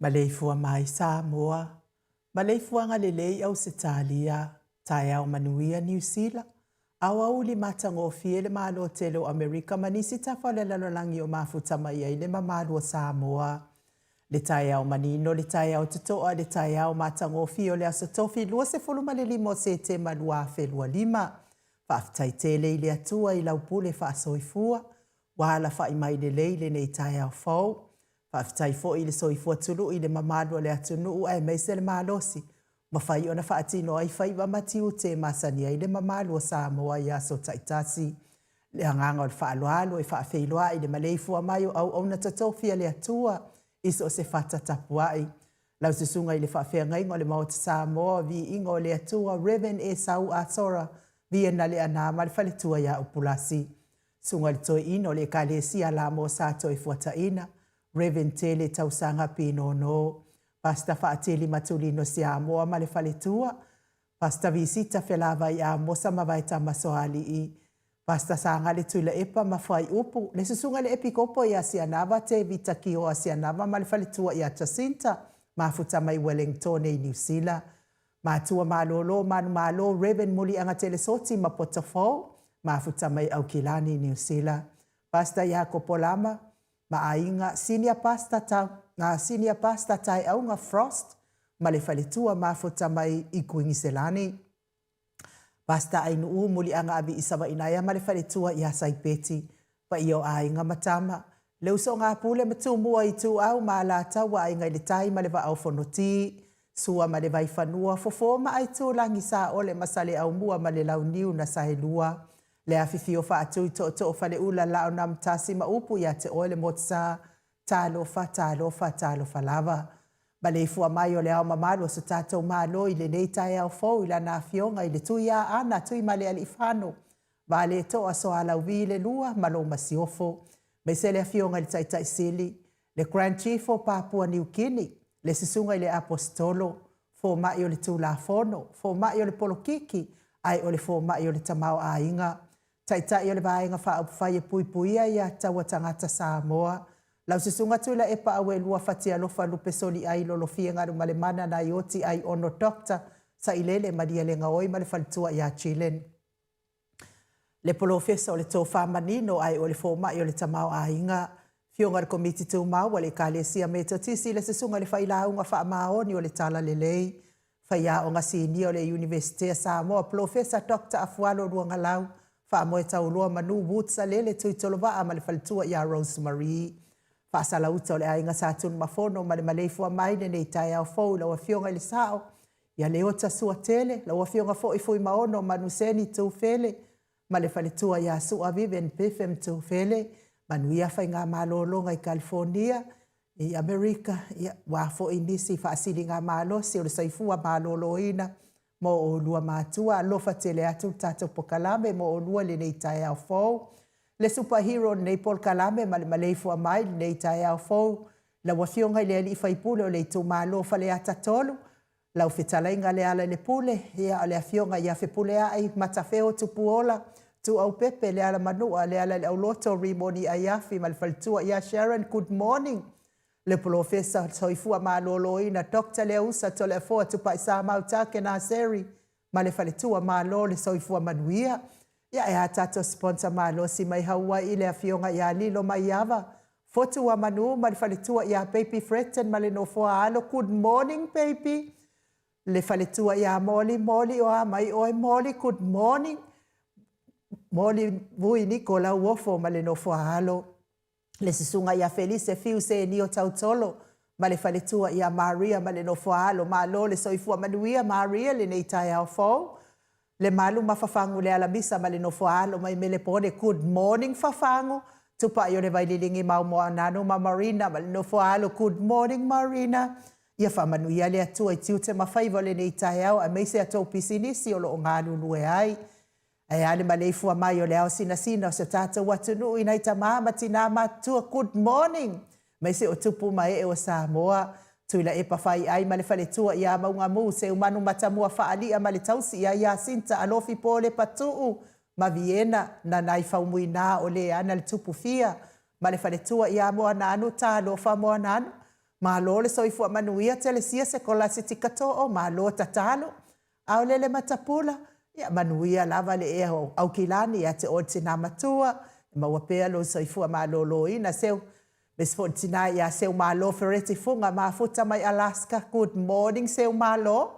Maleifua mai Samoa, maleifuaga lelei Ausetalia, taeao manuia Niu Sila, aoauli matagofie le Malo tele o Amerika ma nisi tafa o le lalolagi o mafuta mai ai le mamalu o Samoa. Le taeao manino, le taeao totoa, le taeao matagofie o le Aso Tofi 25 o Setema 2025. Faafetai tele i le Atua i lau pule faasoifua, ua alafai mai lelei lenei taeao fou. Faafetai foi i le soifua tului i le mamalu o le atunuu aemaise le malosi mafai ona faatino ai faiva ma tiute e masani ai le mamalu o Samoa i aso taitasi. Le agaga o le faaaloalo e faafeiloai le maleifua mai o auauna totofi a le Atua i so o se fata tapuai. Lau Susuga i le Faafeagaiga o le Maota Samoa, Viiga o le Atua, Rev. Esau Asora Vienaleana ma le faletua ia Upulasi. Susuga i le Toeaina o le Ekalesia Lamo Sa Toefuataina, Rev. Tele Tausaga Pinono, Pastor Faatili Matulino Siamoa ma le faletua, Pastor Visita Felavai Amosa ma Vaetama Soalii, Pastor Sagale Tuilaepa ma Fuaiupu, le Susuga i le Epikopo ia Sianava Tevita Kioa Sianava ma le faletua ia Jacinta Mafuta mai Wellingtone i Niu Sila, Matua Malolo Manumalo Rev. Muliaga Telesoti ma Potofou, Mafuta mai Aukilani i Niu Sila, Pastor Iakopo Lama ma aiga, Senior Pastor Ta, Senior Pastor Taeauga Frost ma le faletua mafuta mai i Kuiniselani. Pastor Ainuu Muliaga Avi i Savainaea ma le faletua ia Saipeti, paia o aiga ma tama, le usoga pule ma Tumua Ituau ma Alataua Aiga i le Tai ma le Vaa o Fonoti, Sua ma le Vaifanua, Fofo ma Aitulagi, Saole ma Saleaaumua ma le Launiu na Saelua, le afifio faatui tootoo Faleula Laonamtasi ma upu ia te oe le Motusa, Talofa, talofa, talofa lava. Maleifua mai o le ao mamalu o so tatou Malo i lenei taeao fou i lana Afioga i le Tuiaana Tuimalealiifano Vaaletoa Soalauvi le Lua ma lou Masiofo, aemaise le Afioga i le Taitai Sili, le Grand Chief o Papua Niu Kini, le Susuga i le Aposetolo, Fomai o le Tulafono, Fomai o le Polokiki, ae o le Fomai o le Tamaoaiga, Taitai o le Vaega Faaupufai e Puipuia ia Taua Tagata Samoa, lau Susuga Tuilaepa Auelua Fatialofa Lupe Soliai Lolofie Galumalemana Naioti Aiono Doctor Sailele Malielegaoi ma le faletua ia Jillian. Le Polofesa o le Tofa Manino ae o le Fomai o le Tamaoaiga, Afioga i le Komiti Tumau a le Ekalesia Metotisi, le Susuga i le Failauga Faamaoni o le Talalelei, Faiaoga Sinia o le Iunivesite a Samoa, Polofesa Doctor Afualo Luagalau, Faamoetauloa Manu Woods Alele Tuitolovaa ma le faletua ia Rose Marie. Faasalauta o le Aiga Sa Tunumafono ma le maleifua mai lenei taeao fou i lau Afioga i le Sao ia Leota Suatele, lau Afioga foi Fuimaono Manuseni Tufele ma le faletua ia Sua Vivian Biffem Tufele, manuia faigamalologa i California, i Amerika, ia, ua foi nisi faasiligamalosi o le soifua maloloina mo oulua matua. Alofa tele atu le tatou pokalame mo oulua i lenei taeao fou. Le superhero o lenei polokalame ma le maleifua mai i lenei taeao fou, lau Afioga i le Alii Faipule o le itumalo o Faleata 3, lau fetalaiga Lealailepule, ia, o le Afioga ia Fepuleai Matafeo Tupuola, Tuuaupepe Lealamanua, Lealaileauloto Rimoni Aiafi ma le faletua ia Sharon, good morning. Le Polofesa Soifua Maloloina Doctor Leausa Toleafoa Tupaisamau Takenaseri ma le faletua, malo le soifua manuia. Ia ae a tatou sponsor malosi mai Hawaii le afioga ia Lilo Maiava, Fotu wa Manu ma le faletua ia Baby Fretton ma le nofoa alo. Good morning baby. Le faletua ia Moli, Moli o a mai oe Moli, good morning. Moli Vui Niko Lauofo ma le nofoa alo. Le susuga ia Felise Fiu Senio Tautolo ma le faletua ia Maria ma le nofoa alo. Malo le soifua manuia Maria lenei taeao fou. Le malu ma Fafagu le alamisa ma le nofoa alo mai Melepone. Good morning Fafagu. Tupai o le Vaililigi mau Moananu ma Marina ma le nofoa alo. Good morning Marina. Ia faamanuia le Atua i tiute ma faiva o lenei taeao aemaise a tou pisinisi o lo o galulue ai. Ae a le maleifua mai o le ao sinasina o si o tatou atunuu i nai tamā ma tinā matutua. Good morning! Aemaise o tupu ma ee o Samoa. Tuilaepa Faiai ma le faletua ia Maugamu, Seumanu Matamua Faali'a ma le tausi ia Iasinta Alofi Polepa Tuu ma Viena, Nanai Faumuina o Leana le Tupu Fia ma le faletua ia Moananu. Talofa Moananu. Malo le soifua manuia Telesia Sekolasitika Too, malo tatalo. Aolele Matapula, ia manuia lava le ea o Aukilani ia te oe le tina matua, e maua pea lou soifua maloloina. Seu, aemaise foi le tina ia Seumalo Fereti Fuga mafuta mai Alaska. Good morning Seumalo.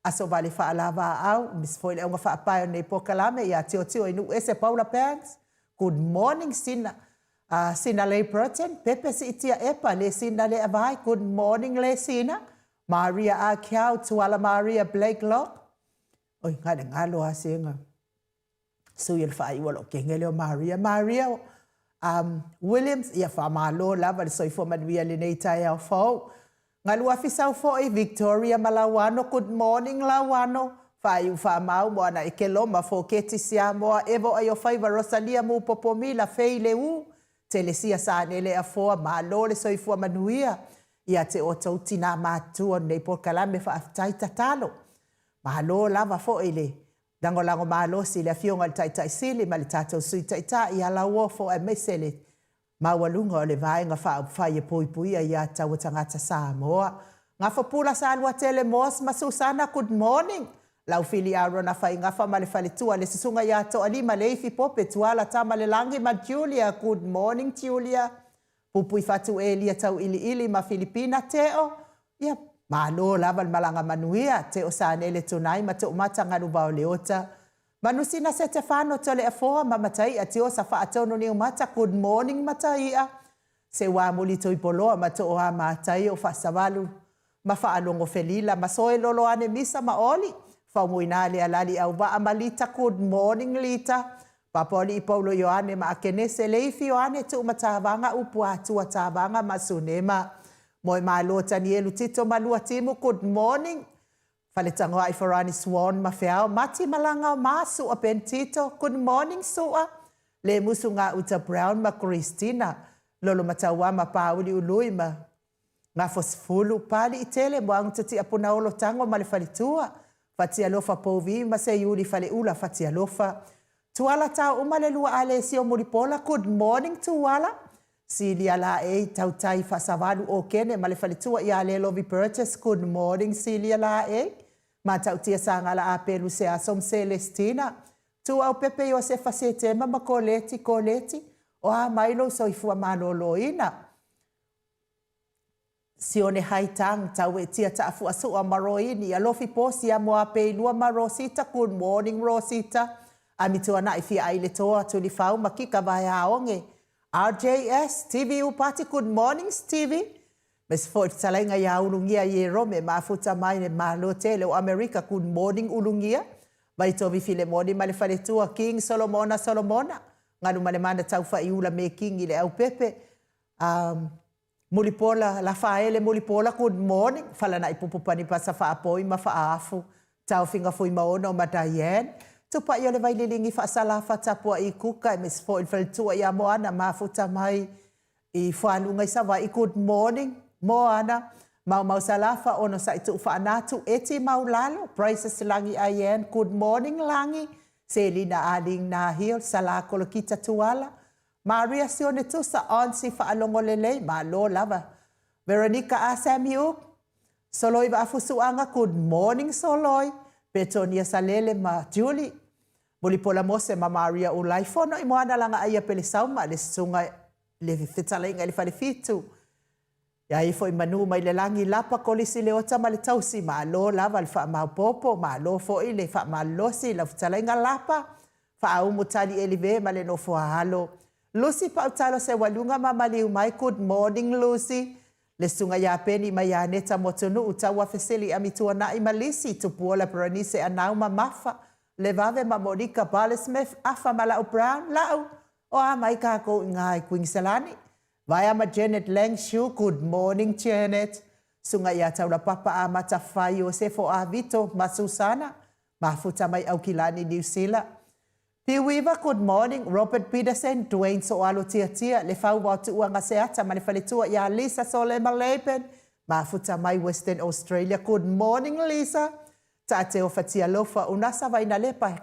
Aso vale faalavaau, aemaise foi le auga faapae o lenei polokalame ia Tiotio i Nuuese Paula Banks. Good morning Sina. Sina Lei Burton, Pepe Siitia Epa, Le Sina Le Avai, good morning Le Sina. Maria A. Kiau, Tuala Maria Blake Locke. Oi, ngale ngalo a senga. Sui o le faaiu o loo kenge lea o Maria. Maria Williams, ia faamalo lava le soifua manuia i lenei taeao fou. Galuafi sau foi, Victoria ma Lauano, good morning Lauano. Faaiu faamau mo ana ekeloma, Foketi Siamoa, Evo Aiofaiva, Rosalia Mupopomila, Fei Leu, Telesia Sanele Afoa, malo le soifua manuia ia te outou tinā matutua o lenei polokalame, faafetai tatalo. Malo lava foi le lagolago malosi i le Afioga i le Taitai Sili ma le tatou Sui Taitai ia Lauofo aemaise le maualuga o le Vaega Faaupufai e puipuia ia taua tagata Samoa. Gafopula Saluatele Moss ma Susana, good morning. Laufili Arona Faigafa ma le faletua le Susuga ia Toalima Leifi Pope Tuala Tamalelagi ma Julia, good morning Julia. Pupui Fatu Elia Tauiliili ma Filipina Teo, ia, malo lava le malaga manuia, Teo Sanele Tunai ma Toomata Galuvao Leota. Manusina Setefano Toleafoa ma Mataia Tiosa Faatonu Niumata, good morning Mataia. Seuamuli Tuipoloa ma Tooa Mataio Faasavalu ma Faalogo Felila ma Soe Loloane Misa ma Oli Faumuina Lealali Auvaa ma Lita, good morning Lita. Papaolii Paulo Ioane ma Akenese Leifi Ioane Tuumatavaga Upuatua Tavaga ma Sunema Moemalo Tanielu Tito ma Luatimu, good morning. Faletagoai Farani Swan ma Feao Mati Malagao ma Sua Ben Tito, good morning Sua. Lemusu Gauta Brown ma Christina Lolomatauama ma Pauli Ului ma Gafosifulu, Paliitele, Moagutatia Punaolo Tago ma le faletua, Fatialofa Pouvi ma Seiuli Faleula Fatialofa. Tuala Taouma le lua Alesio Mulipola, good morning Tuala. Silia Laei Tautai Faasavalu Okene ma le faletua ia Lelovi Burgess, good morning Silia Laei. Matautia Sagala Apelu Seaso ma Celestina. Tuaupepe Iosefa Setema ma Koleti Koleti, o a mai lou soifua maloloina. Sione Haitang, Tauetia Taafuasua ma Roini, Alofi Posia Moapeilua ma Rosita, good morning Rosita, Amituanai Fiaai le Toa, Tulifau ma Kika Vaeaoge, RJS, Stevie Upati, good morning Stevie, Aemaise foi le fetalaiga ia Ulugia Ierome mafuta mai le Malo tele o Amerika, good morning Ulugia, Vaitovi Filemoni ma le faletua King Solomona Solomona, Galumalemana Taufaiula Mekingi le Aupepe, Mulipola, Lafaele Mulipola, good morning, Falanai Pupu Panipasa Faapoi ma Faaafu, Taofiga Fuimaono ma Diane, Tupai o le Vaililigi Faasalafa Tapuai Kuka, aemaise foi le faletua ia Moana mafuta mai i Fualuga i Savaii, good morning Moana, Maumau Salafa Onosai Tuufaanatu, Eti Maulalo, Princess Lagi Ayan, good morning Lagi, Selina Aling Nahil, Sala Kolokita Tuala, Maria Sione Tusa, Aunty Faalogo Lelei, malo lava. Veronica A. Samiuk, Soloi Vaafusuaga, good morning Soloi, Petonia Salele ma Julie. Mulipola Mose ma Maria Ulai, Fono i Moana Lagaaia Pelesauma, le Susuga le Fetalaiga i le Falefitu, Ia ifo i manu mai le lagi, Lapa Kolisi Leota ma le Tausi, malo lava le faamaopoopo, malo foi le faamalolosi i lau fetalaiga Lapa, Faaumu Tali Elive ma le nofo a alo. Lucy Pautalo Seualuga ma maliu mai, good morning Lucy. Le Susuga ia Peni ma ia Aneta Motunuu, Taua Fesili Amituanai ma Lisi, Tupuola Berenice Anau ma Mafa, Levave ma Monika Barley Smith, Afa ma Lau Brown, Lau, o a mai kākou i ngā i Kuiniselani. Vaea ma Janet Lang Shu, good morning Janet. Susuga ia Taulapapa Amata Fai Iosefo Avito ma Susana, Mafuta mai Aukilani Niu Sila. Piuiva, good morning Robert Peterson, Dwayne Soalo Tiatia, Le Fauva o Tuuanga Seata ma le faletua ia Lisa Solema Laban, Mafuta mai Western Australia, good morning Lisa. Taateo Fatialofa, Unasa Vainalepa,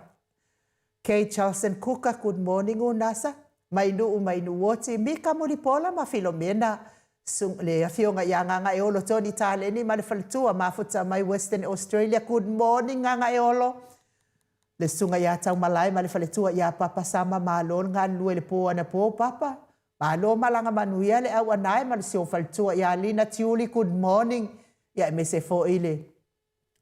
Kay Charlson Kuka, good morning Unasa, mai Nuu mai Nuuoti, Mika Mulipola ma Filomena, le afioga ia Gagaeolo Tony Taleni ma le faletua, mafuta mai Western Australia, good morning Gagaeolo. Le susuga ia Taumalae ma le faletua ia Papa Sama, malo le galulue i le po anapo Papa. Malo malaga manuia le au anae ma le si ou faletua ia Lina Tiuli, good morning. Ia aemaise foi le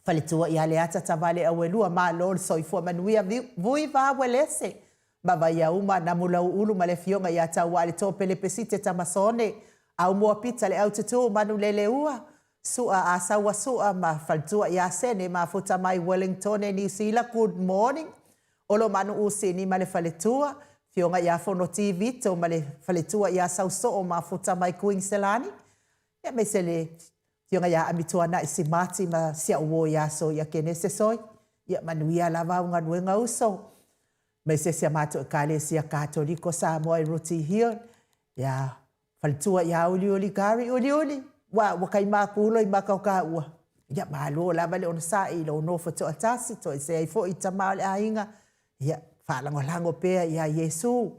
Faletua ia Leata Tavale Auelua, malo le soifua manuia, Vui Va Uelese ma Vaiauma, Namulauulu ma le Afioga ia Tauaale Topele Pesite Tamasone, Aumua Pita le Aututu Manuleleua, Sua Asaua Sua ma Faletua ia Sene Mafuta mai Wellingtone Niu Sila, good morning Olomanu Usini ma le Faletua, Afioga ia Fonoti Vito ma le Faletua ia Sausoo Mafuta mai Kuiniselani, aemaise le Afioga ia Amituanai Simati ma si au uo ia Soia Kenese Soi. Ia manuia lava au galuega uso. Aemaise si a matou Ekalesia Katoliko Samoa i Rooty Hill. Ia faletua ia Uliuli Gary Uliuli. Ua ua kai makulo i maka o ka ua. Ia malo lava le onosai i lou nofo toatasi, toesea ai foi i tama o le aiga. Ia faalagolago pea ia Iesu.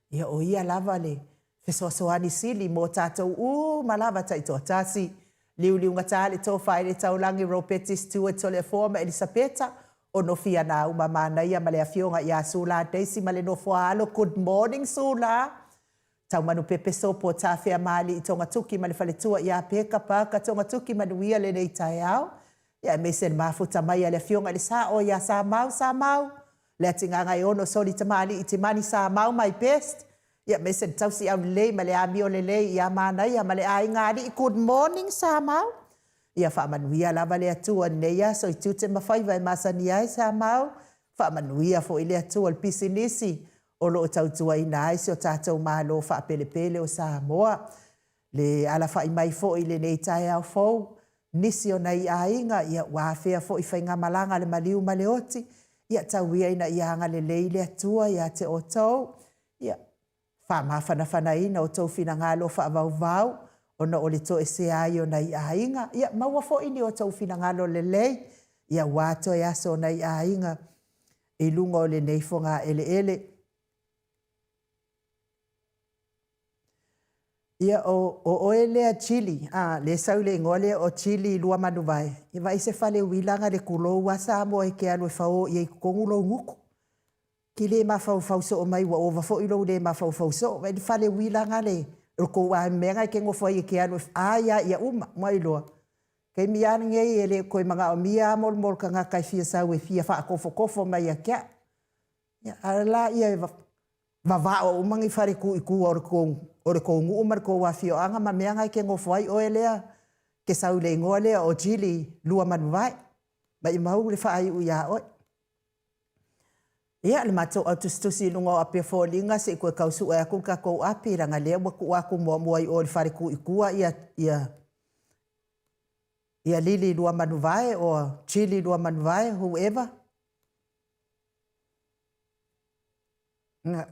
Ia o ia lava le fesoasoani sili mo tatou uma lava taitoatasi. Liuliugata le tofa i le taulagi Ropeti Stewart Toleafoa ma Elisapeta Onofia Nauma Manaia ma le afioga ia Sula Daisy ma le nofo a alo Good morning Sula Taumanupepe Sopo Tafea Maali'i Togatuki ma le faletua ia Peka Parker Togatuki Manuia lenei taeao ia aemaise le mafuta mai a le afioga i le Sa'o ia Samau Samau Le Atigagaeono Soli Tamalii Timani Samau my best Ia aemaise le tausi aulelei ma le amio lelei ia Manaia ma le aiga alii Good morning Samau Ia faamanuia lava le Atua i lenei aso i tiute ma faiva e masani ai Samau Faamanuia foi le Atua i le pisinisi o lo o tautuaina ai si o tatou Malo faapelepele o Samoa. Le alafai mai foi i lenei taeao fou, nisi o nai aiga, ia ua afea foi faigamalaga a le maliu ma le oti, ia tau ia ina ia agalelei le Atua ia te outou, ia faamafanafanaina outou finagalo faavauvau ona o le toesea ai o nai aiga, ia maua foi ni outou finagalo lelei, ia ua toe aso o nai aiga i luga o lenei fogaeleele. Ia, o, o oe lea Chili, a, lea e sau i le igoa lea o Chili Luamanuvae, ia vaai se fale uila na le kulou a Samoa e te alu e fao i ai i totonu lou gutu. Ke le mafaufau soo mai ua ova foi lou le mafaufau soo. Vaai le fale uila na le o le tou a mea na e te nofo ai e te alu e ai a ia uma, ua iloa. Taimi a lenei e le toe manaomia a mo le tagata e fia sau e fia faatofotofo mai ia te au. Ia, a la ia e vavao uma ni fale tu i tua o le tou, o le tou nuu ma le tou afioaga ma mea na e te nofo ai oe lea te sau i le igoa lea o Jili Luamanuvae. Maimau le faaiu iā oe. Ia, le matou au tusitusi i luga o api o foliga se i toe tau sue atu le tatou api leaga lea ua tuu atu muamua i o i le fale tu i tua ia, ia, ia Lili Luamanuvae or Jili Luamanuvae, whoever. Na.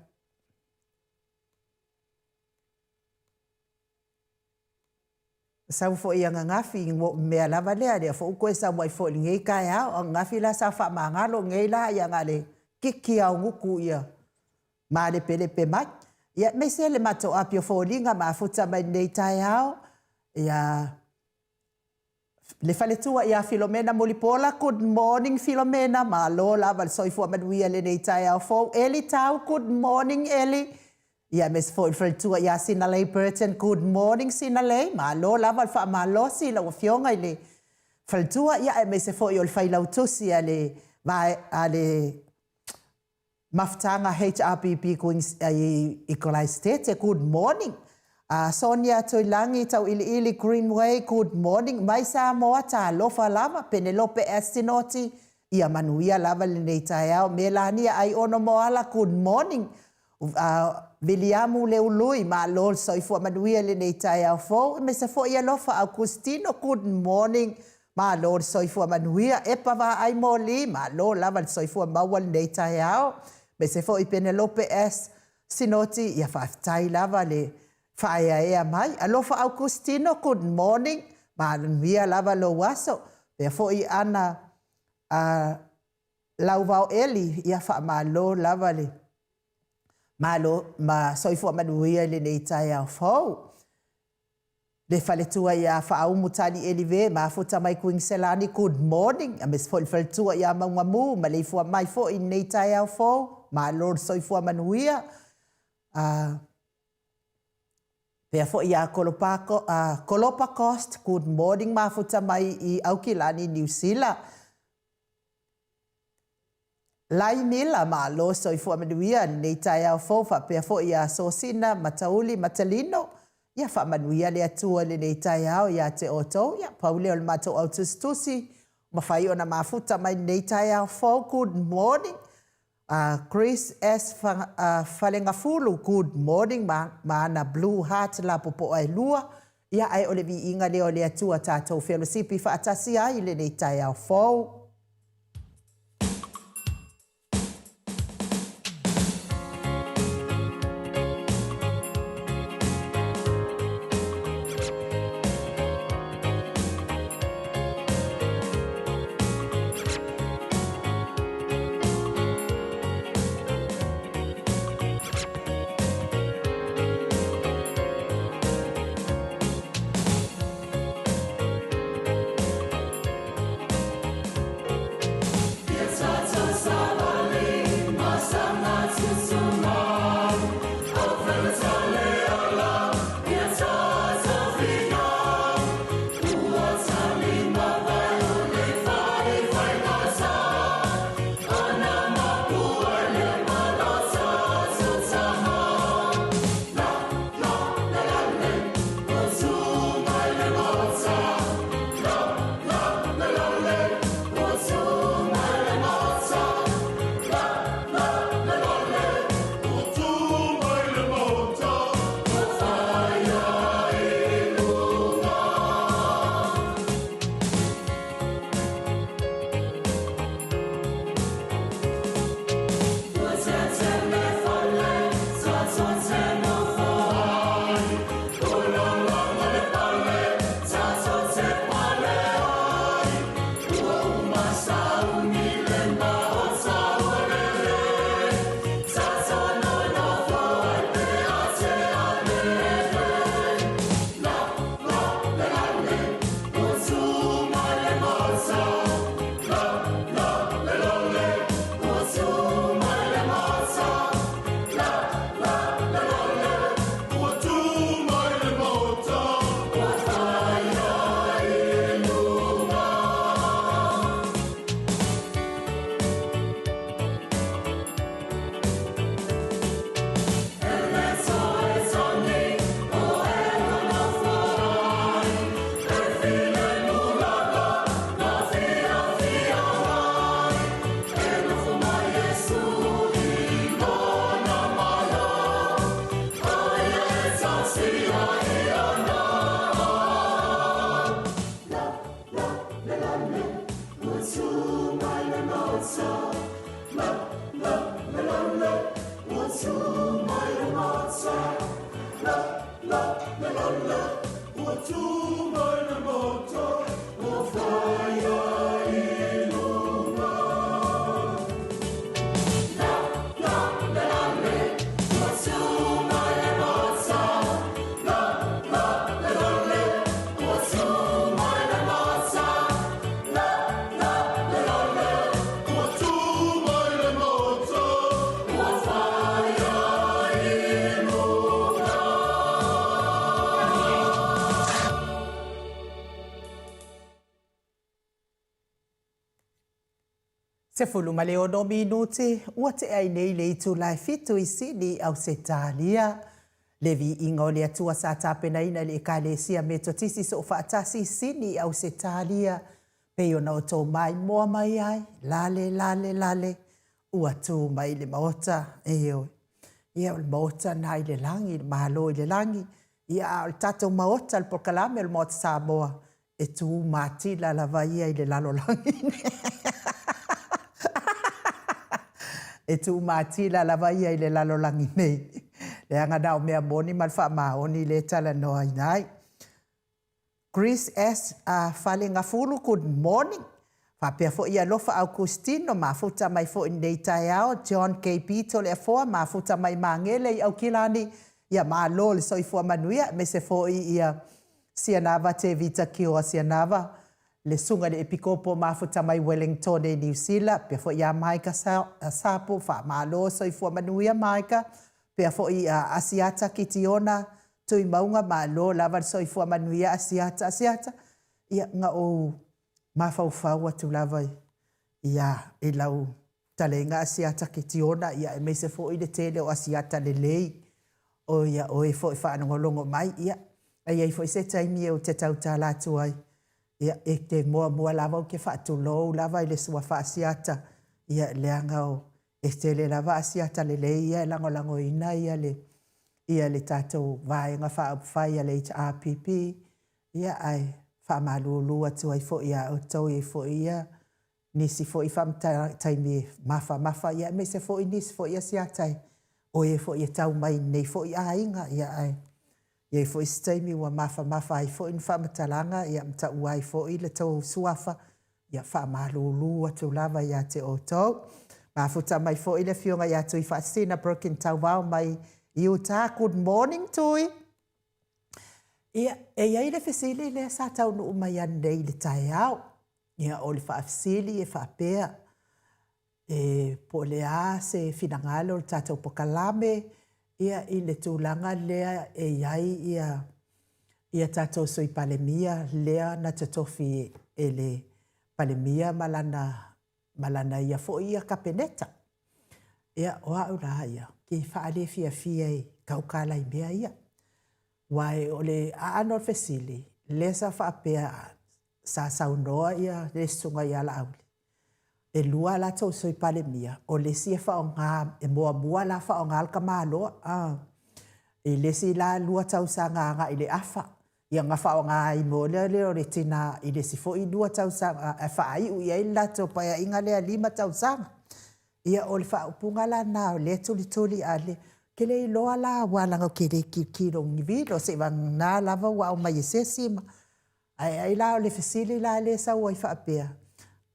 Sau foi ananafi i mea lava lea, lea foi ua toe sau ai foi i lenei taeao. O ananafi la sa faamagalo nei la ia na o le kiki lava o gutu ia malepelepe mai. Ia aemaise le matou api o foliga mafuta mai lenei taeao. Ia. Le faletua ia Filomena Mulipola, good morning Filomena, malo lava le soifua manuia i lenei taeao fou. Eli Tau, good morning Eli. Ia aemaise foi le faletua ia Sinalei Burton, good morning Sinalei, malo lava le faamalosi i lau afioga i le faletua, ia aemaise foi o le failautusi a le a le Mafutaga HRPP i Kalaesetete, good morning. Sonia Tuilagi Tauiliili Greenway, good morning. Mai Samoa, talofa lava. Penelope S. Sinoti, ia manuia lava lenei taeao. Melania Aiono Moala, good morning. Viliamu Leului, malo le soifua manuia i lenei taeao fou. Aemaise foi Alofa Augustino, good morning. Malo le soifua manuia. Epa Vaai Moli, malo lava le soifua maua lenei taeao. Aemaise foi Penelope S. Sinoti, ia faafetai lava le faaeaea mai. Alofa Augustino, good morning. Manuia lava lou aso. Faapea foi Ana Lauvao Eli, ia faamalo lava le malo ma soifua manuia i lenei taeao fou. Le faletua ia Faaumu Tali Elive, mafuta mai Kuiniselani, good morning. Aemaise foi le faletua ia Maugamu, maleifua mai foi i lenei taeao fou, malo le soifua manuia. Faapea foi ia Kolopa Cost, good morning, mafuta mai i Aukilani, Niu Sila. Lai Mila, malo soifua manuia lenei taeao fou, faapea foi ia Sosina Matauli Matalino, ia faamanuia le Atua i lenei taeao ia te outou. Ia, pau lea o le matou autusitusi, mafai ona mafuta mai lenei taeao fou, good morning. Chris S. Falegafulu, good morning, ma ana blue heart lapopoa e lua. Ia, ae o le viiga lea o le Atua tatou felosipi faatasi ai i lenei taeao fou. 16 minute ua tea ai nei le itula e fitu i Sini, Ausetalia. Le viiga o le Atua sa tapenaina e le Ekalesia Metotisi Soofaatasi i Sini, Ausetalia, pei ona outou maimoa mai ai, lale, lale, lale, ua tu mai le Maota, ioe. Ia, o le Maota lena i le lagi, le Malo i le lagi. Ia, a o le tatou Maota, le polokalame o le Maota Samoa, e tu matila lava ia i le lalolagi E tu matila lava ia i le lalolagi nei, leaga na o mea moni ma le faamaoni lea e talanoaina ai. Chris S. Falegafulu, good morning. Faapea foi Alofa Augustino, mafuta mai foi i lenei taeao. John KB Toleafoa, mafuta mai Magele i Aukilani. Ia malo le soifua manuia, aemaise foi ia Sianava Tevita Kioa Sianava, le susuga i le Epikopo mafuta mai Wellingtone i Niu Sila, faapea foi ia Maika Sapo, faamalo soifua manuia Maika, faapea foi ia Asiata Kitiona Tuimauga, malo lava le soifua manuia Asiata. Asiata, ia na ou mafaufau atu lava ia i lau taleiga Asiata Kitiona, ia aemaise foi le tele o Asiata lelei o ia oe foi faalogologo mai, ia, a i ai foi se taimi ou te tautala atu ai, ia, e te muamua lava ou te faatulou lava i le suafa Asiata, ia, leaga o, e tele lava Asiata lelei ia e lagolagoina ia le, ia le tatou Vaega Faaupufai a le HRPP, ia, ae faamalulu atu ai foi ia outou, e i ai foi ia nisi foi taimi e mafamafa, ia aemaise foi nisi foi asiata o e foi e tau mai i lenei foi aiga, ia ae i ai foi se taimi ua mafamafa ai foi ni faamatalaga, ia ma taua ai foi le tou suafa, ia faamalulu atu lava ia te outou. Mafuta mai foi le afioga ia Tuifaasisina Broken Tauvao mai Utah. Good morning Tui. Ia, e i ai le fesili lea sa taunuu mai ananei i le taeao. Ia, o le faafesili e faapea, e, po o le a se finagalo o le tatou pokalame, ia, i le tulaga lea e i ai ia, ia tatou Sui Palemia lea na totofi e le Palemia ma lana, ma lana ia foi ia Kapeneta. Ia, o au la ia, ke faalefiafia i tautala i mea ia. Aua o le aano o le fesili, lea sa faapea sa saunoa ia le susuga ia Laauli, e lua a latou Sui Palemia, o le isi e faaaoga, e muamua la faaaoga le tamaloa, a. I le isi la lua tausaga agai i le afa, ia ona faaaoga ai loa lea o le tina i le isi foi lua tausaga e faaiu i ai le latou paeaiga lea lima tausaga. Ia o le faaupuga la lena o lea e tulituli a le, ou te le iloa la aua leaga ou te le tilotilo i ni vilo seiavagana lava ua aumai e se isi ma Ae ai la o le fesili la lea e sau ai faapea,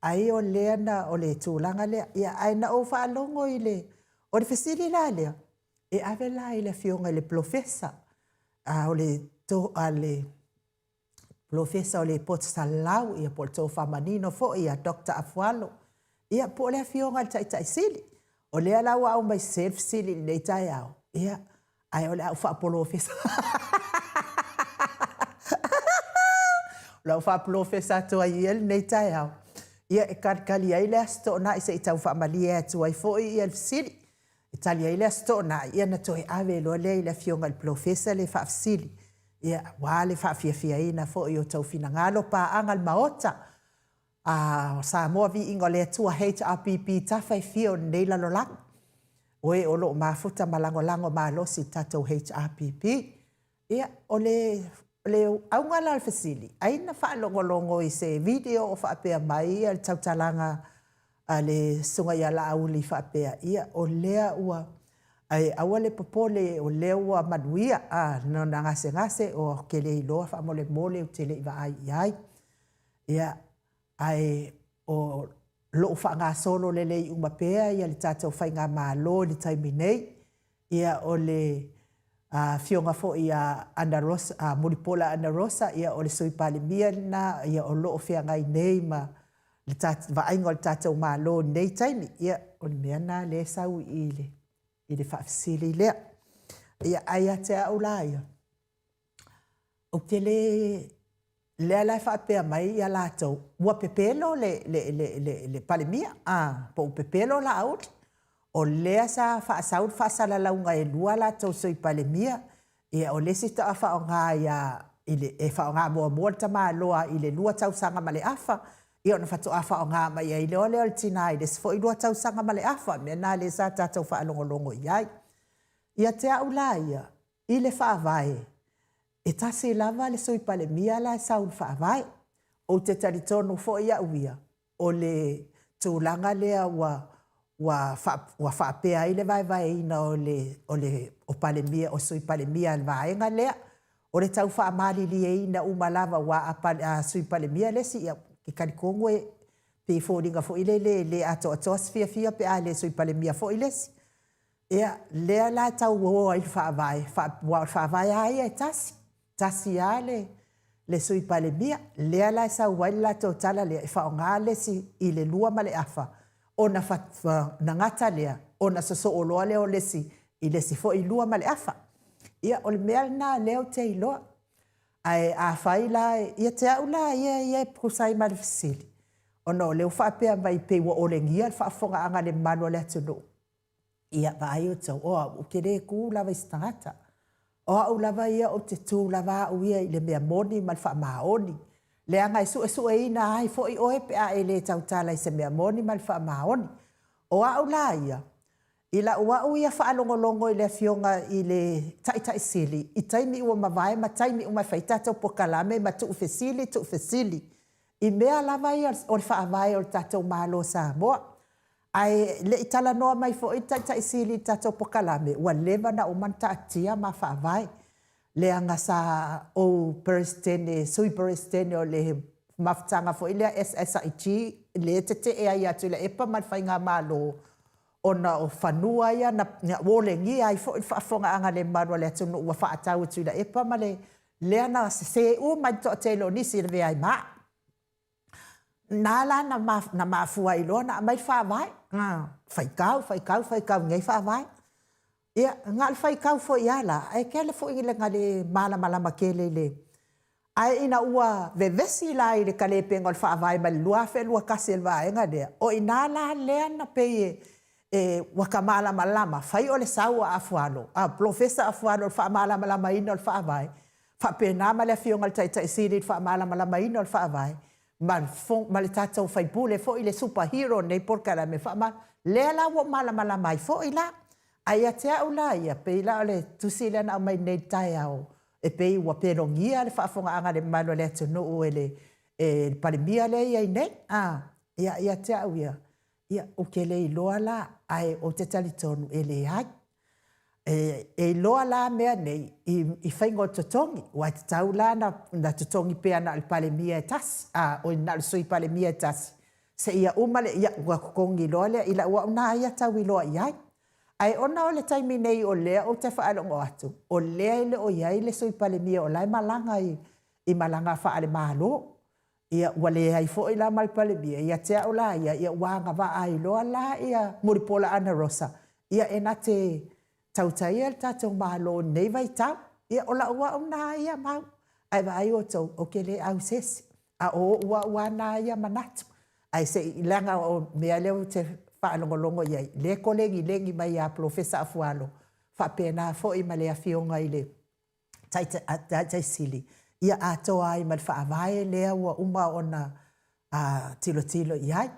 ai o lea na, o le tulaga lea. Ia, ae na ou faalogo i le, o le fesili la lea, e ave la i le afioga i le polofesa, a o le, to, a le polofesa o le poto salalau, ia po o le tofa manino foi ia Doctor Afualo, ia po o le afioga i le Taitai Sili. O lea la ua aumai sese le fesili i lenei taeao, ia, ae o le a ou faapolofesa. O le a ou faapolofesa atu ai ia i lenei taeao, ia e talitali ai le Aso Toonai se i tau faamalie atu ai foi ia le fesili. E tali ai le Aso Toonai, ia ona toe ave loa lea i le afioga i le polofesa le faafesili, ia aua le faafiafiaina foi o outou finagalo, paaga le Maota. A Samoa Viiga o le Atua HRPP tafa e fia o lenei lalolagi. O e o lo o mafuta ma lagolago malosi i le tatou HRPP. Ia, o le, le auga la o le fesili, ai na faalogologo i se video o faapea mai le tautalaga a le Susuga ia Laauli faapea, ia, o lea ua, ae aua le popole o lea ua manuia, a, lona gasegase, ou te le iloa faamolemole ou te le i vaai i ai. Ia, ae o lo o faagasolo lelei uma pea ia le tatou faigamalo i le taimi nei. Ia, o le Afioga foi ia Anarosa, Mulipola Anarosa, ia o le Sui Palemia lena, ia o lo o feagai nei ma le vaaiga o le tatou Malo i lenei taimi. Ia, o le mea lena lea e sau i i i le faafesili lea. Ia, ae ia te au la ia, ou te le... Lea la e faapea mai ia latou, ua pepelo le, le, le, le, le Palemia, a, po ua pepelo Laauli. O lea sa faasau le faasalalauga e lua latou Sui Palemia, ia o le isi faatoa faaaoga ia i le, e faaaoga muamua le tamaloa i le 2 tausaga ma le afa, ia ona faatoa faaaoga mai ai loa lea o le tina i le isi foi 2 tausaga ma le afa. O le mea lena lea sa tatou faalogologo i ai. Ia te au la ia, i le Faavae, e tasi lava le Sui Palemia la e sau i le Faavae. Ou te talitonu foi au ia, o le tulaga lea ua ua ua faapea ai le vaevaeina o le o le o Palemia o Sui Palemia a le vaega lea, o le tau faamalilieina uma lava aua a a Sui Palemia le isi, ia, e talitonu e pei e foliga foi lele e le atoatoa se fiafia pe a le Sui Palemia foi le isi. Ia, lea la e tau o ai le Faavae, aua o le Faavae lava ia e tasi, tasi lava le le Sui Palemia. Lea la e sau ai le latou tala lea, e faaaoga le isi i le 2 ma le afa, ona gata lea, ona sosoo loa lea o le isi i le isi foi 2 ma le afa. Ia, o le mea lena lea ou te iloa. Ae afai la, ia te au la ia ia e tusa ai ma le fesili, ona o lea ua faapea mai pei ua olegia le faafofogaaga a le mamalu o le atunuu. Ia, vaai outou, o au, ou te le tu lava i se tagata. O au lava ia ou te tu lava au ia i le mea moni ma le faamaoni, leaga e suesueina ai foi oe pe a e le tautala i se mea moni ma le faamaoni. O au la ia, i lau au ia faalogologo i le Afioga i le Taitai Sili i taimi ua mavae ma taimi uma e fai ai tatou polokalame ma tuufesili, tuufesili i mea lava ia o le Faavae o le tatou Malo o Samoa. Ae le i talanoa mai foi le Taitai Sili i le tatou polokalame, ua leva ona uma ona taatia ma faavae, leaga sa ou Peresetene, Sui Peresetene o le mafutaga foi lea SSIG lea e tetee ai ia Tuilaepa ma le faigamalo ona o fanua ia na olegia ai foi le faafofogaaga a le mamalu o le atunuu ua faatau e Tuilaepa ma le lea na sese uma ai le toatele o nisi e lavea ai ma au. Na la na mafua ai loa ona aumai le Faavae, faitau, faitau, faitau i nei Faavae. Ia, na o le faitau foi lava la, ae tele foi ina le malamalama tele i le... Ae ina ua vevesi la i le talepega o le Faavae mai le 2021 e le vaega lea, o i ina la lea na pei e ua ta malamalama, fai o le sau a Afualo, a Polofesa Afualo i le faamalamalamaina o le Faavae, faapena ma le Afioga i le Taitai Sili i le faamalamalamaina o le Faavae, ma le tatou sui usufono foi le super hero o lenei polokalame, lea la ua ou malamalama ai foi la. Ae ia te au la ia, pei la o le tusi lea na aumai nei i le taeao, e pei ua pelogia le faafofogaaga a le mamalu o le atunuu e le Palemia lea e i ai nei. Ia, ia te au ia, ia, ou te le iloa la, ae ou te talitonu e leai. E iloa la mea nei i faiga o totogi, aua e tatau la ona totogi pea na o le Palemia e tasi, a, oi na o le Sui Palemia e tasi, seia uma le, ia, ona totogi loa lea, i lau au lena ia tau iloa i ai. Ae ona o le taimi nei o lea ou te faalogo atu, o lea e le o i ai le Sui Palemia o la e malaga i malaga faale-Malo, Ia, ua leai foi la ma le Palemia, ia te au la ia, ia ua agavaa ai loa la ia Mulipola Anarosa, ia e na te tautaia le tatou Malo i lenei vaitau. Ia, o lau au na ia mau, ae vaai outou, ou te le au i se isi, a o ou au lava na ia manatu. Ae se i, leaga o le mea lea ou te faalogologo i ai, lea e kolegilegi mai ia Polofesa Afualo, faapena foi ma le Afioga i le Taitai Sili, ia atoa ai ma le Faavae lea ua uma ona tilotilo i ai.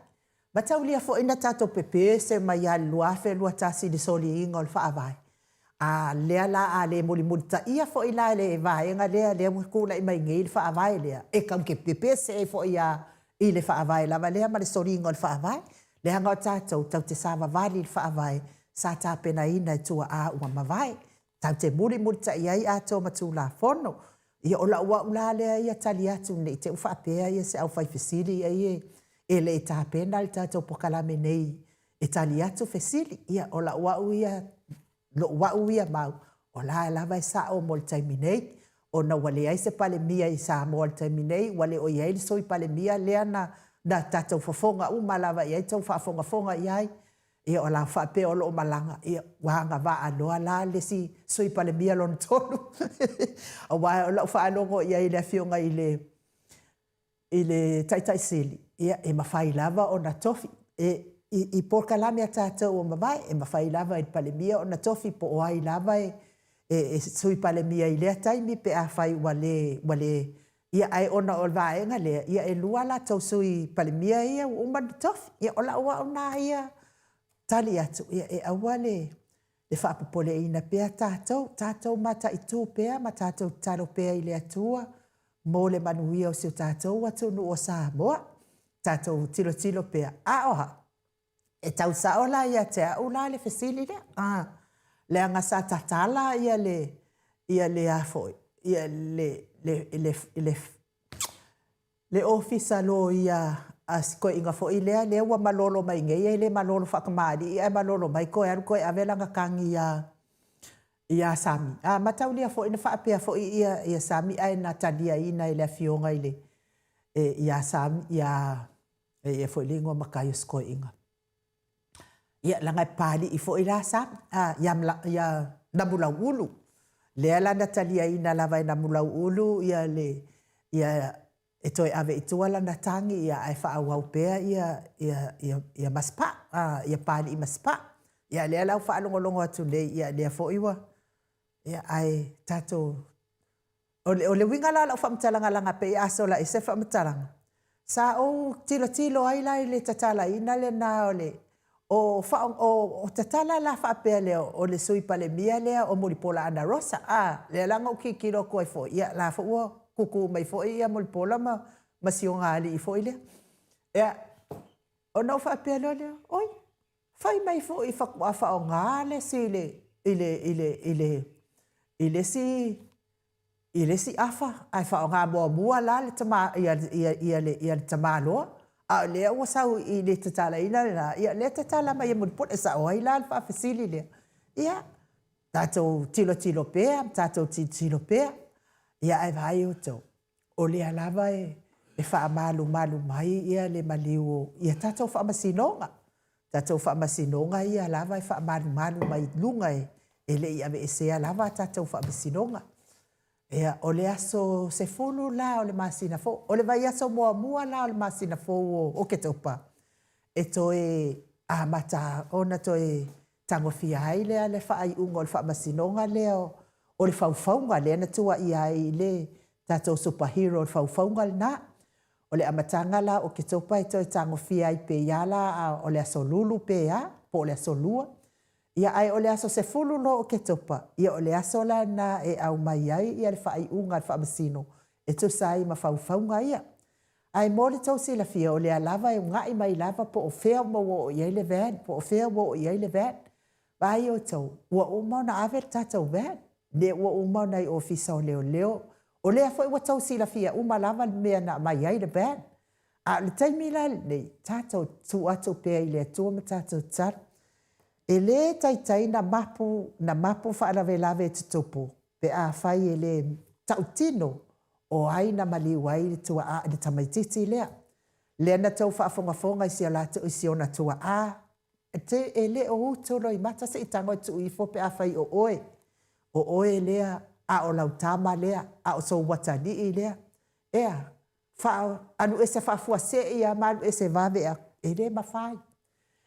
Mataulia foi na tatou pepese mai lava i le 2021 i le soliina o le Faavae, a lea la a le mulimulitaia foi la e le vaega lea lea ua tulai mai nei le Faavae lea, e tatou te pepese ai foi lava i le Faavae lava lea ma le soliina o le Faavae, leaga o tatou, tatou te savavali i le Faavae sa tapenaina e tuaa ua mavae. Tatou te mulimulitai ai atoa ma Tulafono. Ia o lau au la lea ia tali atu ne i te i ua faapea se aufaifesili ai e le i tapena le tatou polokalame nei e tali atu fesili. Ia o lau au ia, lou au ia mau, o la lava e sao mo le taimi nei, ona ua leai se Palemia i Samoa i le taimi nei, ua le o i ai le Sui Palemia lea na tatou fofoga uma lava i ai, tou faafogafoga i ai, Ia o la faapea o lo o malaga, ia ua agavaa loa la le isi Sui Palemia lona tolu. Aua o lau faalogo i ai i le Afioga i le i le Taitai Sili, ia, e mafai lava ona tofi. E, i, i polokalame a tatou ua mavae, e mafai lava e le Palemia ona tofi po o ai lava e, e, e Sui Palemia i lea taimi pe afai ua le, ua le, ia, ae ona o le vaega lea, ia, e lua a latou Sui Palemia ia ua uma ona tofi. Ia, o lau au lena ia tali atu, ia, e aua le, le faapopoleina pea tatou, tatou mataitu pea ma tatou tatalo pea i le Atua mo le manuia o si o tatou atunuu o Samoa. Tatou tilotilo pea, a o a? E tau sao la ia te au la le fesili lea, a, leaga sa tatala ia le, ia le a foi, ia le, le, le, le, le Ofisa Loia a si toeaina foi lea, lea ua malolo mai nei, e le malolo faatamalii ae malolo mai toe alu toe ave lana tagi ia, ia Sami. A mataulia foi na faapea foi ia, ia Sami ae na taliaina e le afioga i le, e, ia Sami, ia, e ia foi le igoa matai o si toeaina. Ia, leaga e Papalii foi la Sami, a, ia, ia Namulauulu. Lea la na taliaina lava e Namulauulu ia le, ia, e toe ave i tua lana tagi, ia, ae faaauau pea ia, ia, ia, ia Masepau, a, ia Papalii Masepau. Ia, lea la ua faalogologo atu nei, ia, lea foi ua, ia, ae tatou O le, o le uiga la o lau faamatalaga leaga pei a sola ese le faamatalaga, sa ou tilotilo ai la i le tatalaina lena o le, o, o, o tatala la faapea lea o le Sui Palemia lea o Mulipola Anarosa, a, lea la na ou tilotilo atu ai foi, ia la foi ua tutu mai foi ia Mulipola ma, ma si ona alii foi lea. Ia, ona ou faapea loa lea, oi, fai mai foi faatoa faaaoga le isi i le, i le, i le, i le, i le isi i le isi afa, ae faaaoga muamua la le tama, ia, ia, ia, le, ia le tamaloa, a o lea ua sau i le tatalaina lena, ia lea tatala mai e Mulipola, e sao ai la le faafesili lea. Ia, tatou tilotilo pea, tatou tilotilo pea, ia ae vaai outou, o lea lava e, e faamalumalu mai ia le maliu o ia tatou faamasinoga. Tatou faamasinoga ia lava e faamalumalu mai luga e, e le i aveesea lava a tatou faamasinoga. Ia, o le aso 10 la o le masina fou, o le vaiaso muamua la o le masina fou o Oketopa, e toe amata ona toe tagofia ai lea le faaiuga o le faamasinoga lea o le faufauga lea na tuuaia ai i le tatou superhero o le faufauga lena. O le amataga la o Oketopa e toe tagofia ai pe ia la a o le aso Lulu pe a, po o le aso Lua. Ia ae o le aso 10 loa o Oketopa, ia o le aso la lena e aumai ai ia le faaiuga a le faamasino e tusa ai ma faufauga ia. Ae mo le tou silafia, o lea lava e uga'i mai lava po o fea ua oo i ai le van, po o fea ua oo i ai le van. Vaai outou, ua uma ona ave le tatou van, lea ua uma ona i ofisa o leoleo, o lea foi ua tou silafia uma lava le mea na aumai ai le van. A o le taimi la lenei, tatou tuu atu pea i le Atua ma tatou tatalo. E lē taitai na mapu, na mapu faalavelave e tutupu pe afai e lē tautino o ai na maliu ai le tuaa i le tamaitiiti lea. Lea na tou faafogafoga i si a latou, i si ona tuaa, te, e le o utu loimata se i tago e tuu ifo pe afai o oe, o oe lea, a o lau tama lea, a o sou atalii lea. Ea, faa, alu ese faafuasei lava ma alu ese vave atu, e le mafai.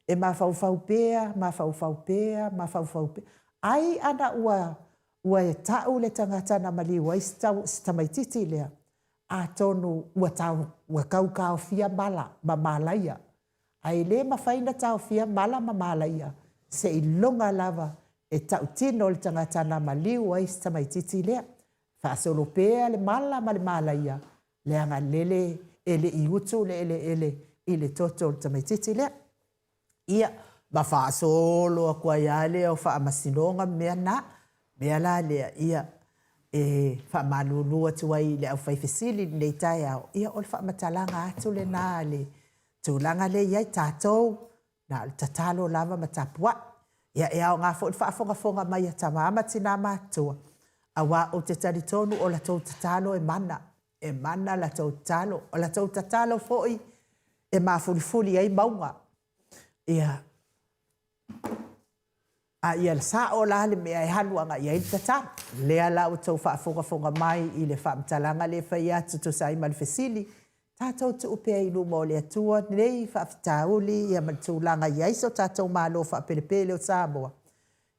E mafaufau pea, mafaufau pea, mafaufau pea. Ai ana ua, ua e ta'u le tagata na maliu ai si tamaitiiti lea, atonu ua tau, ua tau taofia mala ma malaia. Ae le mafai na taofia mala ma malaia seiloga lava e ta'utino le tagata na maliu ai si tamaitiiti lea. Faasolo pea le mala ma le malaia, leaga lele e le i utu le eleele i le toto o le tamaitiiti lea. Ia, ma faasolo atu ai lava lea o faamasinoga ma mea na. Mea la lea, ia, e faamalulu atu ai i le aufaifesili i lenei taeao, ia o le faamatalaga atu lena a le tulaga lea e i ai tatou, na o le tatalo lava ma tapuai. Ia, e aoga foi le faafogafoga mai a tama ma tina matutua, aua ou te talitonu o la tou tatalo e mana, e mana la tou tatalo. O la tou tatalo foi e mafulifuli ai mauga. Ia, a ia sao la le mea e alu agai i ai le tatalo. Lea la ua tou faafogafoga mai i le faamatalaga lea e fai atu tusa ai ma le fesili. Tatou tuu pea i luma o le Atua lenei faafitauli ia ma le tulaga e i ai so tatou Malo faapelepele o Samoa.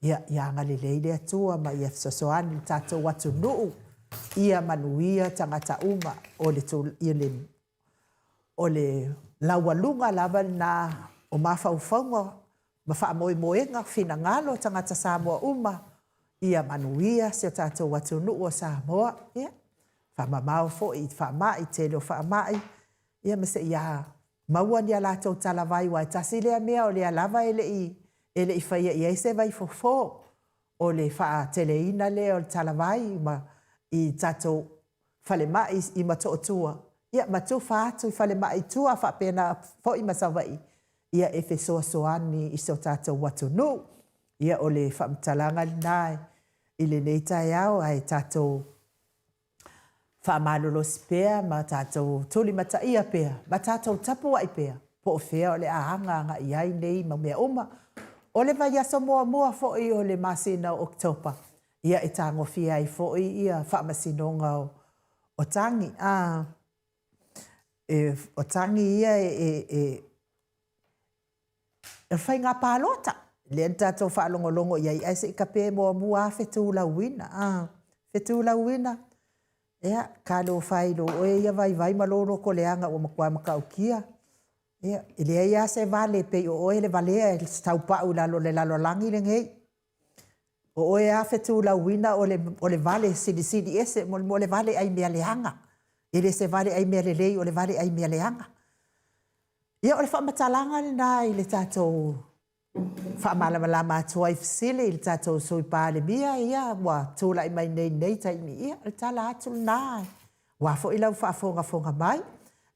Ia, ia agalelei le Atua ma ia fesoasoani i le tatou atunuu ia manuia tagata uma. O le, ia le, o le laualuga lava lena o mafaufauga ma faamoemoega, finagalo o tagata Samoa uma, ia manuia si o tatou atunuu o Samoa. Ia, faamamao foi i faamai, tele o faamai, ia ma seia maua ni a latou talavai, aua e tasi lea mea o lea lava e le i faia i ai se vaifofo, o le faateleina lea o le talavai ma i tatou falemai i Motootua, ia ma tufa atu i falemai i tua faapena foi ma Savaii, ia e fesoasoani i so tatou atunuu. Ia o le faamatalaga lena i lenei taeao, ae tatou faamalolosi pea ma tatou tulimataia pea ma tatou tapuai pea po o fea o le a aga agai i ai nei mau mea uma. O le vaiaso muamua foi o le masina o Oketopa, ia e tagofia ai foi ia faamasinoga o tagi. A, e, o tagi ia e, e, e faiga palota, lea na tatou faalogologo i ai, ae se i kape muamua lava fetulauina. A, fetulauina, ia, talofa e i lo oe ia vaivai ma lou lotoleaga ua matua matautia. Ia, e leai lava se vale pei o oe le valea e taupau i lalo o le lalolagi lenei. O oe lava fetulauina o le vale silisili ese, mo le vale ai mea leaga. E le se vale ai mea lelei, o le vale ai mea leaga. Ia, o le faamatalaga lena i le tatou faamalamalama atu ai fesili i le tatou Sui Palemia, ia ua tulai mai nei nei taimi, ia o le tala atu lena, aua foi lau faafogafoga mai.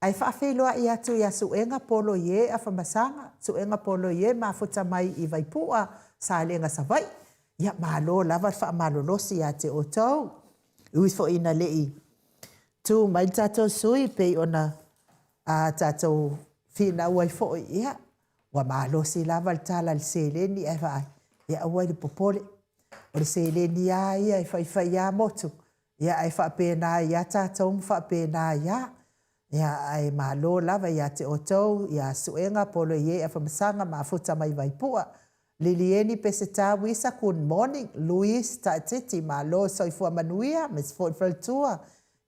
Ae faafeiloai atu ia Suega Poloie Afamasaga, Suega Poloie mafuta mai i Vaipua, Salega Savaii. Ia malo lava le faamalolosi ia te outou. E ui foi ina le i tu mai le tatou sui pei ona a tatou finau ai foi, ia, ua malosi lava le tala i le seleni, ae vaai, ia aua le popole. O le seleni lava ia e faifai lava motu, ia ae faapena ai lava tatou ma faapena ai lava. Ia, ae malo lava ia te outou, ia Suega Poloie Afamasaga Mafuta mai Vaipua, Lilieni Peseta Wisa, good morning, Louise Taititi, malo soifua manuia, aemaise foi le faletua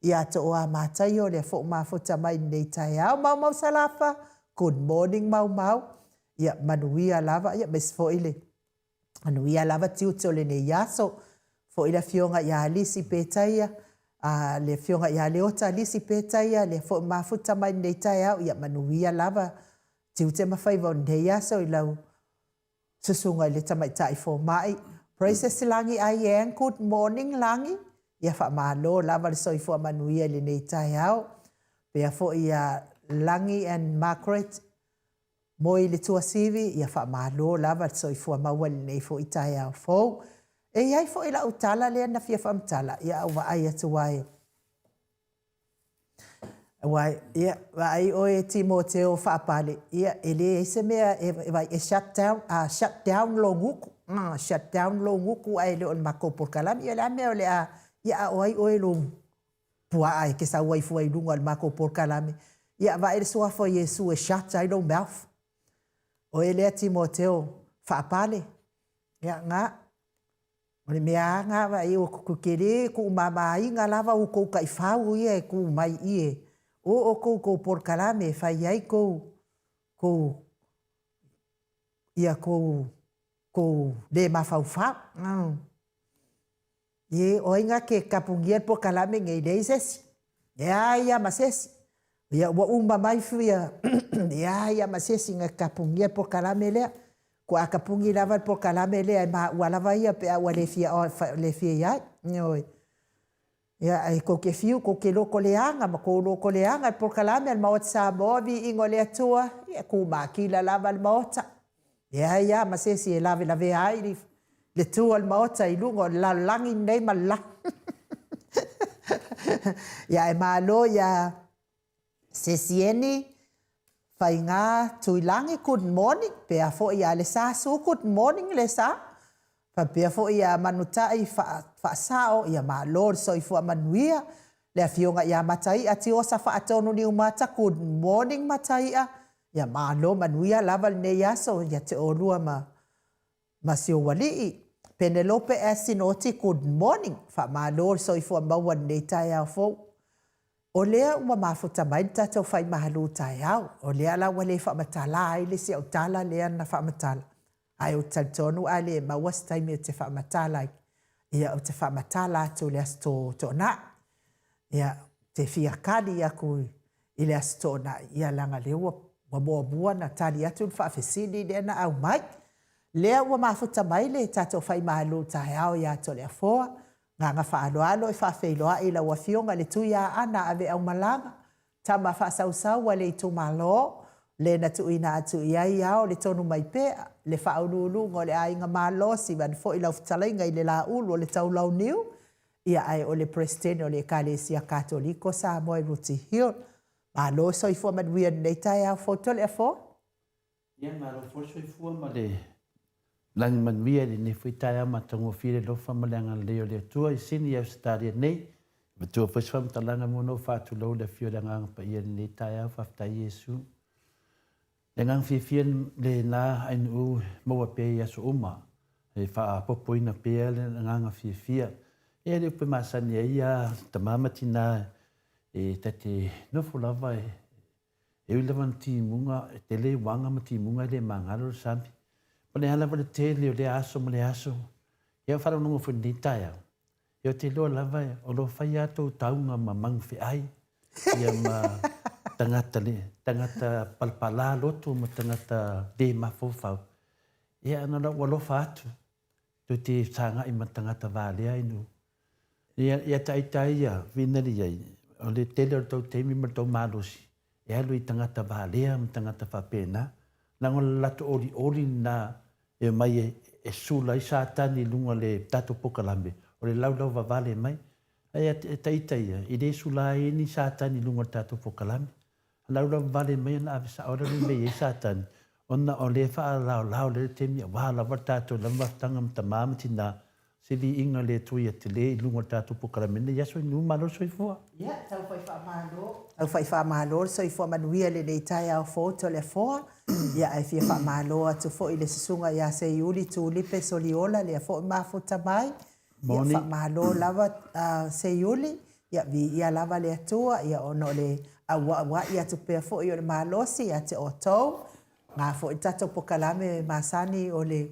ia Tooa Mataio, lea foi ua mafuta mai i lenei taeao. Maumau Salafa, good morning Maumau, ia manuia lava, ia aemaise foi le manuia lava tiute o lenei aso. Foi le afioga ia Lisi Petaia, a le afioga ia Leota Lisi Petaia, lea foi mafuta mai lenei taeao, ia manuia lava tiute ma faiva o lenei aso i lau susuga i le tamaitai fomai. Praises Lagi Aiang, good morning Lagi. Ia faamalo lava le soifua manuia i lenei taeao. Pea foi ia Lagi and Margaret Moi le Tuasivi, ia faamalo lava le soifua maua i lenei foi taeao fou. E i ai foi lau tala lea na fia faamatala, ia au vaai atu ai. Aua, ia, vaai oe Timoteo Faapale, ia, e leai se mea e, vai, e shut down, a shut down lou gutu, shut down lou gutu ae le o le matou polokalame. Ia o le a le mea o le a, ia a o ai oe lou puaa e te sau ai fua i luga o le matou polokalame? Ia, vaai le suafa o Iesu e shut ai lou mouth. Oe lea Timoteo Faapale, ia, na. O le mea lava na vaai ua tele tuumamaina lava outou taifau ia e tu mai i e o outou i tou polokalame e fai ai tou tou ia tou tou le mafaufau. Ie, o ai na te tapunia le polokalame nei? Leai se isi. Leai lava ma se isi. Ia ua uma mai ia leai lava ma se isi na te tapunia le polokalame lea. Kua tapuni lava le polokalame lea e maua lava ia pe a ua le fia, le fia i ai. Ioe. Ia, ae tou te fiu, tou te lotoleaga ma tou lotoleaga i le polokalame a le Maota Samoa, viiga o le Atua, ia tumatila lava le Maota. Leai lava ma se isi e lavelavea ai le tu a le Maota i luga o le lalolagi lenei ma le lagi. Ia, ae malo ia Sesieni Faiga Tuilagi, good morning. Pea foi ia Lesa Su, good morning Lesa. Faapea foi ia Manutai Faasao, ia malo le soifua manuia. Le Afioga ia Mataia Tiosa Faatonu Niumata, good morning Mataia, ia malo manuia lava lenei aso ia te olua ma ma si ou alii. Penelope S. Sinoti, good morning, faamalo le soifua maua i lenei taeao fou. O lea ua mafuta mai le tatou fai malu taeao, o lea la ua le faamatala ai le isi au tala lea na faamatala, ae ou te talitonu a le maua se taimi ou te faamatala ai, ia ou te faamatala atu i le Aso Toonai. Ia, ou te fia kali atu i le Aso Toonai, ia leaga o lea ua muamua ona tali atu le faafesili lea na aumai. Lea ua mafuta mai le tatou fai malu taeao ia Toleafoa, Agaga faaaloalo e faafeiloai i lau Afioga i le Tuiaana Aveaumalaga, tama faasausau a le itumalo, le na tuuina atu i ai ao le tonu mai pea, le faauluuluga o le aiga malosi vaeane foi lau fetalaiga i le Laulu o le Taulauniu, ia ae o le Peresetene o le Ekalesia Katoliko Samoa i Rooty Hill. Malo soifua manuia i lenei taeao fou Toleafoa. Ia, malo foi le soifua ma le lagi manuia i lenei foi taeao matagofie le alofa ma le agalelei o le Atua i Sini i Ausetalia nei. E matua foi se faamatalaga mo ona ou faatulou i le afio o le Agaga Paia i lenei taeao. Faafetai Iesu. Le agaga fiafia lena ainuu e maua pea i aso uma, e faapopoina pea le agaga fiafia. E le upu e masani ai ia tama ma tina e ta te nofo lava e E ui lava ina timuga, e tele uaga ma timuga e le magalo le sami. Ma le a lava le tele o lea aso ma lea aso, ia o faalogologo foi i lenei taeao, ia ou te iloa lava o lo o fai a tou tauga ma magufeai, ia ma tagata le, tagata palapala loto ma tagata le mafaufau. Ia na ona ou alofa atu, tou te sagai ma tagata valea i nuu. Ia, ia ita ia, finali ai, o le tele o le tou taimi ma le tou malosi, e alu i tagata valea ma tagata faapena, leaga o le latou olioli lena e omai e, e sula ai Satani i luga o le tatou pokalame, o le laulau vavale mai. Ae ia ita ia, e le sula ai ni Satani i luga o le tatou pokalame. Laulauvale mai ona ave sao lea le mea i ai Satani, ona o lea e faalaolao lea le taimi aua lava le tatou lava mafutaga ma tama ma tina, se viiga le Atua ia tele i luga o le tatou polokalame nei aso inu malo le soifua. Ia, tau fai faamalo. Tau fai faamalo le soifua manuia i lenei taeao fou Toleafoa. Ia, ae fia faamalo atu foi i le susuga ia Seiuli Tulipe Soliola lea foi mafuta mai. Ia, faamalo lava Seiuli. Ia, viia lava le Atua, ia, ona o le auauai atu pea foi o le malosi ia te outou. Na foi le tatou pokalame masani o le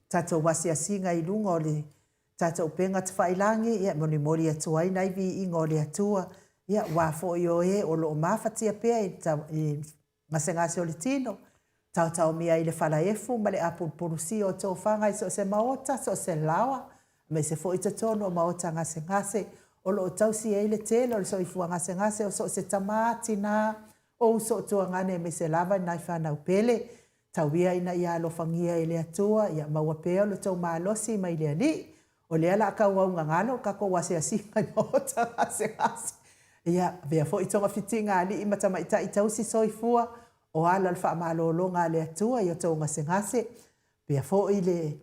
tatou asiasiga i luga o le tatou upega tafailagi, ia, e molimoli atu ai nai viiga o le Atua, ia, aua foi o e o lo o mafatia pea i gasegase o le tino, taotaomia ai le falaefu ma le apulupulusia o tofaga i so o se maota, so o se laoa, aemaise foi i totonu o maota gasegase o lo o tausi ai le tele o le soifua gasegase o so o se tama, tina, o uso o tuagane aemaise lava i nai fanau pele. Tau ia ina ia alofagia e le Atua, ia maua pea lo tou malosi mai le Alii. O lea la a tauaugagalo le tatou asiasiga i maota gasegase. Ia, avea foi togafitiga a alii ma tamaitai tausi soifua, o ala o le faamalologa a le Atua i o tou gasegase. Avea foi le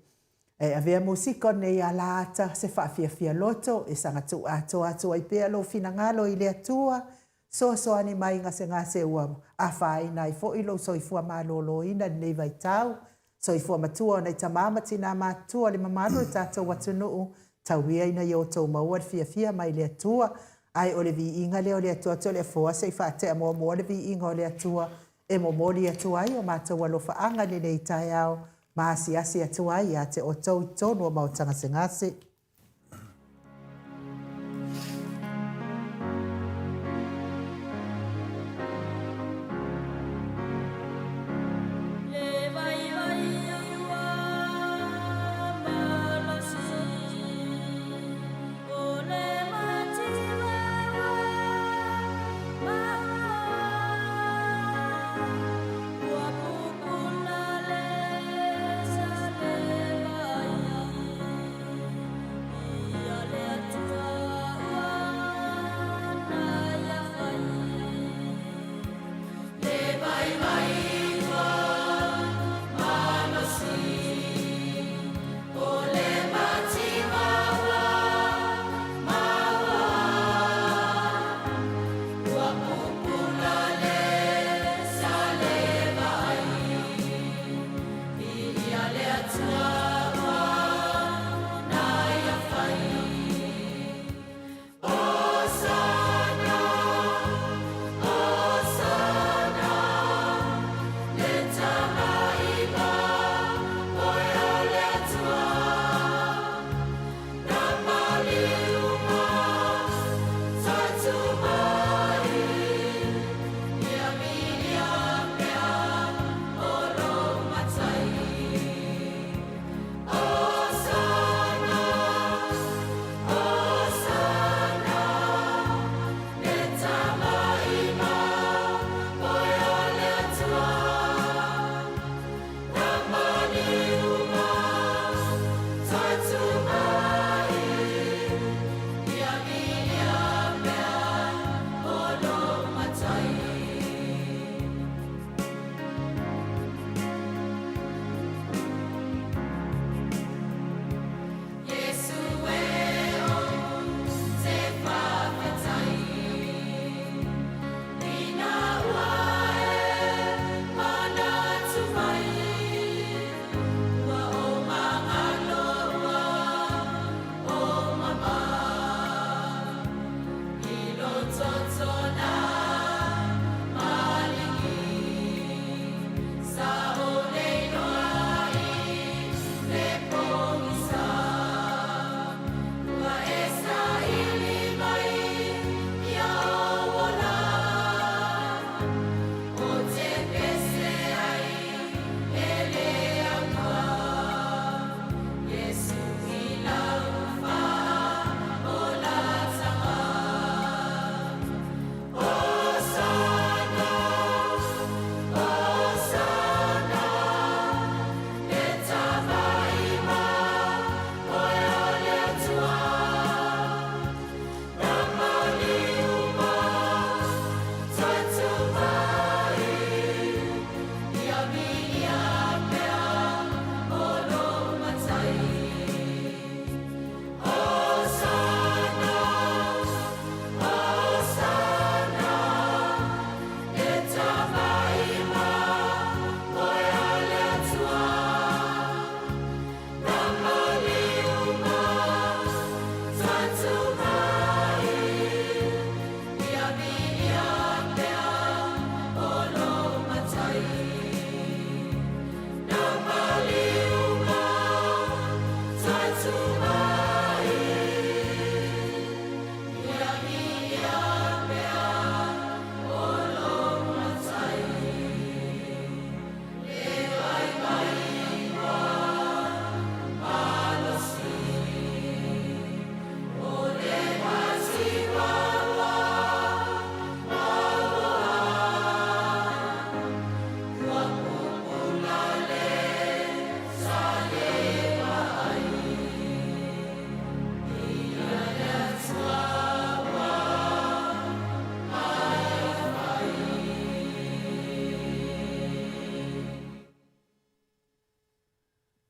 e avea musika o lenei alaata se faafiafia loto e saga tuu atoa atu ai pea lou finagalo i le Atua, Fesoasoani mai gasegase ua afaina ai foi lou soifua maloloina i lenei vaitau. Soifua matua o nai tama ma tina matutua o le mamalu o le tatou atunuu, tau ia ina ia outou maua le fiafia mai le Atua. Ae o le viiga lea o le Atua Toleafoa se i faatea muamua le viiga o le Atua e momoli atu ai o matou alofaaga i lenei taeao ma asiasi atu ai ia te outou i totonu o Maota Gasegase.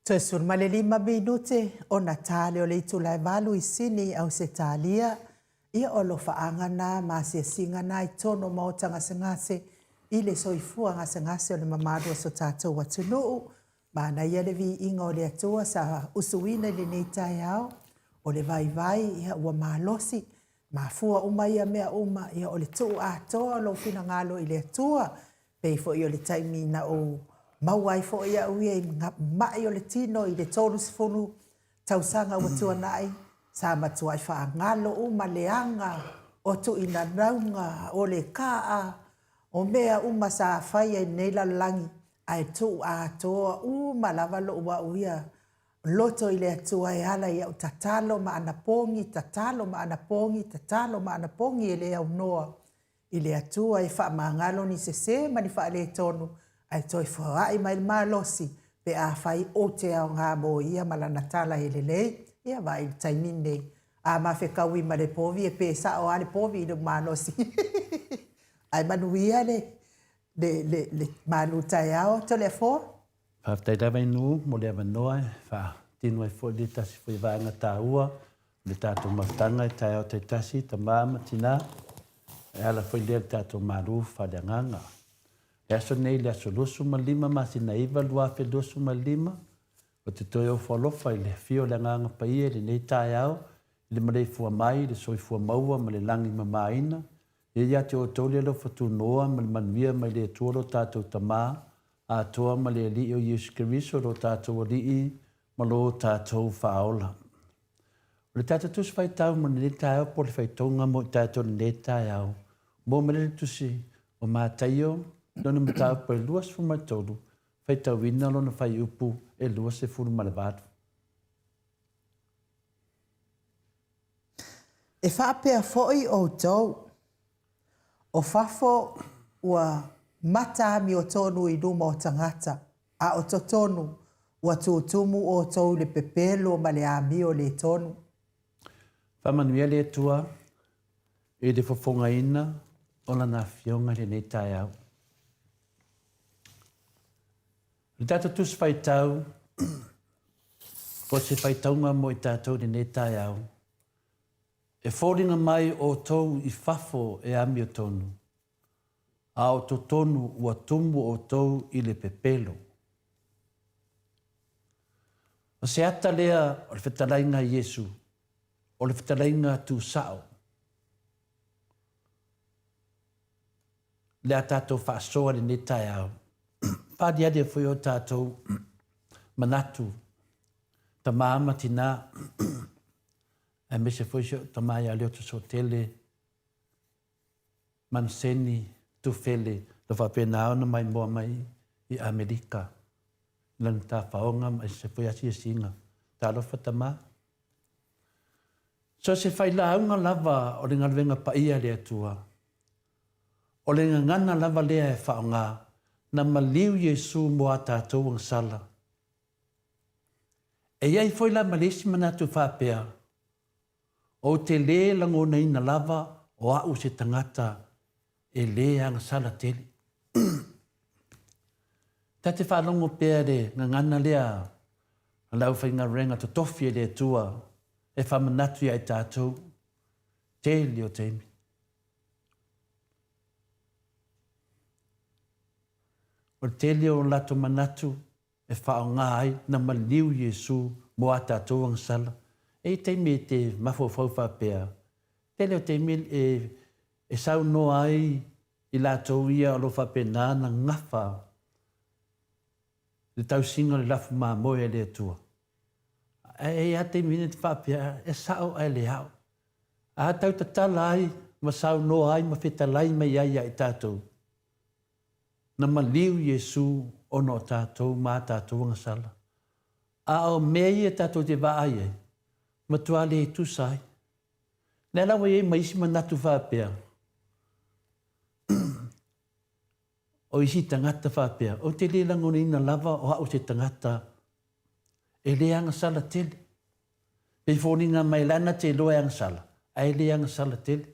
Toe 15 minute ona ta lea o le itula e 8 i Sini, Ausetalia. Ia o alofaaga na ma asiasiga na i totonu o maota gasegase i le soifua gasegase o le mamalu o so tatou atunuu. Manaia le viiga o le Atua sa usuina i lenei taeao, o le vaivai ia ua malosi, mafua uma ia mea uma, ia o le tuu atoa o lou finagalo i le Atua. Pei foi o le taimi na ou maua ai foi au ia i mai o le tino i le 30 tausaga ua tuanai, sa matuai faagalo uma leaga o tuinanauga, o le kaa, o mea uma sa faia i lenei lalolagi, ae tuu atoa uma lava lou au ia loto i le Atua e ala i au tatalo ma anapogi, tatalo ma anapogi, tatalo ma anapogi e le aunoa i le Atua e faamagalo ni sese ma ni faaletonu, ae toe foai mai le malosi pe afai ou te aoga mo ia ma lana tala e lelei. Ia vaai i le taimi lenei, a ma fetaui ma le povi, e pe sao lava le povi i lou malosi. Ae manuia le, le, le, le malu taeao, Toleafoa. Faafetai lava Inu mo le avanoa e faatino ai foi le tasi foi vaega taua o le tatou mafutaga i taeao taitasi, tama ma tina, e ala foi lea i le tatou malu faaleagaga. Le aso nei, le aso 25 masina 9 2025, ou te toe ofo alofa i le afio o le Agaga Paia i lenei taeao, i le maleifua mai i le soifua maua ma le lagi mamaina, ia ia te outou le alofa tunoa ma le manuia mai le Atua lo tatou Tama atoa ma le Alii o Iesu Keriso lo tatou Alii ma lo tatou Faaola. O le tatou Tusi Faitau mo lenei taeao po o le faitauga mo i tatou i lenei taeao, mo mai le Tusi o Mataio, lona mataupu e 23, faitauina lona fuaiupu e 28. E faapea foi outou, o fafo ua mata amiotonu i luma o tagata, a o totonu ua tutumu outou i le pepelo ma le amio le tonu. Faamanuia le Atua i le fofogaina o Lana Afioga i lenei taeao. O le tatou Tusi Faitau, o se faitauga mo i tatou i lenei taeao, e foliga mai outou i fafo e amiotonu, a o totonu ua tumu outou i le pepelo. O se ata lea o le fetalaiga a Iesu, o le fetalaiga tusao. Le a tatou faasoa i lenei taeao, faaliali ai foi o tatou manatu, tama ma tina, aemaise foi si ou tama ia Leota Sotele, Manuseni Tufele na faapena ona maimoa mai i Amerika i lana tafaoga ma se foi asiasiga. Talofa tama. So se failauga lava o le galuega paia a le Atua, o le gagana lava lea e faaaoga na maliu Iesu mo a tatou agasala. E i ai foi la ma le isi manatu faapea, Ou te lē lagonaina lava o a'u se tagata e lē agasala tele. Ta te faalogo pea i le gagana lea a le aufaigaluega totofi e le Atua e faamanatu iā i tatou, tele o taimi. O le tele o latou manatu e faaaoga ai na maliu Iesu mo a tatou agasala. E i ai taimi e te mafaufau faapea, tele o taimi e, e saunoa ai i latou ia o lo o faapena ona gafa le tausiga o le lafu mamoe a le Atua. Ae e i ai lava taimi e te faapea, e sao ae le ao. A tau tatala ai ma saunoa ai ma fetalai mai ai ia i tatou, Na maliu Iesu ona o tatou ma a tatou agasala. A o mea ia tatou te vaai ai, matua le tusa ai. Lea la ua i ai ma isi manatu faapea, o isi tagata faapea, ou te le lagonaina lava o au se tagata e le agasala tele. Pei foliga mai la na te iloa e agasala, ae le agasala tele.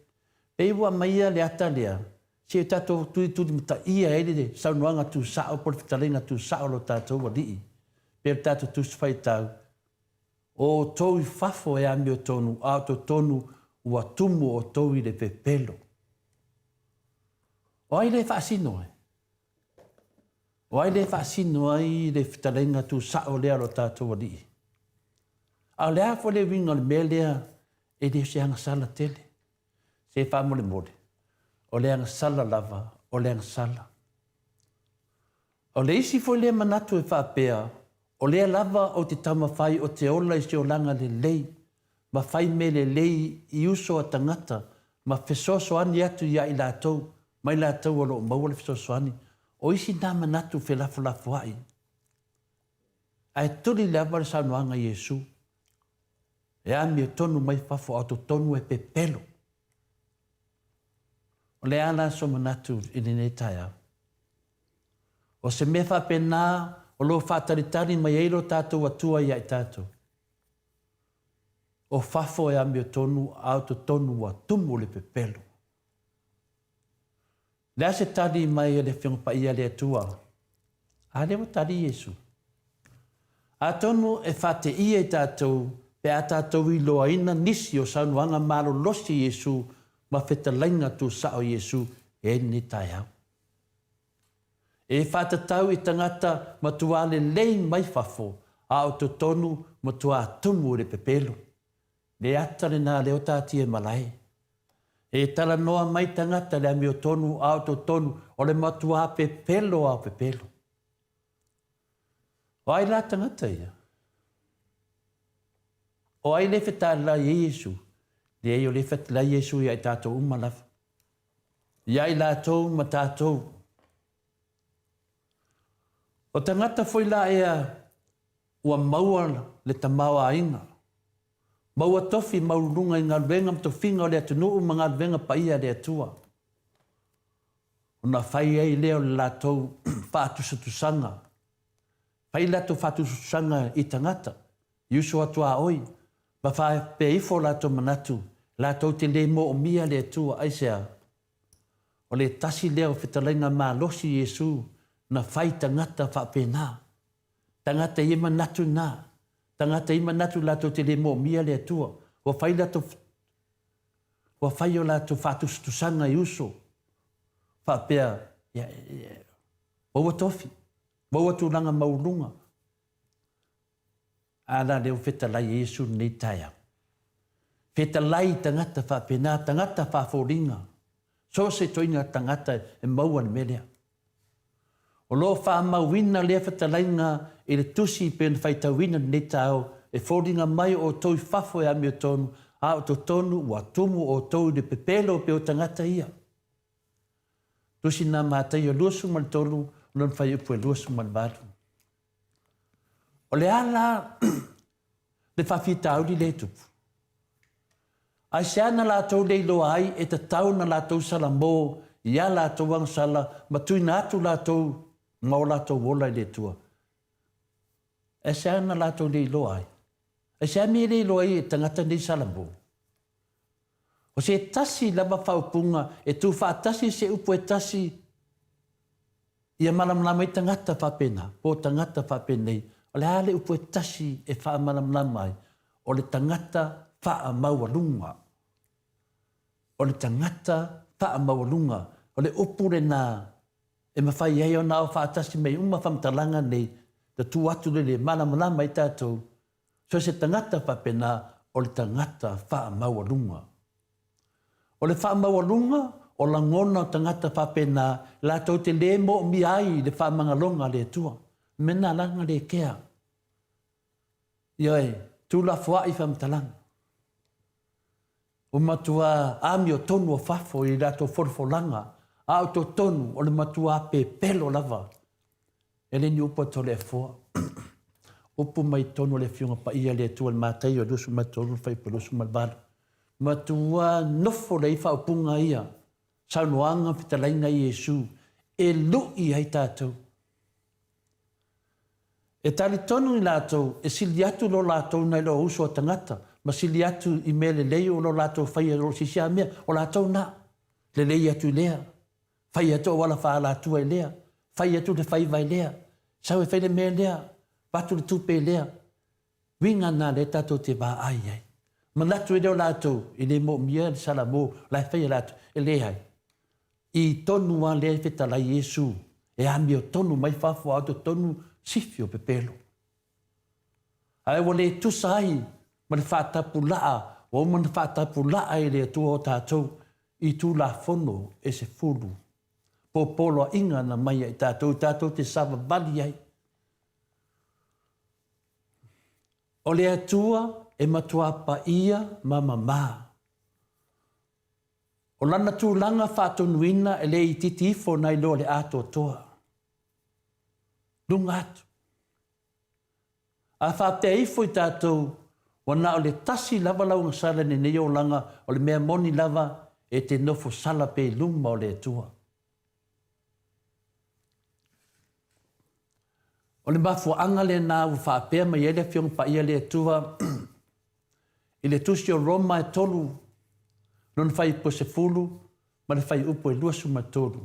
Pei ua aumaia le ata lea, se i tatou tulitulimataia ai le saunoaga tusao po o le fetalaiga tusao a lo tatou Alii. Pei o le tatou Tusi Faitau, O outou i fafo e amiotonu, a o totonu ua tumu outou i le pepelo. O ai lea e faasino ai? O ai lea e faasino ai le fetalaiga tusao lea a lo tatou Alii? A o le a foi le uiga o le mea lea e le o se agasala tele? Se faamolemole, o le agasala lava, o le agasala. O le isi foi lea manatu e faapea, o lea lava ou te taumafai o te ola i se olaga lelei ma fai mea lelei i uso a tagata ma fesoasoani atu ia i latou ma i latou o lo o maua le fesoasoani. O isi na manatu felafolafoai. Ae tuli lava le saunoaga a Iesu, E amiotonu mai fafo a o totonu e pepelo. O le a la so manatu i lenei taeao? O se mea faapena o lo o faatalitali mai ai lo tatou Atua ia i tatou. O fafo e amiotonu a o totonu ua tumu le pepelo. Le a se tali mai a le Afioga Paia a le Atua? A lea ua tali Iesu. Atonu e faateia i tatou pe a tatou iloaina nisi o saunoaga malolosi a Iesu ma fetalaiga tusao a Iesu e ai lenei taeao. E faatatau i tagata matuā lelei mai fafo a o totonu matuā tumu i le pepelo. Le ata lena lea o taatia i malae. E talanoa mai tagata le amiotonu a o totonu o le matuā pepelo a o pepelo. O ai la tagata ia? O ai le fetalai e Iesu? Leai, o le fetalai Iesu ia i tatou uma lava. Ia i latou ma tatou. O tagata foi la ea ua maua le tamaoaiga, maua tofi maualuluga i galuega ma tofiga o le atunuu ma galuega paia a le Atua. Ona fai ai lea o le latou faatusatusaga, fai le latou faatusatusaga i tagata, i uso atuaoi, ma faapea ifo o latou manatu, latou te le moomia le Atua. Aisea? O le tasi lea o fetalaiga malosi Iesu na fai tagata faapena. Tagata ia manatu na. Tagata ia manatu latou te le moomia le Atua. Ua fai latou Ua fai o latou faatusatusaga i uso, faapea, ia, ia, maua tofi, maua tulaga mauuluga. A la lea ua fetalai e Iesu lenei taeao. Fetalai i tagata faapena, tagata faafoliga, so o se ituaiga tagata e maua le mea lea. O lo o faamauina lea fetalaiga i le tusi pei ona faitauina i lenei taeao, e foliga mai o outou i fafo e amiotonu, a o totonu ua tumu outou i le pepelo pei o tagata ia. Tusi na Mataio 23, lona fuaiupu e 28. O le a la le faafitauli lea e tupu? Aisea na latou le iloa ai e tatau na latou salamo i a latou agasala ma tuuina atu latou ma o latou ola i le Atua? Aisea na latou le iloa ai? Aisea mea e le iloa ai e tagata nei salamo? O se tasi lava faaupuga e tuufaatasi se upu e tasi ia malamalama ai tagata faapena, po o tagata faapenei, o le a le upu e tasi e faamalamalama ai? O le tagata faamaualuga. O le tagata faamaualuga. O le upu lena e mafai ai ona ao faatasi mai uma faamatalaga nei, na tuu atu lele e malamalama ai tatou So se tagata faapena o le tagata faamaualuga. O le faamaualuga o lagona o tagata faapena latou te le moomia ai le faamagaloga a le Atua. Me na laga le kea. Ioe, tuulafoai faamatalaga. Ua matua amiotonu o fafo i latou folafolaga, a o totonu o le matua pepelo lava. E le ni upu a Toleafoa. Upu mai totonu o le Afioga Paia a le Atua i le Mataio 23 fuaiupu 28. Matua nofo lelei faaupuga ia, saunoaga ma fetalaiga a Iesu e lui ai tatou. E talitonu i latou e sili atu lo latou nai lo uso a tagata, ma sili atu i mea lelei o lo latou faia i lo se isi a mea, o latou na, lelei atu i lea, fai atu auala faaalatua i lea, fai atu le faiva i lea, sau e fai le mea lea. Avatu le tupe lea. Uiga na lea tatou te vaai ai. Manatu ai lea o latou, e le moomia le salamo la e faia e latou. E leai. I tonu lava lea e fetalai Iesu, e amiotonu mai fafo a o totonu sifi o pepelo. Ae ua le tusa ai ma le faatapulaa ua uma ona faatapulaa e le Atua o tatou i Tulafono e sefulu, po poloaiga na mai ia i tatou, tatou te savavali ai. O le Atua e matuā paia ma mamā. O Lana tulaga faatonuina e le itiiti ifo nai lo le atoatoa. Luga atu. A faapea ifo i tatou, ua na o le tasi lava lau agasala i lenei olaga, o le mea moni lava, e te nofo sala pea i luma o le Atua. O le mafuaaga lena ua faapea mai ai le Afioga Paia a le Atua i le Tusi o Roma e tolu, lona fuaiupu e sefulu ma le fuaiupu e 23,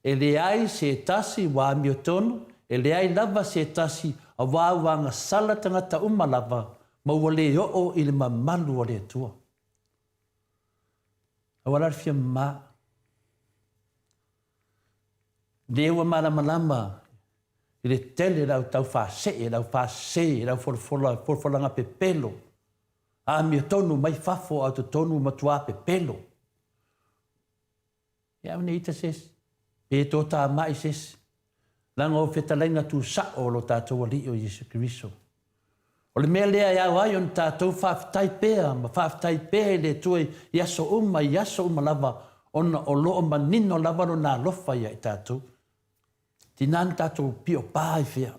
E leai se tasi ua amiotonu, e leai lava se tasi aua ua agasala tagata uma lava ma ua le oo i le mamalu o le Atua. Aua la le fia mama. Lea ua malamalama i le tele le au tau faasee, le au faasese, le au folafola, folafolaga pepelo, amiotonu mai fafo a o totonu ua matuā pepelo. Ia au nei ita se isi, pe totāma'i se isi, leaga o fetalaiga tusa'o o lo tatou Alii o Iesu Keriso. O le mea lea e ao ai ona tatou faafetai pea ma faafetai pea i le Atua i aso uma i aso uma lava ona o lo o manino lava Lona alofa ia i tatou. Tina na tatou piopa ai fea.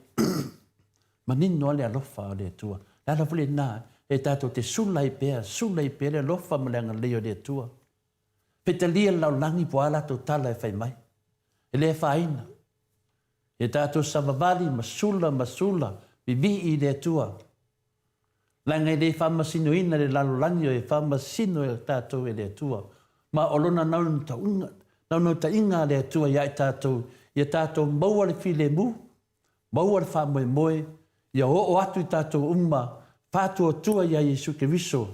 Manino lava le alofa o le Atua. Le ala foi lena e tatou te sula ai pea, sula ai pea le alofa ma le agalelei o le Atua. Petalia le lalolagi po o a latou tala e fai mai. E le afaina. Ia tatou savavali ma sula ma sula, vivii i le Atua. Leaga e le faamasinoina le lalolagi o e faamasino e tatou e le Atua. Ma o lona naunautaiga a le Atua ia i tatou, ia tatou maua le filemu, maua le faamoemoe, ia oo atu i tatou uma faatuatua ia Iesu Keriso,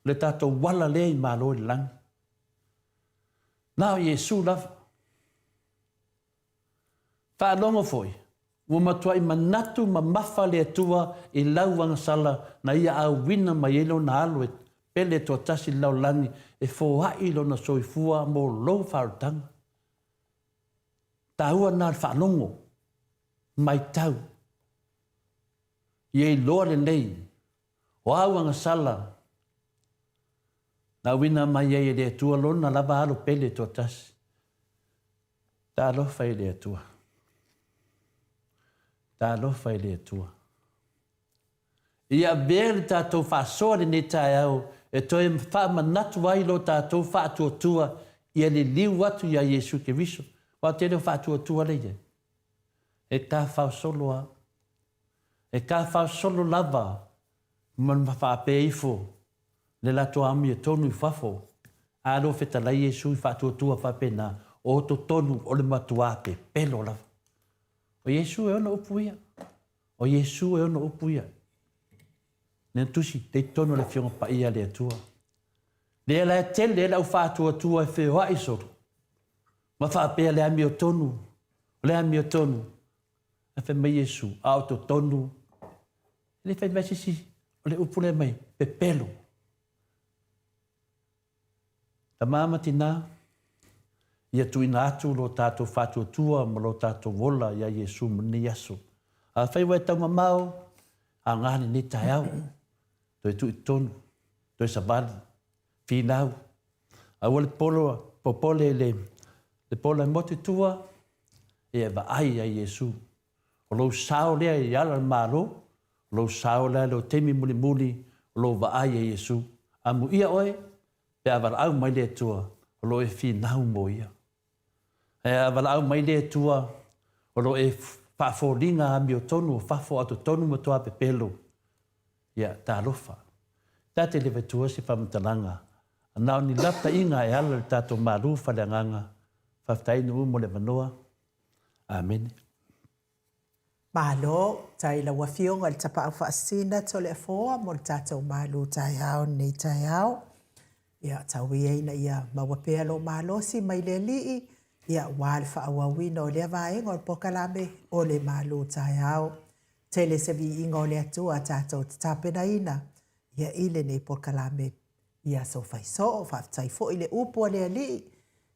le tatou ala lea i Malo i le lagi. Na o Iesu lava. Faalogo foi, ua matuai manatu mamafa le Atua i lau agasala na Ia auina mai ai Lona Alo e pele toatasi i le lalolagi e foai Lona soifua mo lou faaolataga. Taua lena o le faalogo, matau, ia iloa lelei o au agasala na auina mai ai e le Atua Lona lava Alo pele toatasi. Talofa i le Atua. Talofa i le Atua. Ia avea le tatou faasoa lenei taeao e toe faamanatu ai lo tatou faatuatua ia liliu atu iā Iesu Keriso. Aua o tele o faatuatua lea i ai, e tafaosolo lava. E tafaosolo lava ma faapea ifo le latou amiotonu i fafo, a lo fetalai Iesu i faatuatua faapena, o totonu o le matuā pepelo lava. O Iesu e ono upu ia. O Iesu e ono upu ia. Lena tusi, te tonu le Afioga Paia a le Atua. Lea la e tele ai le au faatuatua e feoai solo, ma faapea le amiotonu, o le amiotonu. Ae fai mai Iesu, a o totonu, e le fai mai se isi, o le upu lea mai, pepelo. Tama ma tina, ia tuuina atu lo tatou faatuatua ma lo tatou ola iā Iesu mo lenei aso. Afai ua e taumamao, aoga lenei taeao, toe tuu i totonu, toe savali, finau. Aua le polo, popole i le pola e motu i tua, ia e vaai iā Iesu. O lou sao lea i ala le Malo, o lou sao lea i lou taimi mulimuli, o lou vaai ia Iesu. Amuia oe, pe a valaau mai le Atua, o lo o e finau mo ia. Ae a valaau mai le Atua, o lo o e faafoliga amiotonu o fafo a o totonu matua pepelo, ia, talofa. Ta te le vatua se faamatalaga, na o ni lapataiga e ala i le tatou malu faaleagaga. Faafetai nuu mo le avanoa. Amene. Malo, tai i lau Afioga i le Tapaau Faasisina Toleafoa mo le tatou malu taeao i lenei taeao. Ia, tau ia ina ia maua pea lou malosi mai le Alii, ia, aua le faaauauina o lea vaega o le polokalame o le malu taeao. Tele se viiga o le Atua tatou te tapenaina ia i lenei polokalame i aso fai soo. Faafetai foi i le upu a le Alii,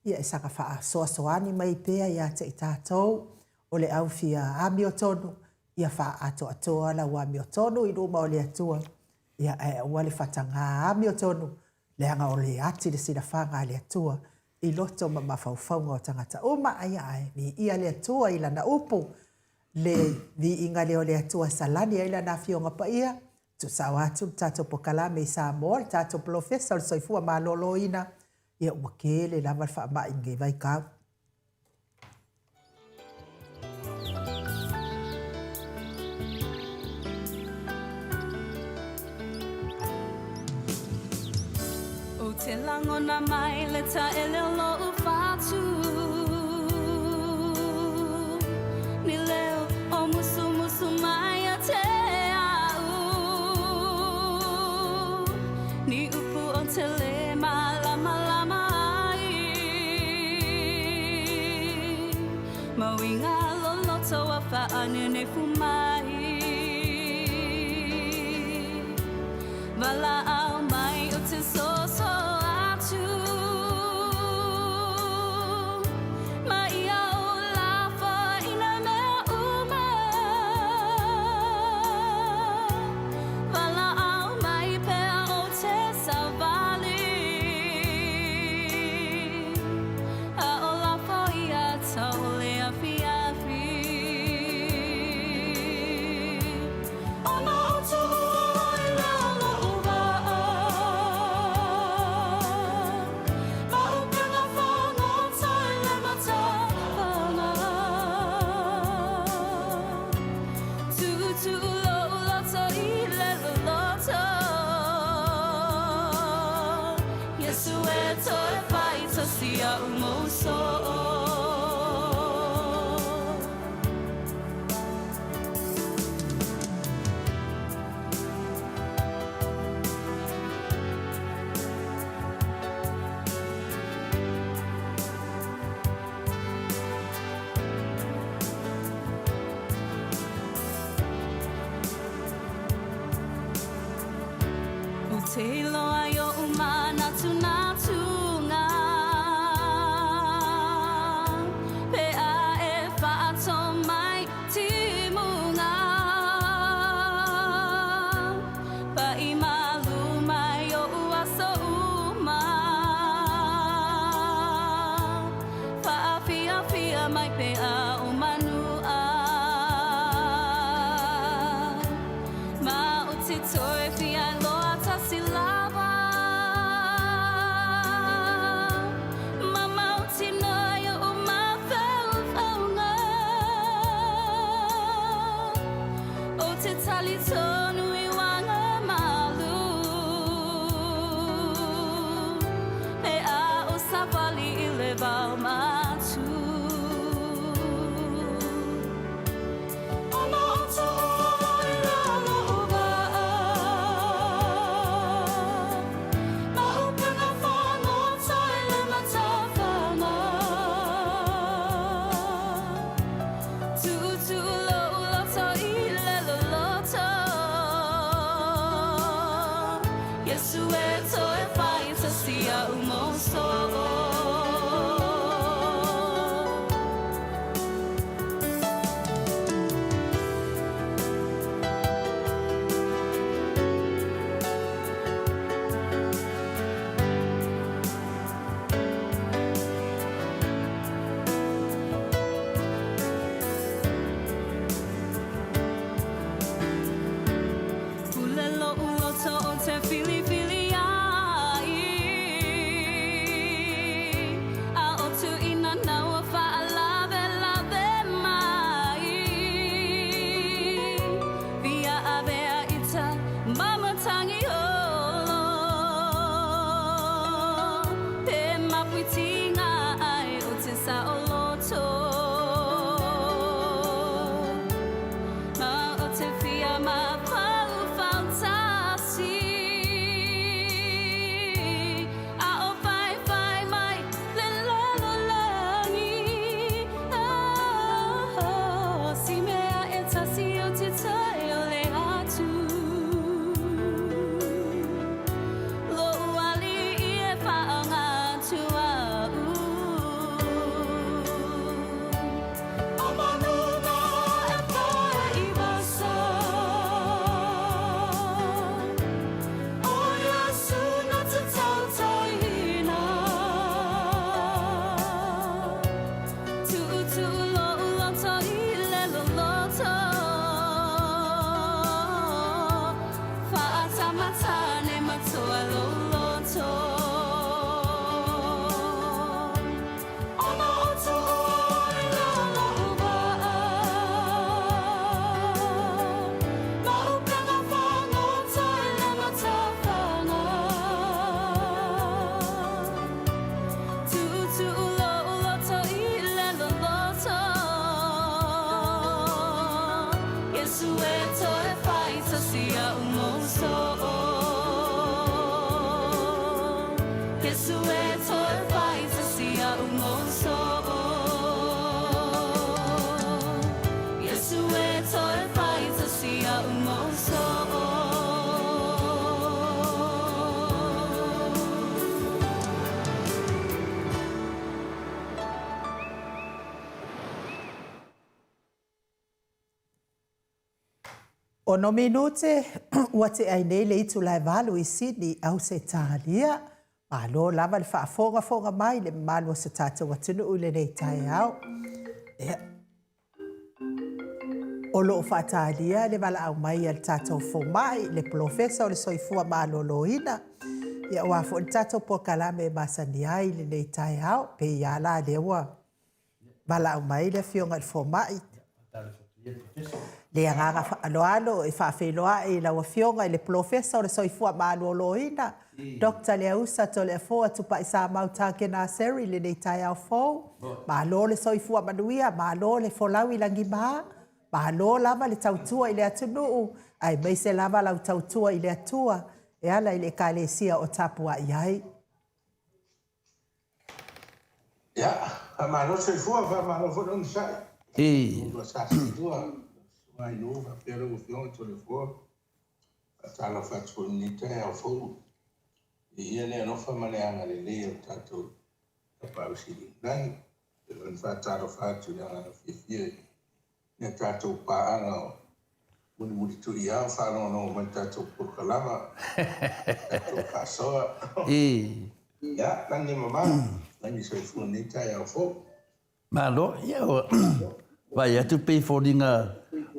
ia e saga faasoasoani mai pea ia te i tatou o le au fia amiotonu, ia faaatoatoa lau amiotonu i luma o le Atua, ia ae aua le faataga amiotonu, leaga o le ati le silafaga a le Atua i loto ma mafaufauga o tagata uma. Ia ae viia le Atua i Lana upu, le viiga lea o le Atua e salani ai Lana Afioga Paia, tuusao atu le tatou polokalame i Samoa, le tatou polofesa o le soifua maloloina, ia ua tele lava le faamai i lenei vaitau. Ou te lagona mai le taele o lo'u fatu Ni leo o musumusu mai ia te a'u Ni upu ou te lē mālamalama ai Ma uiga loloto ua faanenefu mai Valaau mai ou te soso atu Ma ia ou lafo i nā mea uma Valaau mai pea ou te savali A o lafo ia tau le afiafi Ona ou tuua ai lea o lo'u waa Ma upega fagota i le matafaga Tuutuu lo'u loto i le loloto Iesu e toe fai tasi a'u mou soo. Ou te iloa i oʻu manatunatuga Pe a e faato mai timuga Paʻi malū mai oʻu aso uma Faafiafia mai pe a o manua Ma ou te toe fia iloa tasi lava Ma mautinoa i oʻu mafaufauga Ou te talitonu i uaga malu Pe a ou savali i le vao matū. Iesu e toe fai tasi a'u mou soo. Iesu e toe fai tasi a'u mou soo. Ono minute ua tea ai nei le itula e valu i Sydney, Ausetalia. Malo lava le faafogafoga mai le mamalu o se tatou atunuu i lenei taeao. Ia, o lo o faatalia le valaau mai a le tatou fomai, le polofesa o le soifua maloloina, ia aua foi le tatou polokalame e masani ai i lenei taeao. Pei lava la lea ua valaau mai le afioga i le fomai. Le agaga faaaloalo e faafeiloai i lau Afioga i le Polofesa o le Soifua Maloloina, Doctor Leausa Toleafoa Tupaisamau Tagenaseri i lenei taeao fou. Malo le soifua manuia, malo le folau i lagima, malo lava le tautua i le atunuu, aemaise lava lau tautua i le Atua e ala i le Ekalesia o tapuai ai. Ia, faamalo le soifua, faamalo foi le onosai. Ua sa seelua susuga i nuu faapea lau Afioga Toleafoa. Faatalofa atu foi i lenei taeao fou. Viia le alofa ma le agalelei o le tatou Tapaau Sili i le Lagi. E faapea foi ona faatalofa atu i le agaga fiafia i a tatou paaga o mulimulituiao faalogologo mai i le tatou polokalama, tatou faasoa. Ia, lagi e mama, lagi soifua i lenei taeao fou. Malo, ia ua vaai atu pei e foliga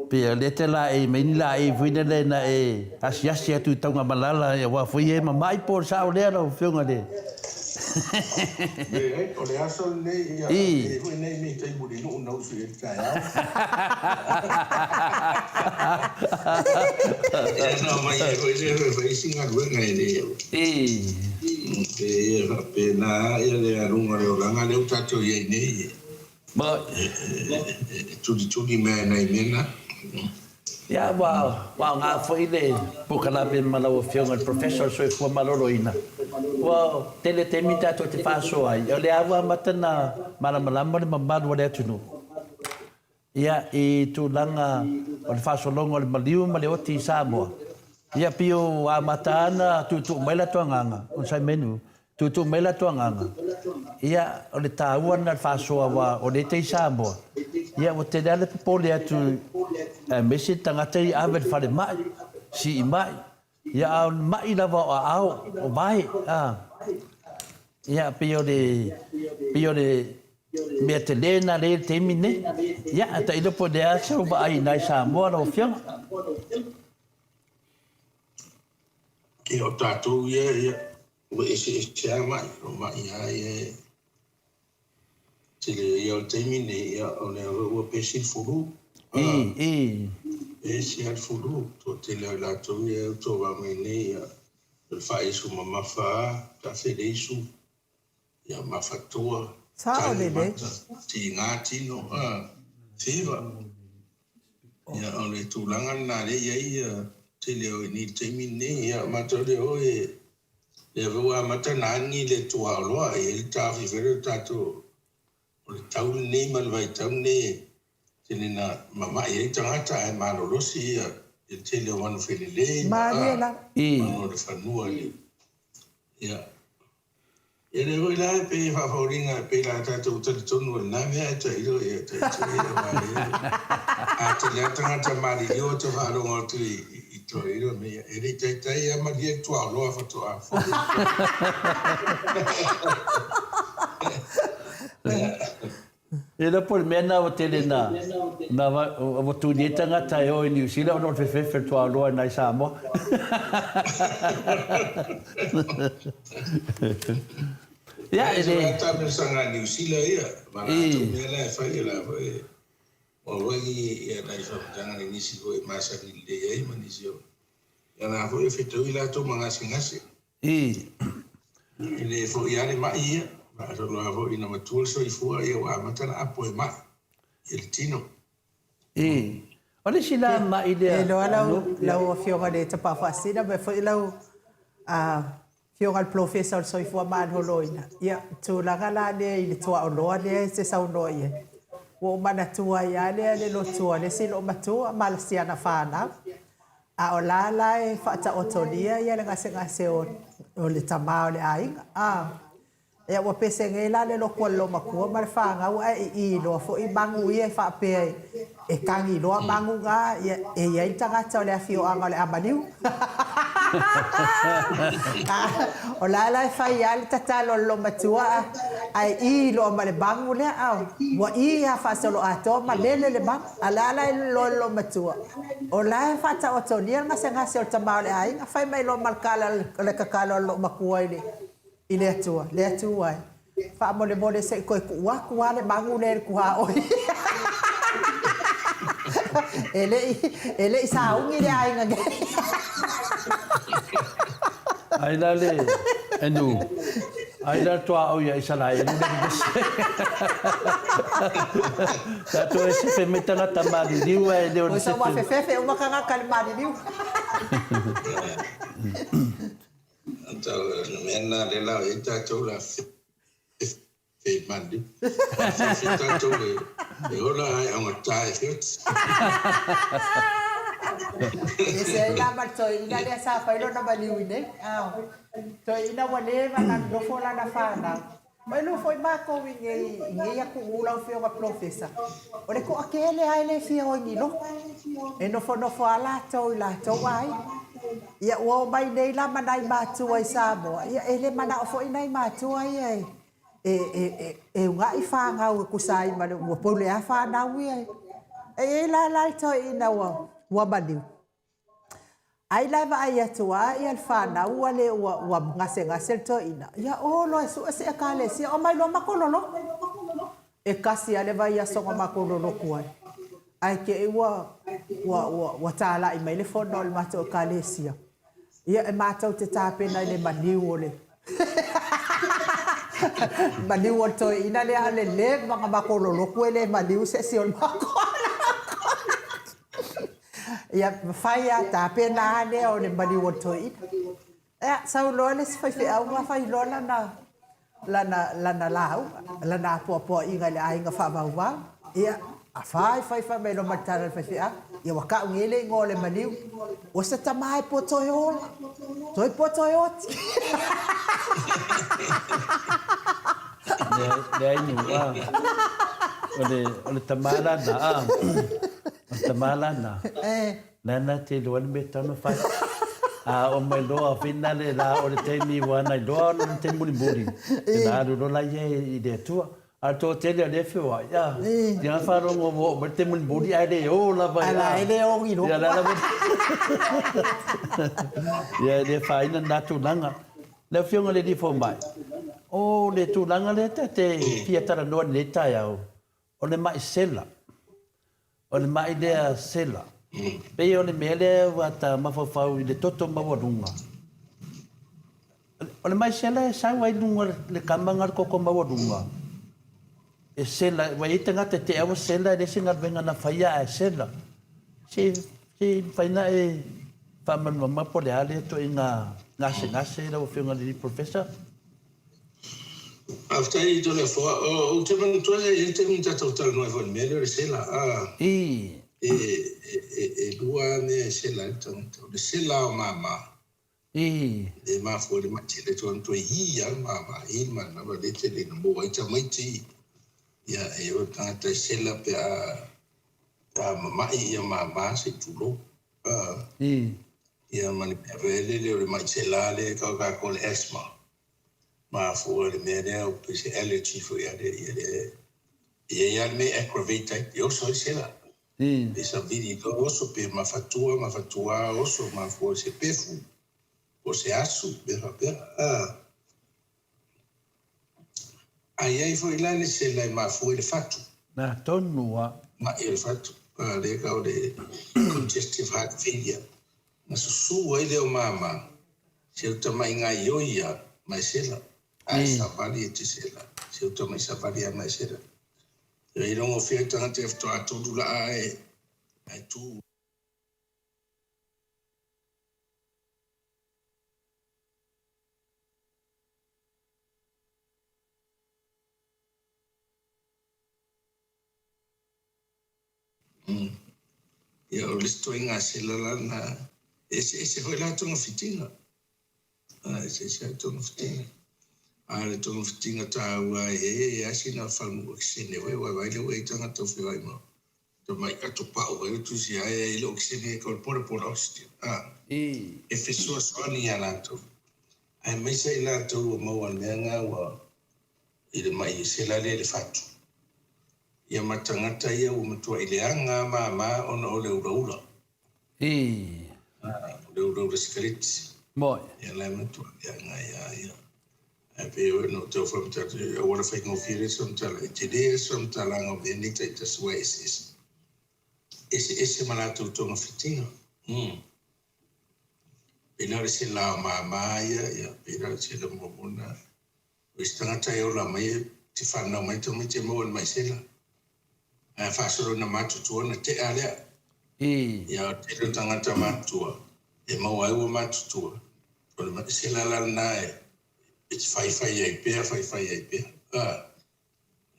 pei o lea e te laei mai ni laei foi lele na e asiasi atu i Taugamalala aua foi e mama'i po o le sao lea lau Afioga i le Leai, o le aso lenei, ia, e i ai foi nai mea tai mulinuu na usu i ai i le taeao. Ia, na omai ai foi lea e fai isi galuega e le. E faapena ia le aluga o le olaga lea ua tatou i ai nei, e tulituli mai ai nai mea na. Ia, ua aoga foi le polokalame ma lau Afioga i le Professor o le Soifua Maloloina. Ua tele taimi tatou te faasoa ai, o lea ua amata ona malamalama le mamalu o le atunuu ia, i tulaga o le faasologa o le maliu ma le oti i Samoa. Ia, pei ua amata lava ona tuutuu mai latou agaga, onosai mai Nu'u, Tuutuu mai latou agaga, ia, o le taua lena o le faasoa aua o lea e te i Samoa, ia ua tele lava le popole atu aemaise tagata ia ave i le falemai, sii mai, ia a o le mai lava o aao, o vae, a. Ia pei o le, pei o le mea tele lena lea i le taimi lenei. Ia, ae tailo po o le a sau vaai i ina i Samoa lau Afioga. Ia o tatou ia, ia, Ua eseese lava ma'i, o ma'i lava ia e tele ia o le taimi lenei, ia o lea foi ua pesi le fulu. Pesi lava le fulu, toatele o i latou ia e autovaa mai nei, ia, o le faaisu mamafa lava, tafeleisu, ia mafatua, Sao tagi lelei. mata, tiga tino, fever. Ia o le tulaga lena lea e i ai ia tele o i nei i le taimi lenei, ia matou le o e lea foi ua amata ona agi le tuaoloa, e i ai le taofi foi lea o tatou o le tau lenei ma le vaitau lenei e tele ina mamai ai tagata ae malolosi ia le tele o manu felelei ma Malie lava. manu o le fanua i le ia Ia lea foi la e pei e faafoliga e pei la tatou talitonu o lena mea ae tailo ia taitui ia malie. A tele lava tagata malilio ua tau faalogo atu i toeaina mea ia e le i taitai lava malie le tuaoloa faatoa foi. E iloa po o le mea lena ua tele ina ua tuli ai tagata e o i Niu Sila ona o le fefefe o le tuaoloa i ina i Samoa. Ia, e le. Leai se talosaga a Niu Sila ia, ma latou mea la e fai, o la foi ua foi ia nai faamatalaga i nisi foi e masani lelei ai ma nisi o, ia la foi e fetaui latou ma gasegase. I. E le foi lava le mai ia, faasolo lava foi ina matua le soifua, ia ua amata ona apo e mai ia le tino. I. O le isi la mai lea. E iloa lau, lau Afioga i le Tapaau Faasisina, mea foi lau Afioga i le Polofesa o le Soifua Maloloina, ia, tulaga la lea i le tuaoloa lea e te saunoa i ai, ua ou manatua ai lava lea le lotu a le isi loomatua ma si ana fanau. A o la la e faataotolia le gasegase o le tama o le aiga. Ia ua pese nei la le lotu a le loomatua ma le fanau ae ii loa foi magu ia e faapea e tagi loa magu na, ia, e i ai le tagata o le afioaga o le a maliu. O la la e fai lava le tatalo a le loomatua ae ii loa ma le magu lea, a ua ii lava faasoloatoa ma lele le magu. A o la la e iloa e le loomatua, o la e faataotolia le gasegase o le tama o le aiga, fai mai loa ma le tala o le tatalo a le loomatua i le Atua, le Atua e, faamolemole se i toe tuu atu lava le magu lea i le tuaoi. E le i sauni le aiga nei. Ai la le enu, ai la le tuaoi ia Isaraelu le vevesi. Tatou e sefe mai tagata maliliu ae le o le sefe. Ua afefefe uma tagata i le maliliu. Atau le mea lena lea la i ai tatou le afefefe i le maliliu. Afefefe tatou le ola ae augata e feoti. E ese ai la ma le toeaina lea sa fai lona maliu i nei. Toeaina ua leva ona nonofo lana fanau. Ua iloa foi matou i nei, i nei atunuu lau Afioga Polofesa, o le toatele lava e le fia o i ni lotu. E nofonofo lava latou i latou aiga. Ia ua omai nei la ma nai matua i Samoa, ia e le manao foi nai matua ia e e e e una'i fanau e tusa ai ma le ua pule lava fanau ia. E i ai la la le toeaina ua ua maliu. Ai la e vaai atu lava le fanau ua le ua gasegase le toeaina, ia o loa e sue se ekalesia, omai loa matou lolotu. E tasi lava le vaiaso na matou lolotu ai, ae te i ua ua ua talai mai le fono a le matou ekalesia, ia e matou te tapena i le maliu o le maliu o le toeaina lea, a o le leva ona matou lolotu e le maliu se isi o le matou. Ia, fai lava, tapena lava lea o le maliu o le toeaina. Ia, sau loa le isi faifeau ma fai loa lana, lana, lana lauga, lana apoapoaiga i le aiga faavauvau. Ia, fai, fai, fai mai loa ma le tala a le faifeau. Ia, ua tau nei le igoa o le maliu. O se tama e po toe ola, toe po toe oti. Leai nu, a. O le, o le tama lana, a. O le tama lana. Lana te iloa le mea e tatau ona fai. A oo mai loa whina le la o le taimi ua ana iloa ona le taimi mulimuli, ona alu loa la ia i le Atua. A o le toatele o lea e feoai, a, ia faalogo ua oo mai le taimi mulimuli ae le o lava i, a. A la e le o ni lotu. Ia la lava. Ia e le afaina lena tulaga. Lau Afioga i le Alii Fomai, o le tulaga lea ta te fia talanoa i lenei taeao, o le ma'i sela. O le ma'i lea sela. Pei o le mea lea ua ta mafaufau i le toto maualuga. O le ma'i sela e sau ai luga le kama na le toto maualuga. E sela, ua i ai tagata e te ua sela e leai se galuega na faia ae sela. Se se mafai ona e faamalamalama po o le a lea ituaiga gasegase lau Afioga i le Alii Polofesa? Faafetai i Toleafoa. Ou te manatua sa i ai le taimi na tatou talanoa ai foi i le mea lea o le sela. E lua lava mea e sela ai le tagata. O le sela o mama, e mafua i le mai tele atu ona toe ī lava le mama, ī le manava lea tele ina maua ai tamaiti. Ia, e o le tagata e sela pe a mamai ia mama se i tulou. Ia ma le mea foi lele o le mai sela lea e tau tatou o le asthma. Mafua i le mea lea, pei se allergy foi a lea, ia lea e i ai lava le mea e aggravate ai, e oso ai le sela. Pe savili loa oso, pe mafatua, mafatua oso, mafua i se pefu, po o se asu, mea faapea. A i ai foi la le sela e mafua i le fatu. Na tonu a. Mai o le fatu, lea e tau o le congestive heart failure. Na susu ai lea o mama, se uta mai gaioi a mai sela, ae savali e te sela, se uta mai savali a mai sela. E iloa gofie le tagata e faatoa tolu laa ae tu. Ia, o le isi ituaiga sela la lena, e eseese foi la togafitiga. A, eseese lava togafitiga. A o le togafitiga taua e i ai, e i ai lava sina fagu okesene foi, aua vaai lea ua i ai tagata o feoai ma tamai ato pau foi lea tusi ai, e i ai le okesene e pole oxygen, a, e fesoasoani ia latou, aemaise i latou ua maua i le mea lena ua i le mai sela lea i le fatu. Ia ma tagata ia ua matuai leaga lava mama ona o le ulaula. O le ulaula sikareti. Moi. Ia la e matuai leaga ai lava ia. Ae pei ona ou tau faamatala atu, e auala faigofie lea se faamatalaga. E tele le faamatalaga o mea nei taitasi aua e eseese. Eseese ma latou togafitiga. Pei la o le sela o mama ia, ia pei la o le sela muamua lena. O isi tagata e ola mai e te fanau mai tamaiti e maua i le maisela. Ae a faasolo ina matutua ona tea lea. Ia o le tele o tagata matutua e maua ai ua matutua, o le maisela la lena e te faifai ai pea, faifai ai pea. A,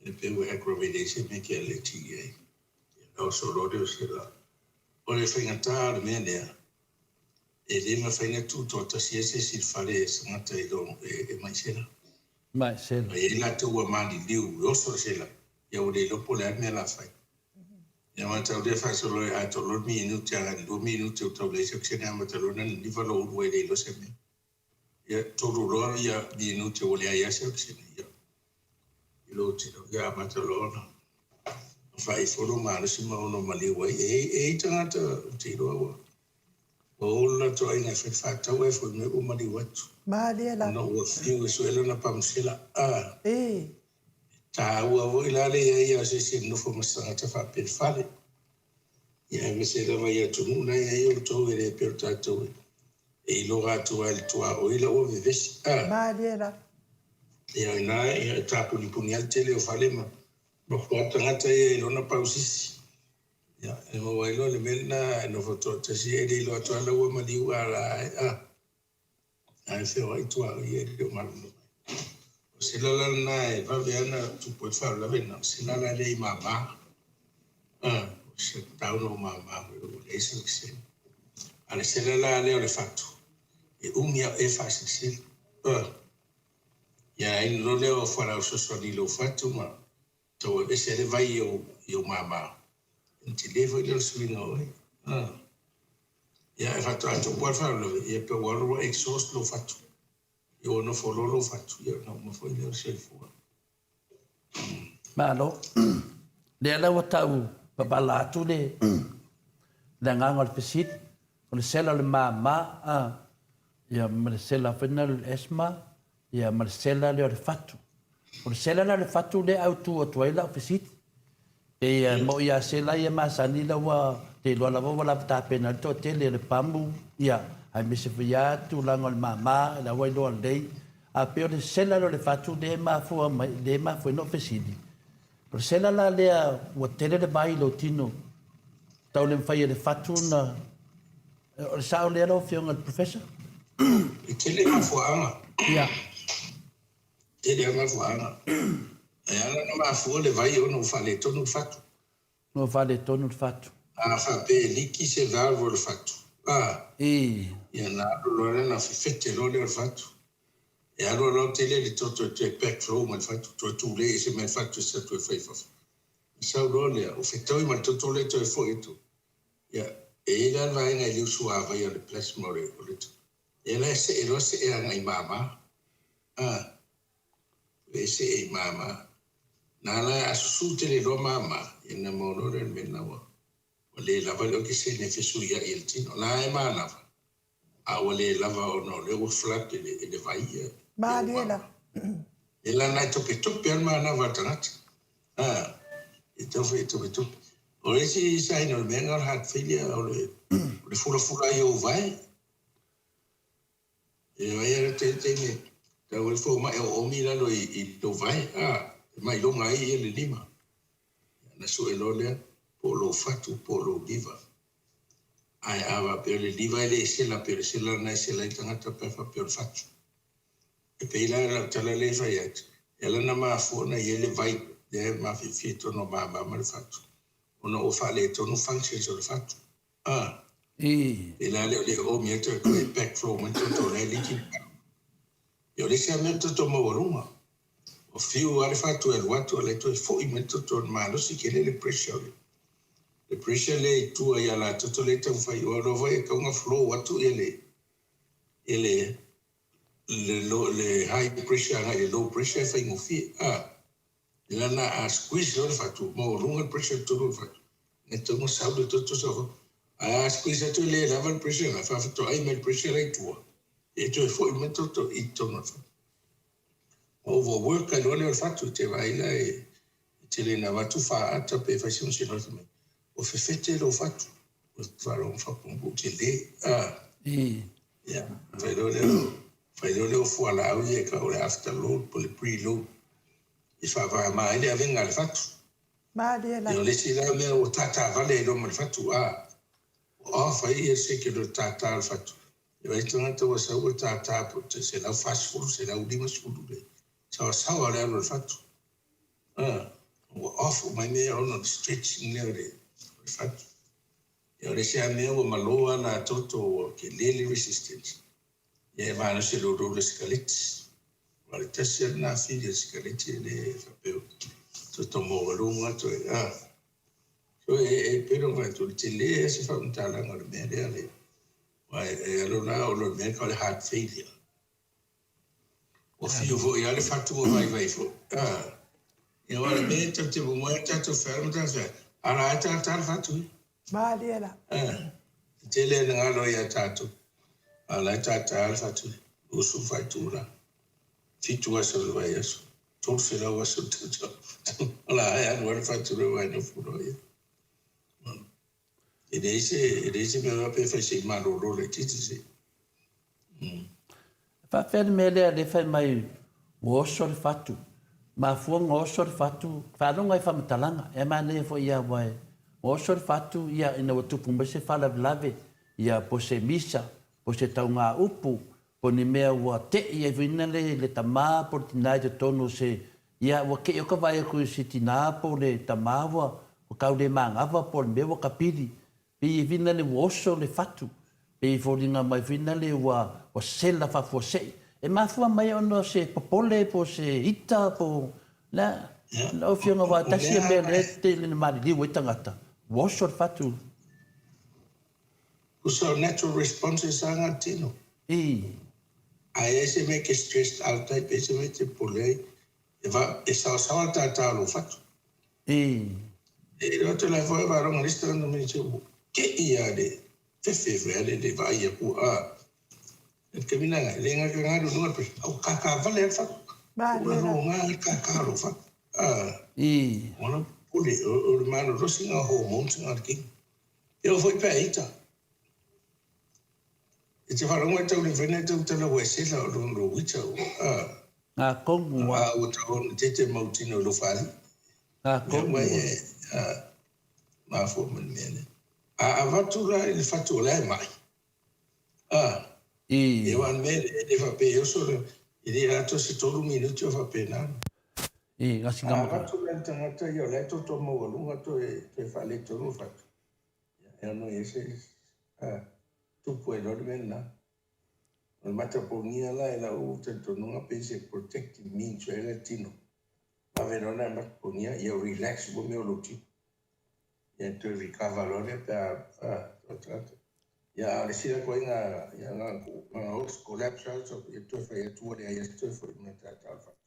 e pei ua aggravate ai se mea e te allergic i ai. Ia ona oso loa lea o sela. O le faigata o le mea lea, E le mafai ona tutoatasi ai se isi i le fale e se tagata i lo e mai sela. Mai sela. E i ai latou ua maliliu e oso le sela, ia ua le iloa po o le a le mea o le a fai. Ia matau lea faasolo e atoa loa le minute agai i le 2 minute ua tau leai se okesene amata loa ona niniva lou ulu ua e le iloa se mea. Ia tolu loa ia minute ua leai lava se okesene, ia i lou tino, ia amata loa ona faaifo lou malosi ma ono maliu ai. E i ai tagata ou te iloa ua Ua ou le latou aiga e fai faatau ae foi mai ua maliu atu. Malie la. Ona ua fiu e sue lana pamusela. A. E. Taua foi la le iai o se isi e nofo ma se tagata faapea i le fale. Ia aemaise lava i atunuu na e iai outou e le pei o tatou e iloga atu lava i le tuaoi la ua vevesi. A. Malie la. Ia o ina e tapunipuni lava le tele o fale ma nofo lava tagata ia i lona pausisi. Ia, e maua ai loa le mea lena e nofo toatasi ai, e le iloa atu lava la ua maliu a la ae, a, ae feoai tuaoi e le o malolo mai. O se lala lena e vave lava ona tupu ai le faalavelave lena, o se lala lea i mama, a, o se tau na o mama foi ua leai se okesene. A o le sela la lea o le fatu, e umi lava o e faaselesele, a, ia ainu loa lea o fualaau fesoasoani i lou fatu ma Tau aveese ai le vai i ou mama. Ona tele foi lea o le suiga o oe. Ia, e faatoa tupu lava le faalavelave, ia pe ua alu ua exhaust lou fatu. Ia ua nofo loa lou fatu, ia ona uma foi lea o le soifua. Malo. Lea la ua tau papaala atu le agaga o le fesili, o le sela o le mama, a, ia ma le sela foi lena o le asthma, ia ma le sela lea o le fatu. O le sela la o le fatu lea e autu atu ai lau fesili. Pei e moni lava sela ia masani la ua te iloa lava ua lava tapena ai le toatele o le pamu, ia, aemaise foi lava tulaga o le mama, la ua iloa lelei. A pei o le sela lea o le fatu lea e mafua mai, lea e mafua ai ona ou fesili, o le sela la lea ua tele le vai i lou tino, tau le mafai e le fatu ona O le sao lea lau Afioga i le Professor? E tele mafuaaga. Ia. Tele lava mafuaaga. E ala ona mafua le vai ona ua faaletonu le fatu. Ua faaletonu le fatu. A faapea e liki se valve o le fatu, a. Ii. Ia ona alu loa lea ona fefete loa lea o le fatu. E alu alu lava tele le toto e toe back flow mai le fatu, toe tulei ese mai le fatu e sau toe fai i fafo. Ona sau loa lea, ua fetaui ma le toto lea toe foi atu. Ia, e i ai la le vaega e le usuavai o le plasma o le, o le, ia la e see loa see agai i mama. A, e see i mama. Na la a susu tele loa mama, ia na maua loa lea o le mea lena ua, ua le lava le okesene e fesuiai e le tino. La e manava, A ua le lava ona o lea ua flood i le vai ia. Malie la. E lana e topetope a le manava a le tagata. A, e tau fai e topetope. O le isi sign o le mea lena o le heart failure o le, o le fulafula ai o ou vae. E vaai a le taimi e tau ai le fomai e oomi i lalo i lou vae, a, e mailoga ai ia le lima. Ona sue loa lea, po o lou fatu po o lou liver. Ae a faapea o le liver e le sela pei o le sela lena e sela ai le tagata pe a faapea o le fatu. E pei la o lau tala lea e fai atu, e ala ona mafua ona i ai le vai lea e mafiafia i totonu o mama ma le fatu. Ona ua faaletonu functions o le fatu. A. Ii. Pei la lea o le oomi atu e toe back flow mai le toto o la e leaky le fatu. Ia o le isi lava mea o le toto maualuga. Ua fiu lava le fatu e alu atu a o la e toe foi mai le toto o le malosi tele le pressure o le le pressure lea i tua i alatoto lea e taumafai aua o foi e tatau ona flow atu ia le ia le le, le high pressure agai i le low pressure e faigofie. A. Lana a squeeze loa le fatu, maualuga le pressure i totonu o le fatu, e tatau ona sau le toto sau fafo. Ae a squeeze atu e le lava le pressure lena, faafetoai mai le pressure la i tua, e toe foi mai le toto i totonu o le fatu. Ua overwork ai loa lea o le fatu, e te vaai la e tele ina avatu faata pe fai se masini fai mai, ua fefete lou fatu. Ua faalogo faapuupuu tele. Ia, fai loa lea o, fai loa lea o fualaau ia e tau o le afterload po o le preload e faavama ai le avega a le fatu. Malie la. Ia o le isi la mea ua tātāvale ai loa ma le fatu, a, ua off ai ia le circuit o le tātā o le fatu. E vaai tagata ua sau ua tātā po o se 140, 150 le saoasaoa o le alu a le fatu. A, ua off uma ai mea ia ona o le stretching lea o le fatu. Ia o le isi lava mea ua malo lava la toto ua tele le resistance, ia e malosi e loulou le sikaleti. Aua o le tasi lava lena fili o le sikaleti e le faapea ua toto maualuga toe a. So e e pei ona fai atu, o le tele lava se faamatalaga o le mea lea le aua e alu la oo loa i le mea lea e tau o le heart failure. Ua fiu foi lava le fatu ua vaivai foi. A, ia aua o le mea tatou te momoe lava tatou feala ma tatou feala, a o la e tata le fatu ia. Malie la. A, e tele ina galo ia tatou, a o la e tata le fatu ia. 24 itula, 7 aso o le vaiaso, 300 aso o le tausaga, o la e alu lava le fatu i le vainofo loa ia. E leai se, e leai se mea faapea e fai se i malolo laitiiti se i. E faapefea le mea lea lea fai mai ua oso le fatu. Mafua ona oso le fatu, faalogo ai faamatalaga, e manaia foi ia aua e ua oso le fatu ia ina ua tupu mai se faalavelave ia po o se misa, po o se tauga upu, po o ni mea ua tei ai foi le le tama po o le tina i totonu o se ia ua tei o ka vaai atu i se tina po o le tama ua tau le manava po o le mea ua tapili Pei e fina le ua oso le fatu, pei e foliga mai fina le ua sela faafuasei. E mafua mai ona o se popole po o se ita po o le a? Lau Afioga aua e tasi ia mea lea e tele ina maliliu ai tagata, ua oso le fatu. Tusa o natural responses a nga tino. Ii. A i ai se mea e te stressed out ai pe se mea e te popole ai, e va, e saosaoa le tātā o lou fatu. Ii. E iloa atu la foi varoga le isi tagata mea se ua kei a le fefe foi a le le vaai aku a le taimi na le nga ka lu lunga pe au ka ka vale al fatu ua lo nga ka ka lo fatu a Ii. ona pule o le malolosi nga hormones nga le kino e o foi pe ita e te faalogo e tau le mafai ona e tautala ua e sela o lou lou ita a Ngā kongu a ua tau ona tete mautino i lou faalii Ngā mea kongu uma ia e mafua mai le mea lea. A avatu la i le fatu o la e mai a I. e aua o le mea e le faapea e oso le e le atoa se tolu minute o faapena. I, ngā A singa maka. avatu la i le tagata ia o la e toto maualuga toe toe faaletonu le fatu ia e ono i ai se a tupu ai loa le mea lena. O le matapogia la i lau talitonuga pei se protective means foi lea le tino. Vave loa ona e matapogia ia relax uma mea o lou tino. Ia toe recover loa lea pe a a tagata. Ia a o le isi la ituaiga ia na ona collapse lava ia toe fai atu ua leai lava se toe foi mai tata o le fatu.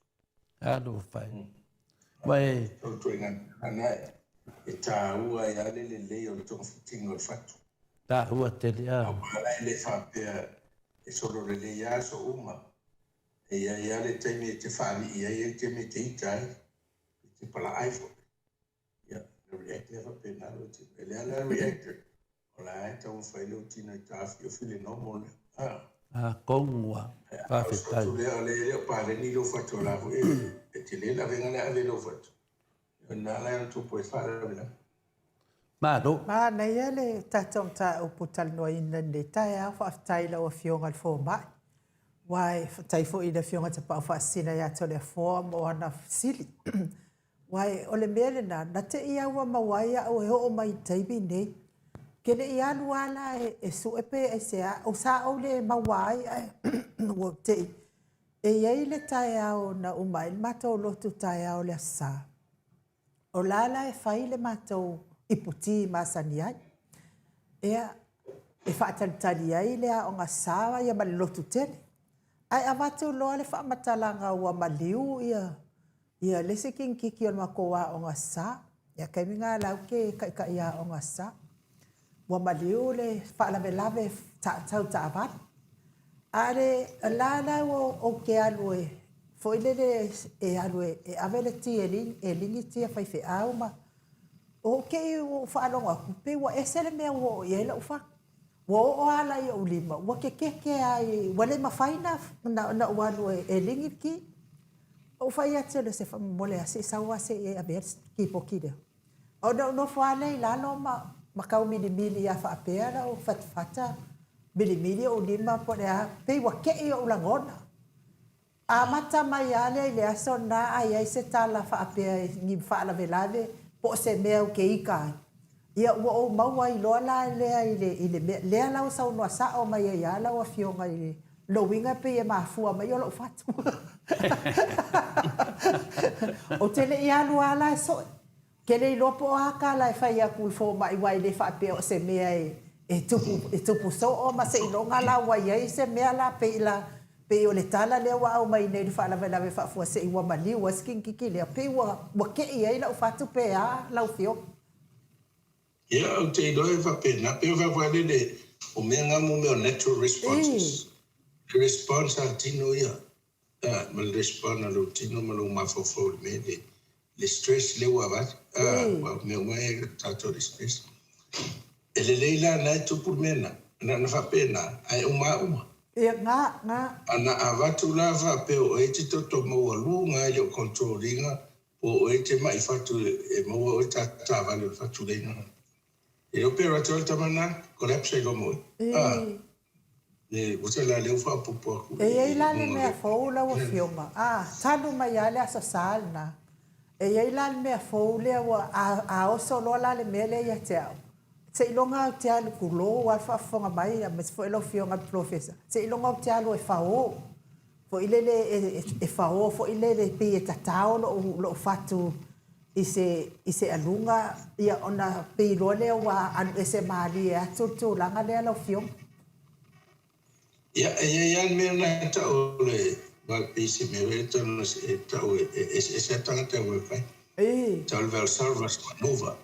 Talofa e. Ua e. O ituaiga mea na e taua ai lava le lelei o le togafitiga o le fatu. Taua tele a. Aua la e le faapea e solo lelei lava aso uma. E i ai lava le taimi e te faalii ai, e i ai le taimi e te ita ai, e te palaai foi. Ia, le react lea faapena lou tino. E leai la reactor, o la e taumafai lou tino e taofiofi le normal lea. Ah. Ah, kongu a. Faafetai. O lea, o lea e le o paleni lou fatu, o la foi e tele le avega lea ave i lou fatu. O lena la e ono tupu ai faalavelave. Malo. Manaia le tatou mataupu talanoaina i lenei taeao. Faafetai i lau Afioga i le Fomai. Aua e faafetai foi i le Afioga Tapaau Faasisina ia Toleafoa mo ana fesili. Aua o le mea lena, na te i lava ua maua ai au e oo mai i le taimi lenei. Ou te le i alu lava la e sue pe aisea, sa ou le maua ai ae ua ou te i. E i ai le taeao na uma ai le matou lotu taeao i le Aso Sa, o la la e fai le matou iputi masani ai. Ia, e faatalitali ai le Aoga Sa ia ma le lotu tele. Ae avatu loa le faamatalaga ua maliu ia ia le isi kinikiki o le matou Aoga Sa, ia taimi na la ou te taitai Aoga Sa. Ua maliu le faalavelave tau taavale. A le la la ou te alu e foi lele e alu e ave le ti e ligi ti a faifeau ma ou te i ua ou faalogo atu pei ua ese le mea ua oo i ai lau fatu. Ua oo lava la i ou lima, ua kekeke lava i, ua le mafai ona ou alu e ligi le ti. Ou fai atu i le faamolemole lava se i sau lava se i e ave ia le kipoti lea. Ona ou nofo lava lea i lalo ma tau milimili lava faapea lau fatafata, milimili ou lima po o le a, pei ua te i ou lagona. Amata mai lava lea i le aso lena a i ai se tala faapea i ni faalavelave po o se mea ou te ita ai, ia ua ou maua ai loa la lea i le, i le mea lea la ua saunoa sao mai ai lava lau Afioga i lou uiga e pei e mafua mai o lou fatu. Ou te le i alu lava la e soe. Ke le iloa po o a tala e fai atu i le fomai aua e le faapea o se mea e tupu e tupu soo ma seiloga la ua i ai se mea la pei la pei o le tala lea ua aumai nei i le faalavelave faafuasei ua maliu ai si kinititi lea pei ua ua kei ai lau fatu pe a lau Afioga. Ia ou te iloa e faapena pei o faafuasei lele o mea na mo mea o natural responses. Le response a le tino ia. A, ma le response a lou tino ma lou mafaufau i le mea le, le stress lea ua avatu. A, aua o mea uma ia e tatou le stress. E lelei la na e tupu le mea na, na ona faapena, ae uma lava uma. Ia, na, na. A na avatu la faapea o oe e te toto maualuga e le o control ina, po o oe e te mai fatu e maua oe ta taavale o le fatu lena. E o pe rata o le tama na, collapse ai loa ma oe. A, e usa la lea ua faaopoopo atu E i ai la le mea fou lau Afioga, a, talu mai lava le Aso Sa lena, e i ai la le mea fou lea ua, a, a oso loa la le mea lea ia te au, seiloga ou te alu, tulou lava le faafofoga mai, aemaise foi lau Afioga i le Polofesa, seiloga ou te alu e fao. Foi lele e fao foi lele pei e tatao lou lou fatu i se i se aluga ia ona pei loa lea ua alu ese malie atu le tulaga lea lau Afioga. Ia, e i ai lava le mea lena e tau o le, aua pei se mea foi lea e tau e eseese lava tagata e fai. E tau o le Valsalva's maneuver.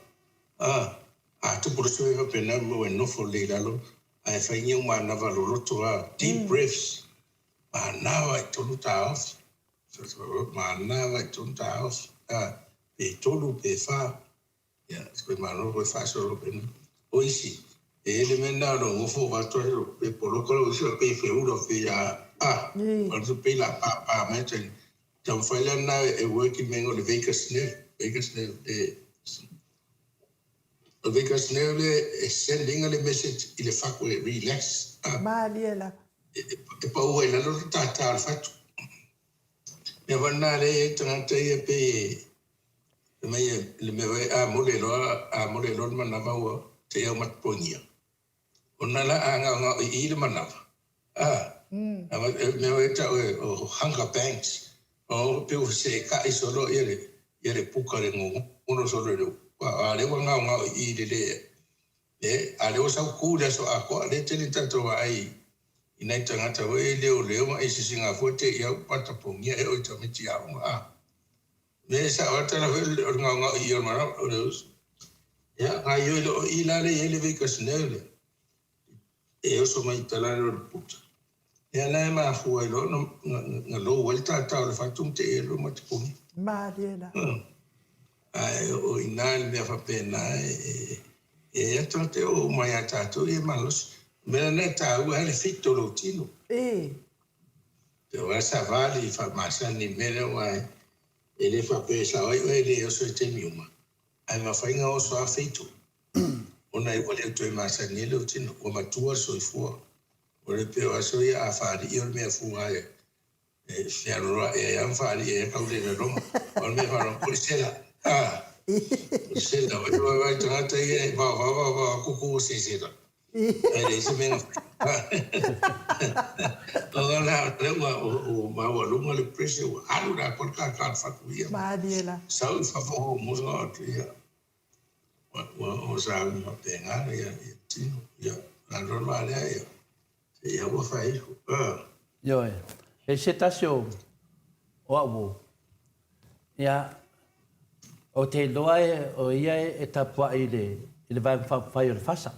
A, a tupu loa se mea faapena, ua e nofo lelei i lalo ae fai ni au manava loloto lava, deep breaths. Manava i tonu taofi. Manava i tonu taofi. A, pe tolu, pe wha. Ia, koe malo koe whaasoro pena. O isi, e ele mea na o ngofo watoa he pe poloka lo isi pe wheura pe a, a, o pe la pa pa mai tani. Taumafai la na e work i mea o le vagus nerve, vagus nerve e O le vagus nerve lea e send ina le message i le fatu e relax. Malie lava. E pau ai i lalo le tātā o le fatu. Mea foi lena lea e i ai tagata ia pei e fai mai le mea foi a mole loa a mole loa le manava ua te i au matapogia. Ona la a gaogao i i le manava, a, mea foi e tau o hunger banks, o pei ua feseekai solo ia le, ia le puka le gogono solo i le upu, a lea ua gaogao i i le le, e, a lea ua sau ku le aso atoa, lea e tele ni tatou vaai i nai tagata foi e leoleo ma aisisi fua te i au patapogia e o i tamaiti aoga, a. Mea e sao lava tala foi o le gaogao i i o le manava, o le uso. Ia, gaioi loa o i la lea e i ai le vagus nerve lea, e oso mai i talale o le puta. Ia la e mafua ai loa ona lou ai le tātā o le fatu ma te ea loa ma te puni. Malie la. Ae o i ina le mea faapena e e atu te oo uma ia tatou ia e malosi. O le mea lena e taua ai le fit o lou tino. Te oa savali faamasani i le mea lea aua e le faapea e sao ai oe e le oso i taimi uma, ae mafai ona oso lava feito ona ua le toe masani ai lou tino, ua matua le soifua. Ua le pei o aso ia a faalii o le mea fua e fealoloa ai lava ma faalii ai lava tau le laloga. O le mea faalogo, o le sela. Ah, o sela, o iwa vai tagata ia e vao vao vao vao kuku o se sela. Ai le se mea O la le ua o maua lunga le pressure ua alu la ko ka ka fatu ia. Malie la. Sau i fafo o musa o tu ia. Ua o sa u ma penga ia ia tino ia. La rola lea ia. Ia ua fai iho. Ah. Ioe. E se tasi o o au uo. Ia, ou te iloa e, o ia e tapuai i le, i le Vaega Faaupufai o le FASA.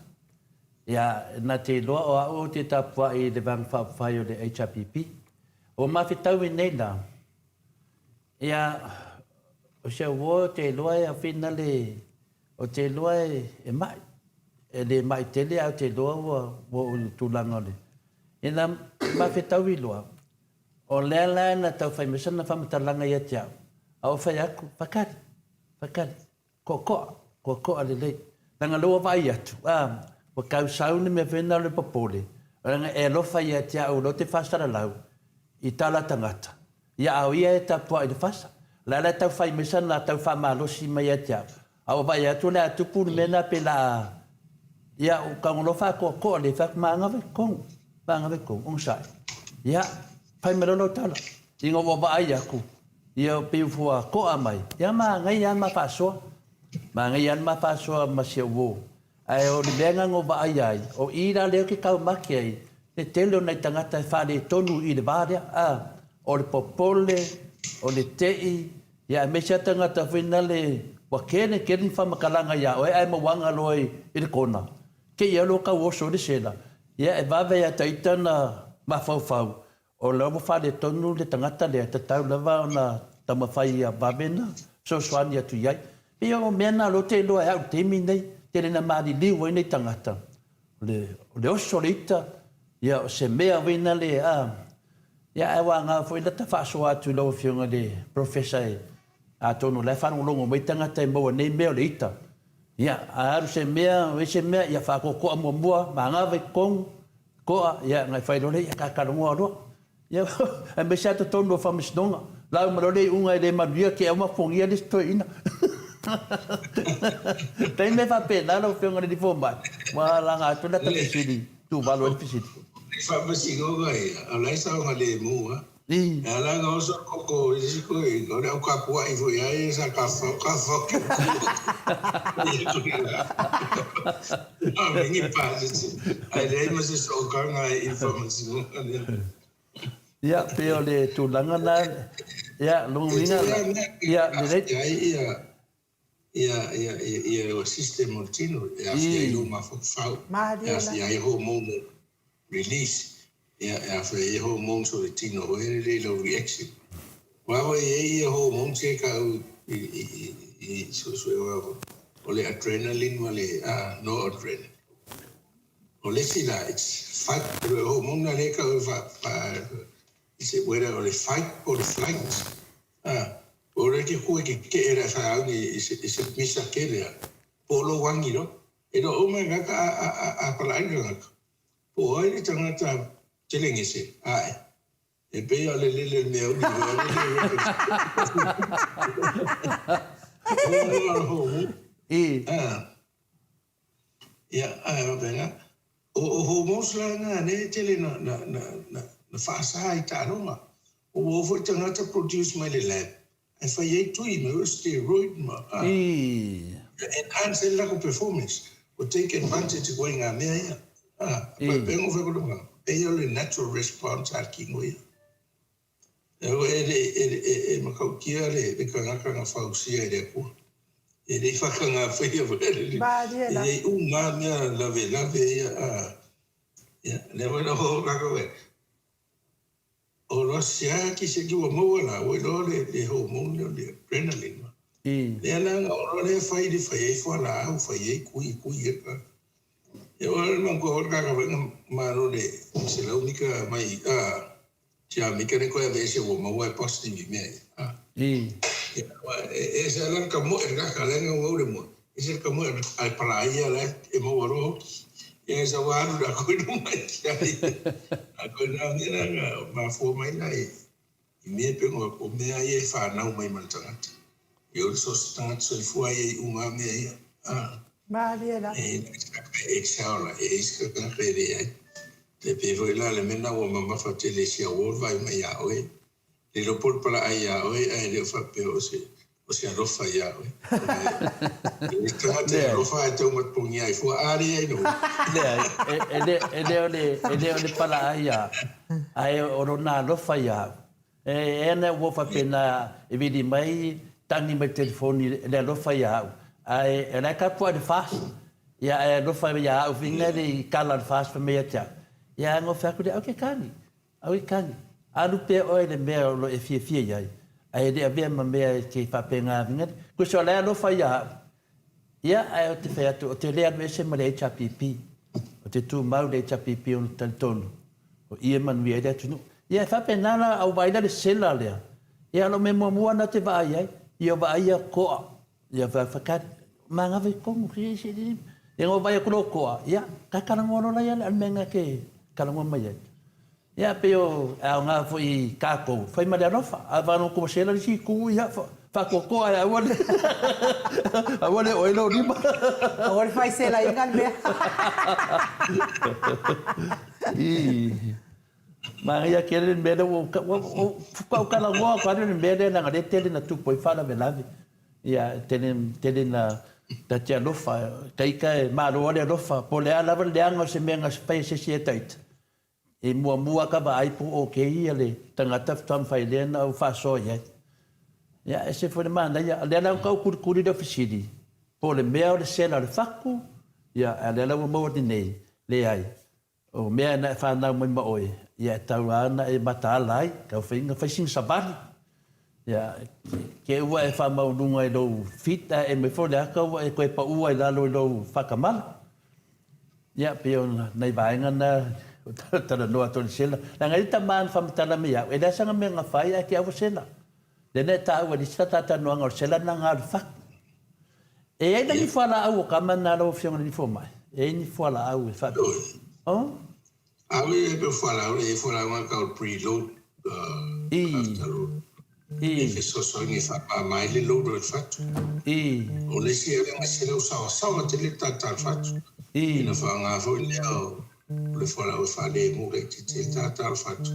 Ia, na te iloa o au ou te tapuai i le Vaega Faaupufai o le HRPP. Ua mafetau i nei la, ia, o si au uo ou te iloa e afina le, ou te iloa e, e mai. E le mai tele ae ou te iloa ua, ua oo i le tulaga o le, ia na mafetau i loa, O lea la na tau fai mai sana faamatalaga ia te au, a ou fai atu, Fakali, fakali, koakoa, koakoa lelei. Leaga lea ua vaai atu, a, ua tau sau le mea foi lena o le popole, leaga e alofa ia te au o lea ou te faasalalau i tala tagata, ia a o ia e tapuai i le fasa. O le a la e tau fai mai sana tau faamalosi mai ia te au, A ua vaai atu o le a tupu le mea lena pe la ia u ka ngolo faatoatoa le fai atu maga vai tonu maga vai tonu onosai ia fai mai loa lau tala ina ua vaai atu ia pei ua toa mai ia manaia lava le ma faasoa manaia lava le ma faasoa ma si au uo ae o le mea lena na ou vaai ai o i la lea ou te taumate ai le tele o nai tagata e faaletonu i le va lea a o le popole o le tei Ia aemaise a tagata foi nale ua kele kele ni faamatalaga ia oe ae mauaga loa i le kona. Kei loa tau oso i le sela, ia e vave ia ta ita na mafaufau o la ua faaletonu le tagata lea, tatau lava ona taumafai ia vave na fesoasoani atu i ai. Pei o mea na lea ou te iloa e au i le taimi lenei, tele ina maliliu ai nai tagata, o le oso o le ita, ia o se mea foi nale a Ia, ae ua aoga foi lata faasoa atu i lau Afioga i le Professor e, atonu o la e faalogologo mai tagata e maua nei mea o le ita. Ia, a alu se mea, o ai se mea, ia faatoatoa muamua, magava i totonu, toa, ia, ona e fai loa lea, ia tatalanoa loa. Ia, aemaise lava totonu o faamasinoga, lauga loa le iuga e le manuia, te i ua mapogia le isi toeaina. Pei mea faapena lau Afioga i le Alii Fomai, ua laga atu lata fesili. Tuvalu ai le fesili. O le faamasinoga ia, o la e saogalemu lava. E ala ona oso le koko i isi toeaiina, o le au tapuai foi lava ia sa tafafao tafafao ki Ae leai ma se sootaga i le faamasinoga lea. Ia, pei o le tulaga lena, ia, lona uiga, ia, lelei. Ia, ia, ia, ia o system o le tino e aafia ai lou mafaufau, e aafia ai hormonal release, ia, e aafia ai hormones o le tino foi lele i lau reaction. Aua foi e i ai ia hormones ia e tau i, i, i, i suesuega o le adrenaline ma le noradrenaline. O le isi la, it's fight, o le hormone la lea e tau e fa, fa, it's whether o le fight po o le flight. O le ke koe ke keʻe la whaangi i se i se misa kele a po lo wangi lo e lo uma ngaka a a a a pala ai ngaka po ai le tangata telenge se ae e pe o le lele le mea uli I. Ia, ae faapena. O, o hormones la na lea e tele na, na, na, na, na faasa i taaloga. Ua oo foi tagata produce mai le lab ae fai ai tui mai o steroid ma, a, enhance ai le latou performance. Ua take advantage koe i ngā mea ia. A, pei ona fai atu le magaga, pei o le natural response a le kino ia. E matautia le tagata na fausia e le Atua. E le i whakangawhaia foi e le Malie la. E i ai uma lava mea lavelave ia a. Ia, lea foi na oo lako e. O loa sea ki se ki ua maua la, ua iloa le le hormone lea o le adrenaline. Lea la na oo loa lea fai le fai ai fualaau, fai ai kui kui e ka. Ia ua le manatua foi le kakavaina malo le 100 mita mai a. Tia me kene koe aveese ua maua e positive i mea ia. Ah. Ia, e ese ala le kamoe le kaka lea nga ua le mua. Ese le kamoe ai pala ia la e maua roa hoki. Ia e sa ua alu la koe luma i kia ia. A koe nā mea la nga mafua mai la i mea pengo o mea ia e whanau mai ma le tangata. Ia o so se tagata soifua ia i uma lava mea ia. A. Malie la. E e te saola, e i se tagata e leai. E pei foi la le mea lena ua mamafa tele i si au uo le vaai mai ia oe. Le iloa po o le palaai ia oe ae le o faapea o se o se alofa ia oe. O le tagata e alofa ae taumatogia ai fua a leai no. Leai, e le e le o le e le o le palaai ia ae o lona alofa ia au. E ana ua faapena e vili mai tagi mai le telefoni le alofa ia au ae o la e tapuai le FAST ia ae alofa ia au fina le i kala le FAST fai mai ia te au ia ae fai atu lea aua e te tagi aua e te tagi alu pea oe i le mea o lo o e fiafia i ai ae le avea ma mea e te faapena fina le o la e alofa ia au ia ae ou te fai atu ou te le alu ese ma le HRPP ou te tumau i le HRPP ona talitonu O i e manuia ai le atunuu. Ia e faapena la, a ua vaai la le sela lea, ia o lau mea muamua lena ou te vaai ai, ia vaai ia koa, ia whakari, mangawa i tonu, ia na ou vaai atu loa o koa, ia, ka talanoa loa la ia le mea na ke talanoa mai ai. Ia pei o e aoga foi i tatou, fai ma le alofa, a vaai ua sela le isi itu, ia, faatoatoa e aua le, aua le oo ai lou lima. Aua le fai selaina le mea. Ii. Manaia tele le mea lea ua ou faatoa ou talanoa atu lava i le mea lea leaga o lea e tele ina tupu ai faalavelave. Ia, tele, tele ina ta te alofa, ta ita e malo lava le alofa, po o le a lava le leaga o se mea na fai e se isi e ta ita, e muamua lava ta vaai po o okay ia le tagata faatoa mafai lea ona ou faasoa i ai. Ia, e ese foi le manaia. O lea la ua ou kulikuli le fesili, po o le mea o le sela o le fatu, ia, a o lea la ua maua nei, leai. O mea na e fanau mai ma oe, ia e tau lava ona e mataala ai, tau fai fai sina savali. Ia, te ua e faamaualuga i lou feet ae e mai foi o le ata ua e toe pau ai i lalo i lou faatamala. Ia, pei o nai vaega na o talanoa atu ai i le sela. Leaga e i ai le tama na faamatala mai ia au, e leai sana mea na fai ae te au ua sela. Lea na e taua i le isi talatalanoaga o le sela lena na o le fatu. E i ai la ni fualaau o tama na lau Afioga i le alii fomai? E i ai ni fualaau e faapea? Oh? Awe e pe fualaau, e fualaau nga kau preload afterload. E fesoasoani e faamama ai le load o le fatu. O le isi ale nga sela u sawasawa tele tata le fatu. Ina faaaoga foi lea o le fualaau e faalemu laitiiti ai le tata o le fatu.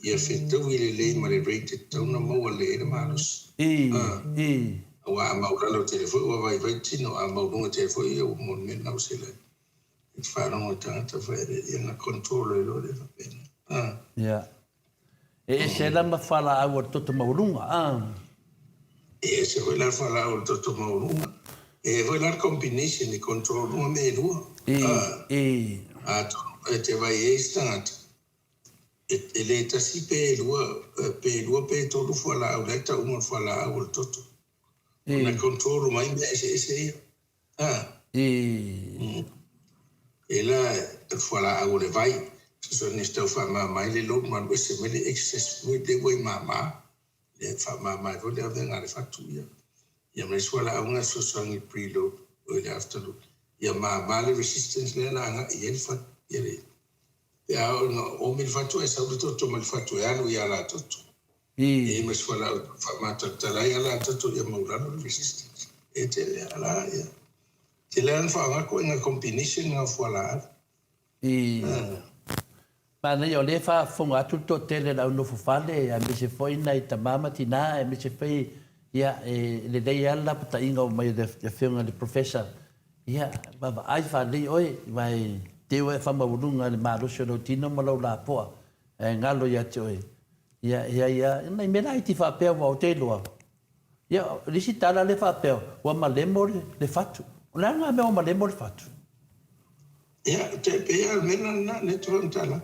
Ia fetaui lelei ma le rate e tatau ona maua lelei ai le malosi. Aua a maulalo tele foi ua vaivai tino, a mauluga tele foi ia ua molimea lau sela i te faalogo i tagata fai ia na control ai loa lea faapena. A. Ia. E ese la ma fualaau o le toto maualuga, a. E ese foi la fualaau o le toto maualuga. E foi la le combination e control uma mea e lua. A. E. Atonu e te vai ai se tagata E le tasi pe lua, pe lua pe tolu fualaau la e tau uma o le fualaau o le toto. Ona e control uma ai mea eseese ia. A. E la o le fualaau o le vai, fesoasoani e tau faamama ai le load ma alu ese mai le excess fluid lea ua i mama. Lea e faamama ai foi le avega a le fatu ia. Ia ma le isi fualaau lena e fesoasoani i le preload oi le afterload. Ia mama le resistance lea na agai i ai le fatu, ia le Pe a oo ina omi le fatu ae sau le toto mai le fatu e alu i alatoto. E i ai ma se fualaau e tau faamatalatala ai alatoto ia maulalo le resistance. E tele a la ia. Tele lava na faaaoga koe combination nga o fualaau. I manaia o lea e faafofoga atu le toatele o le au nofo fale aemaise foi nai tama ma tina aemaise foi ia e lelei lava le lapataiga oo mai o le afioga i le Professor. Ia, vaavaai faalelei oe, aua e te ua e faamaualuga i le malosi o lou tino ma lou lapoa, ae galo ia te oe. Ia, ia, ia, nai mea laiti faapea ua ou te iloa. Ia, o le isi tala lea faapea, ua malemo le fatu. O le a lena mea ua malemo le fatu? Ia, te pei lava o le mea lena, lea e te faamatala.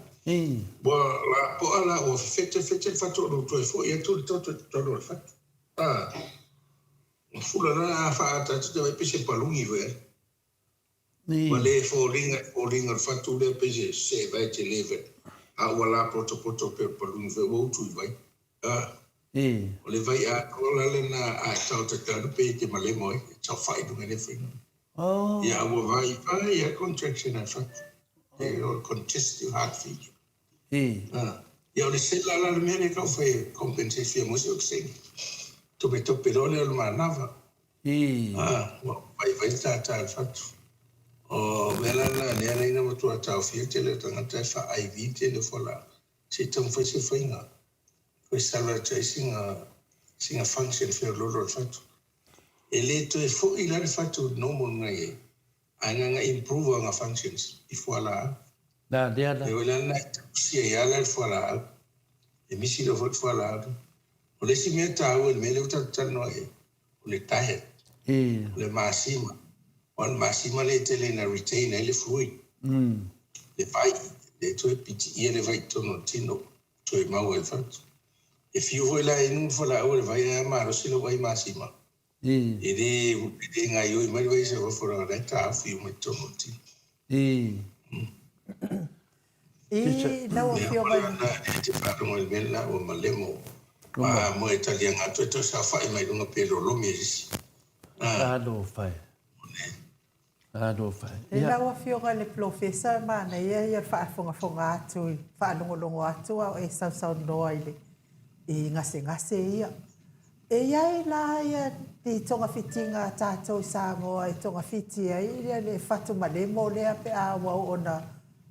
Ua lapoa la, ua fetefete le fatu ona ua toe foi atu le toto i totonu o le fatu. A. Ua fula la a faaata atu te vai pei se paluni foi ai. Ua le foliga i foliga o le fatu lea pei se seva e tele foi. A ua lapotopoto pei o le paluni foi ua utu i vai. A. O le vai atoa la lena a e taota te alu pei e te malemo ai, e taofai i luga i le faiga. Ia a ua vaivai a contraction a le fatu. E o le congestive heart failure. Ia o le sela la le mea lea e tau fai e compensate fia maua se okesene. Topetope loa lea o le manava. A, ua vaivai le tātā o le fatu. O mea la na lea na ina matua taofia le tele o tagata e faa-IV le tele o fualaau, se i taumafai se faiga toe salvage ai sina, sina function feoloolo o le fatu. E le toe foi la le fatu i le normal na i ai, ae na ona improve ana functions i fualaau. La lea la. E oi la na e tausia ai lava la le fualaau. E misi loa foi le fualaau lea. O le isi mea taua i le mea lea ua tatou talanoa i ai, o le diet, o le masima. Aua o le masima lea e tele ina retain ai le fluid, le vai, lea e toe pitiia le vai i totonu o le tino, toe maua e le fatu. E fiu foi la e inu le fualaau a le vai ae a malosi lou ai masima, e le e le gaioi mai le vai i fafo leaga o la e taofi uma i totonu o le tino. I lau Afioga i le. E te faalogo i le mea lena ua malemo a moe taliaga atu e toe saofai mai luga pe lolomi e isi. Talofa e. Talofa e. I lau Afioga i le Polofesa, e manaia ia le faafogafoga atu, faalogologo atu a o e sausaunoa i le i gasegase ia. E i ai la ia ni togafitiga a tatou i Samoa e togafiti ai ia le fatu malemo lea pe a ua oo na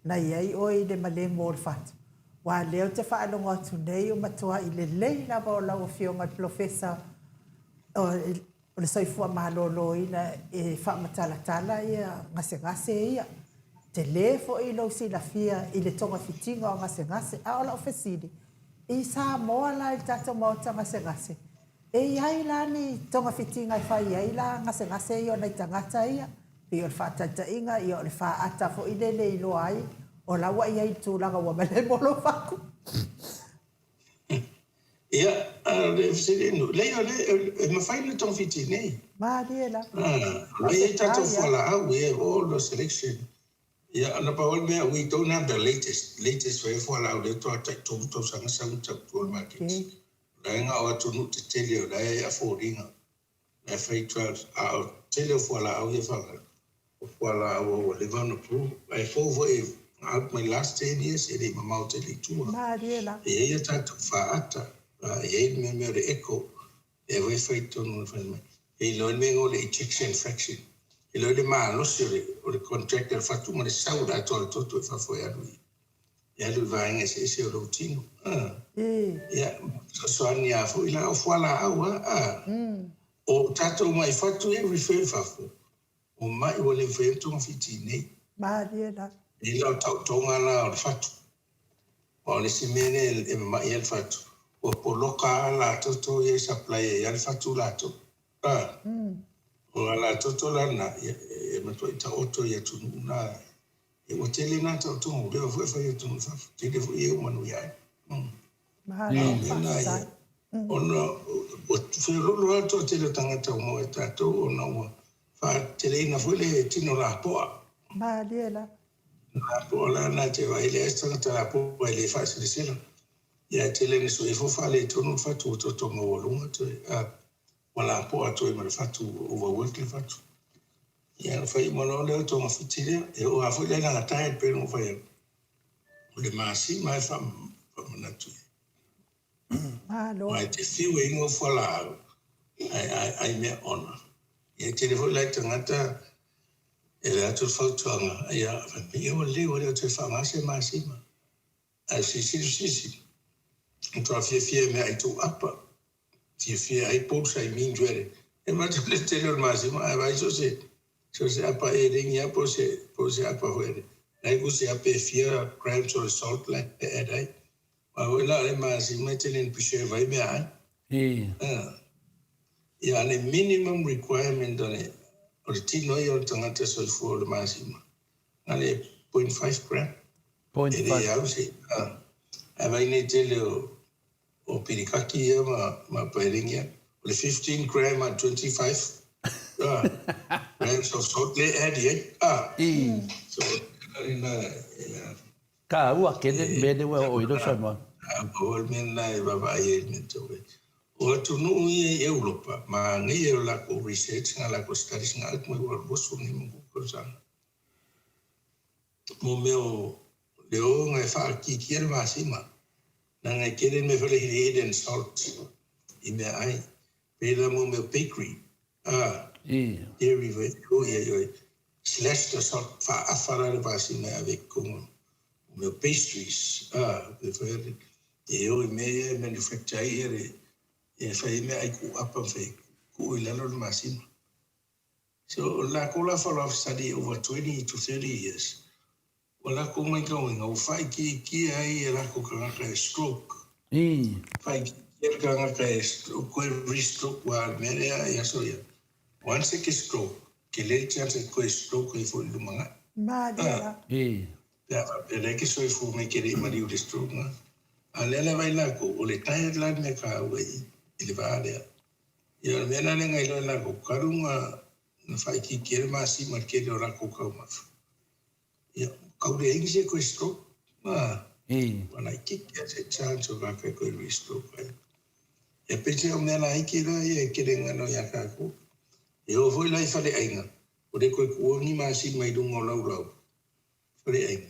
na i ai oe i le malemo o le fatu. Aua o lea ou te faalogo atu nei ua matuai lelei lava o lau Afioga i le Polofesa o le soifua maloloina e faamatalatala ia gasegase ia. Tele foi lou silafia i le togafitiga o gasegase. A o lau fesili, i Samoa la i le tatou maota gasegase, e i ai la ni togafitiga e fai ai la gasegase ia o nai tagata ia? Pei o le faataitaiga, ia o le faata foi lele e iloa ai o la ua i ai i le tulaga ua malemo lou fatu. Ia, o le fesili inu, leai o le, e mafai ona togafiti nei. Malie la. O la e i ai tatou fualaau, we have all the selection. Ia, na pau lava le mea, we don't have the latest, latest foi fualaau lea faatoa tai 3 tausaga sau na tau tua i le maketi. O la e na o atunuu tetele o la e afford ina. La e fai trials, a o le tele o fualaau ia e faaaoga, o fualaau ua leva ona approve. Ae fou foi na out mai last 10 years e le i mamao tele i tua. Malie la. E i ai a tatou faata, e i ai le mea o le echo, lea foi e fai i totonu o le falemai. E iloa ai le mea e igoa o le ejection fraction. E iloa ai le malosi o le contract a le fatu ma le sau o le atoa o le toto i fafo e alu i e alu i vaega eseese o lou tino. Ia, fesoasoani lava foi la o fualaau lava. O tatou mai fatu ia e refer i fafo, o mai ua le mafai ona togafiti i inei. Malie la. E la o taotoga la o le fatu. Aua o le isi mea lea e mamai ai le fatu, ua poloka lava ala toto ia e supply ai lava le fatu latou. O ala toto la na, e matuai taoto i atunuu na. Ua tele na taotoga ua leva foi e fai atunuu i fafo, tele foi e ua manuia ai. Malo, A o mea na ia, faafetai. ona ua feoloolo lava le toatele o tagata ua maua e tatou ona ua faateteleina foi le tino lapoa. Malie la. Lapoa la na te vaai leai se tagata lapoa e le faaselesela. Ia e tele ina sui ifo faaletonu le fatu ua toto maualuga toe, a ua lapoa atu ai ma le fatu ua overwork le fatu. Ia ona fai uma loa lea o le togafiti lea. E oo lava foi la i lana diet pei ona ou fai atu, o le masima e faamanatu i ai. Malo. Aua e te fiu e inu au fualaau, ae ai mea ona. Ia e tele foi la i tagata e avea atu le fautuaga, ia fai mai, ia ua lelei ua le o toe faaaoga se masima. Ae silasila sisi, matua fiafia i meaai tuuapa, fiafia ai pulsa i minjuere. E matou le tele o le masima, ae vaai so o se apa elegi lava po o se apa foi ale, la e kusi lava pe fia grams o le salt la e add ai. Aua foi la o le masima e tele ina preserve ai meaai. Ia, a le minimum requirement o le tino ia o le tagata soifua o le masima, na le 0.5 gram. Point E le au se ae vaai nei tele o pilikaki ia ma paelengi ia. O le 15 gram a 25 grams of salt le add i ai. So, lena e Taua tele le mea lea ua oo i lou saunoaga. Taua le mea lena e vaavaai ai le mea tau ai. O atunuu ia i Europa, manaia o lakou research na lakou studies na out mai ua 25 tausaga. Mo mea o le o e faakikia le masima. Leaga e tele le mea foi le hidden salt i meaai. Pēlā mo mea bakery, a, dairy foi, o ia i oe, slash the salt, faaafa la le masima e ave i totonu o mea pastries, a, pe fai le, e o i mea ia e manufacture ai ia le, e fai ai meaai kuuapa ma fai ai, tuu i lalo le masima. So, o le lakou la follow up study over 20 to 30 years, Ua lakou maitauina, ua faaitiitia ai e lakou tagata e stroke. Faaitiitia le tagata e toe re-stroke aua o le mea lea i aso ia, once e te stroke, tele le chance e toe stroke ai foi i le lumanai. Malie la. Pe a faapea lea e te soifua mai e te le i maliu i le stroke lena. A o lea la e vaai lakou, o le diet la le mea taua i le va lea. Ia o le mea la lea na iloa e lakou, talu ona faaitiitia le masima i le tele o lakou taumafa, Ia, kau leai ni se koe stroke, a, ua laitiiti lava se chance o laka e koe re-stroke ai. Ia peiseai o mea laiti la ia e tele galo ia tatou. E oo foi la i faleaiga, ua le toe tuua ni masima i luga o laulau faleaiga,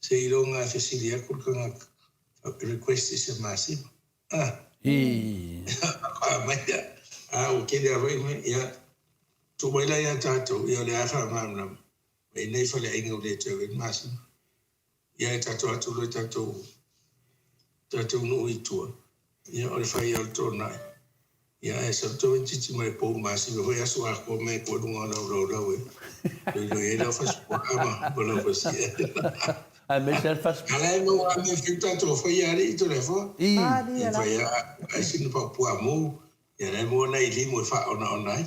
seiloga e fesili atu le tagata, request i se masima. A, faatoa mai ia, a ua tele lava foi mea, ia, tuu mai la ia tatou, ia o lea lava e faamalamalama. Mai nei faleaiga ua le toe ave ai le masima. Ia e tatou atu loa i tatou tatou nuu i tua, ia o le fai lava o le toonai. Ia ae sau tamaitiiti mai pou masima foi aso atoa mai koa luga o lau laulau e loiloi ai lau fasipuaa ma ma lau fasi'e. Aemaise lava le fasipuaa. A la e maua lava mea fiu tatou fai alii Toleafoa. Malie la. Fai a ai sina pau-puamou Ia lea moa nai limu e faaonaona ai.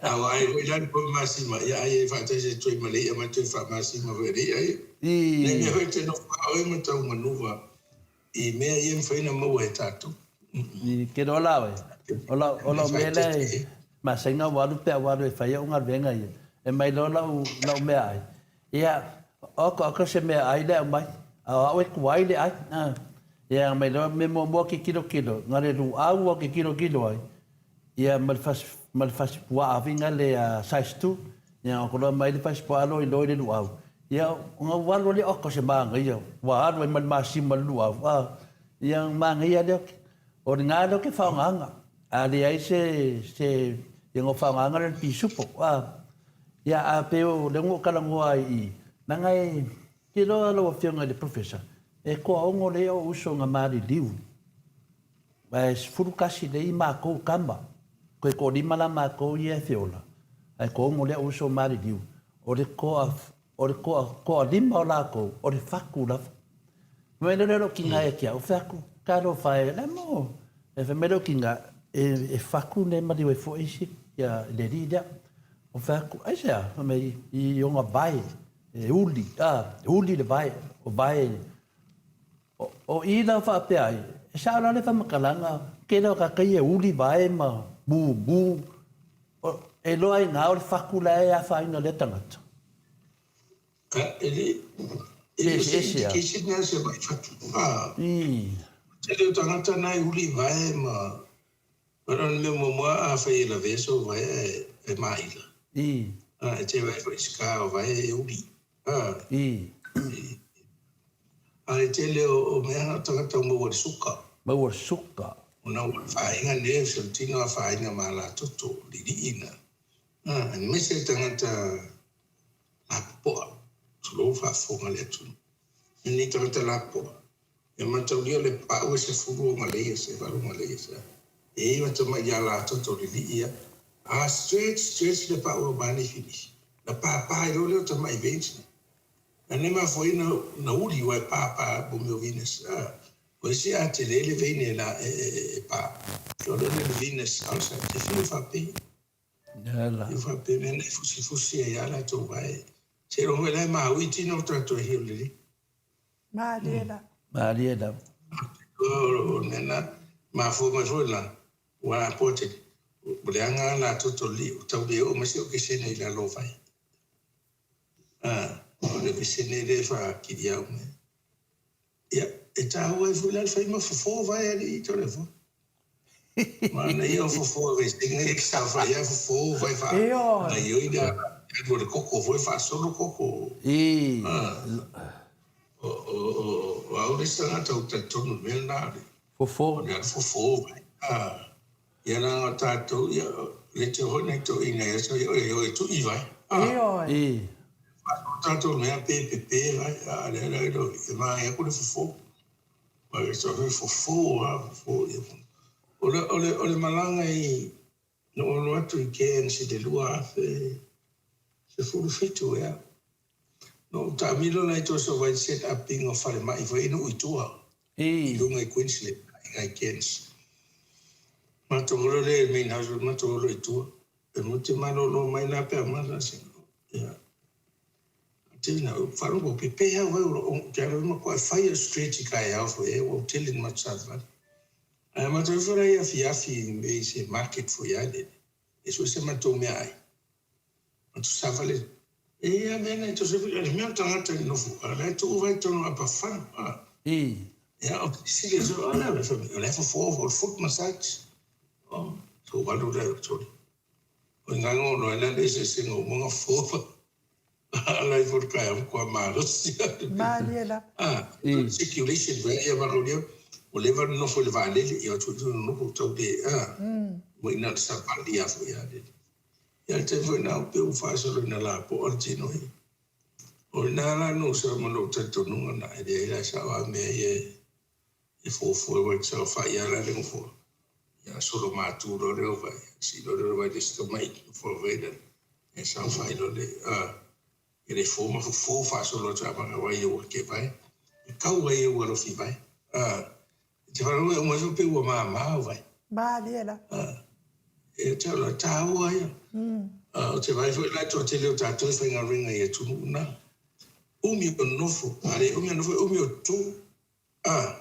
A ua ai foi la le poe masima, ia ai e faataisi atu ai ma le i'a ma toe faamasima foi e le i'a ia. Nei mea foi e te nofo lava oe ma tau manuva i mea ia e mafai ona maua e tatou. I ke loa la oe, o lau, o lau mea lea e masaina ua alu pe a ua alu e fai au galuega ia, e mai loa lau, lau meaai, Ia, oka, oka se mea ai le aumai, a o au e kuai le ai. A, ia, mai loa mea muamua ke kilokilo, na le luau au ke kilokilo ai, ia, ma le fasi, ma le fasi puaa foi na le size two, ia, o ko loa mai le fasi puaa loi loi le luau, ia, ona ua alu lea, oka se manaia, ua alu ai ma le masima le luau, a, ia, manaia lea, o le na lea o ke faogaga, a leai se, se, ia, na o faogaga lea o le pisupo, a. Ia, a pei o lea ua ou talanoa ai i i, leaga e te iloa lau Afioga i le Professor, e toaono lea ou uso na maliliu, ae 11 lea i matou tama, toe toalima la matou ia e feola, ae toaono lea ou uso maliliu, o le toa, o le toa, toalima o latou, o le fatu lava. Fai mai lea o lou tina ia te au, ou fai atu, talofa e, le mo, e fai mai lou tina, e fatu nei maliu ai foi isi, ia le alii lea. Ou fai atu, aisea? Fai mai, i ona vae, e uli, a, e uli le vae, o vae, o, o i la faapea ai, e sao la le faamatalaga, tele o tagata ia e uli vae ma mumu, o, e iloa ai na o le fatu la e afaina lea tagata. A, e le, e le o se indication lea o se mai fatu, a, tele o tagata na e uli vae ma, O le mea muamua afai e lavea sou vae ae e maila. A e te vae foi i se ka o vae e uli. A. A le tele o mea na o tagata o maua i le suka. Maua i le suka. Ona ua afaina nerves o le tino afaina ma latoto lilii na. A, aemaise le tagata lapopoa, tulou faafofoga le atunuu. Lenei tagata lapopoa, E mataulia le pau e sefulu o galeia se valu galeia se e iva tamai ia latou lilii ia. A stretch stretch le pau o mani finish. Na papa ai loa lea o tamai veins na. Na ne mafua ai na na uli ua e papa mo mea o venus. A o isi a tele le veine la e e e pa. O le le venus ulcer te fiu faapei. Fiu faapei mea na e fusifusi ai a latou vae. Seiloga foi la e maui tino o tatou e hiu lelei. Malie lava. Malie lava. O le mea lena, mafua mai foi la, ua apoa tele, ua leaga lava latou tolili, ua tau le oo mai se okesene i lalo o vai. A, o le okesene lea e faakiliau mai. Ia, e taua ai foi la le fai ma fofo vai alii Toleafoa. Manaia o fofo e vaesega ia ke saofai a fofo vai faa gaioi le alu o le koko foi faasolo koko. O au le isi tagata ua talitonu i le mea lena. Fofo. O le fofo vai. A, ia leaga o tatou, ia, le te hoi nai toeaiina i aso ia, e o e tui vai. A, Ioe. I. o tatou mea pe pepe vai, a lea la e manaia aku le fofo. Vai, so he fofo a, fofo ia. O le, o le, o le malaga i, na ou alu atu i Cairns i le 2017 ea. Na ou taamilo la i Toso vai set up ina o falemai foi i nuu i tua. I luga i Queensland, i Cairns. Matou o loa lea i le main house, matou o loa i tua. E muti malolo mai la pe a mala se. Ia. Tina, faalogo pepe au ai o te alo ma koe fai o stretch i kaeao foi e ua tele ni matou savavali. Ae matou ifo la i afiafi i se market foi a lele. E sue se matou meaai. Matou savali. E ia mea nei to se le mea o tagata i nofo. A la e tuu vai tonu a pafanu. A. I. Ia o sile so o la o le fofo o foot massage. O so walu le sorry. O nganga o no ela le se se ngo mo fofo. Ala i fo kai am kwa malosi. Malie la. Ah, circulation vai ia marolia. O leva nofo le vaalele ia tu tu nofo tau le a. Mo ina le savali a fo ia le. Ia le taimi foi na o pe u faasolo ina lapoa le tino ia. O ina la no sa ma lou talitonuga na e leai la sao a mea ia e fuafua ai te saofai ia la le nofoa. Ia solo matu loa le vai, sii loa le vai le isi tamai nofoa vai le e saofai loa le a e le fo ma fofo faasolo atu a maka vai ua ke vai. E kau vai ua alofi vai. A e te whanau e uma ifo pe ua māmā o vai. Malie la. E te alo tāua ia. O te vai foi la toatele o tātou e whaingaluega i atunuu na. Umi o nofo, a le umi o nofo, umi o tū. A,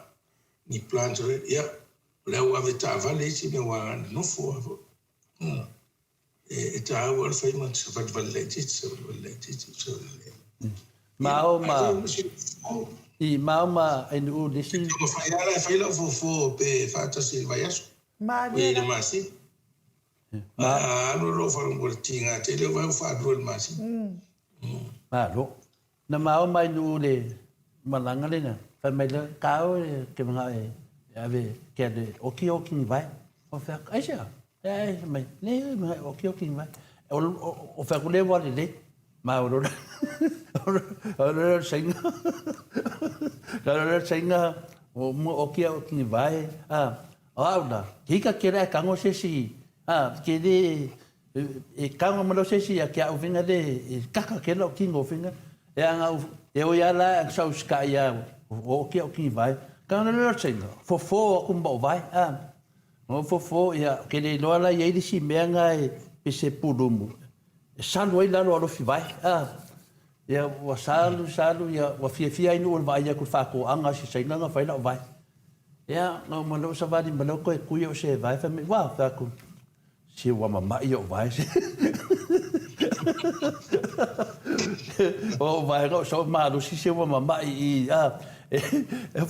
ni plant o le, ia, o le au ave taavale isi mea ua nofo a fo. E tāua le whai ma te savalivali laitiiti, savalivali laitiiti, savalivali laitiiti. Ma o ma i ma o ma ai nuu le isi. Ma whai ala e whai lau fofo pe whaatasi i le vaiaso. Malie I le la. masina. A alu lou faalogo i le tiga tele o vai ua faalua i le masina. Malo. Na ma o mai nuu le malaga lena, fai mai lea, ka oe ke manao e ave ke ale oki oki ni vai. O fai atu, aisea? E ai, fai mai, nei oe manao e oki oki ni vai. O fai atu le ua lelei. Ma o lona, o lona saina, o lona saina, o mua oki au oki ni vai, a, o au la, hika ke la e kango se isi, a, ke le, e kango ma lo se isi a ke au finga le, e kaka ke la o kingo finga, e anga u, e oi ala e sau sika ia, o oki au oki ni vai, kango le lona saina, fofo aku ma o vai, a, o fofo, ia, ke le iloa la i ai le isi mea nga e, pe se pulumu, E salu ai lalo alofi vae, a. Ia, ua salu, salu, ia, ua fiafia ai nuu o le vaai aku i le faatoaga a si Saina na fai lau vae. Ia, na uma loa savali ma leo koe kui o se vae, fai mai, ua, fai atu, se ua mama'i o'u vae se. O o'u vae na o sau malosi se ua mama'i i, a. E,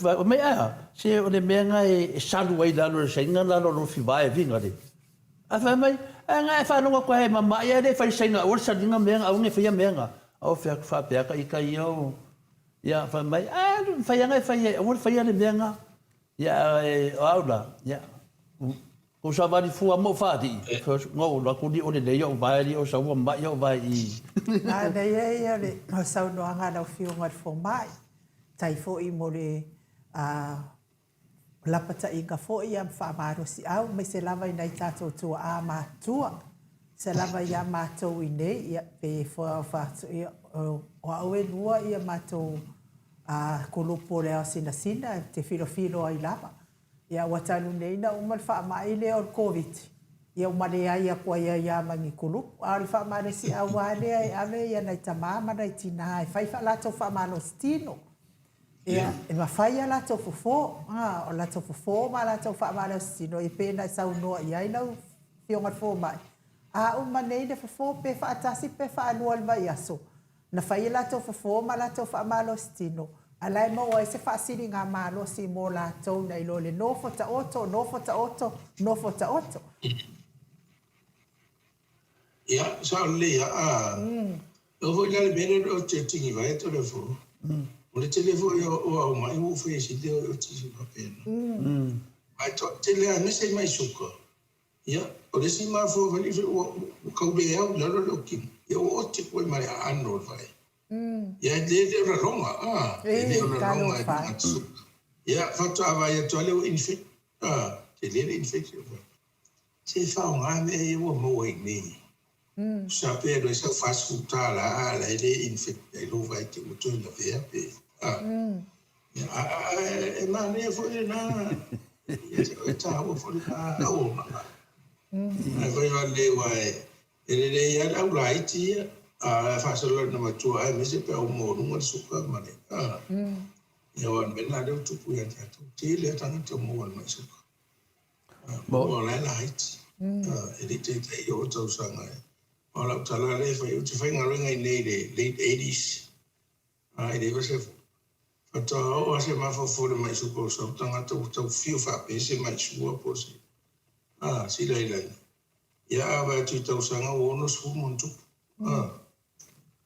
fai mai, a, se o le mea na e salu ai lalo e le Saina lalo alofi vae viga le. Ae fai mai, Ae nga e faalogo atu ai e mama'i ae le fai saina aua le saliga mea nga aua ne faia mea nga. Aua fai atu faapea ka ita ia o ia fai mai, ae fai anga e fai ai aua le faia le mea nga. Ia ae o au la, ia kou savali fua mo faalii, no ou alu atu li o lelei o'u vae li o sau ua mama'i o'u vae i. Manaia ia o le saunoaga a lau Afioga i le Fomai, tai foi mo le lapataiga foi ia ma faamalosiau, aemaise lava i nai tatou tuaa matutua, se lava iā matou inei, ia, pe ia, o au e lua ia matou kulupu o le ao sinasina e te filofilo ai lava. Ia, ua talu nei na uma le faamai lea o le Koviti, ia ua leai atu ai ai lava ma ni kulupu. A o le faamalosiau lava lea e ave ia nai tamā ma nai tinā e fai faa-latou faamalositino. Ia, e mafai a latou fofo, a, o latou fofo ma a latou faamalositino, ia pei ona e saunoa i ai lau Afioga i le Fomai, a uma nei le fofo pe faatasi pe faalua i le vaiaso, na fai e latou fofo ma latou faamalositino, a la e maua ai se faasiligamalosi mo latou nai lo le nofo taoto, nofo taoto, nofo taoto. Ia, sao lelei lava. E oo foi la le mea lea o le tini vae atu le fo. O le tele foi o au mai ua ou faia sili o tisi faapena. Ae toatele lava aemaise i mai suka, ia, o le isi mafua foi lea ua tau le au i lalo le tino, ia ua oti atu ai ma le aano o le vae. Ia e le o laloga, a, e le o laloga e tagata suka. Ia, faatoa vaai atu lava lea ua infect, a, tele le infection. Se faaaoga mea ia ua maua i inei. Tusa pe alu ai sau $40 a la e le infect ai lou vae te ua toe lavea pe a. A e manaia foi lena e taua foi lena auaunaga. Ae fai o le aua e lelei lava le au laiti ia a faasolo ina matua aemaise pe a ua maualuga le suka ma le a. Ia aua o le mea lena lea ua tupu ia tatou. Tele lava tagata ua maua i le mai suka. Ua la e laiti, e le i taitai oo tausaga. O lau tala lea e fai, ou te faigaluega i inei i le late eighties, i le 90, faatoa oo lava se mafaufau i le mai suka o sau tagata ua tau fiu faapea se mai sua po o se silailai. Ia a vaai atu i tausaga ua 60 ma ona tupu.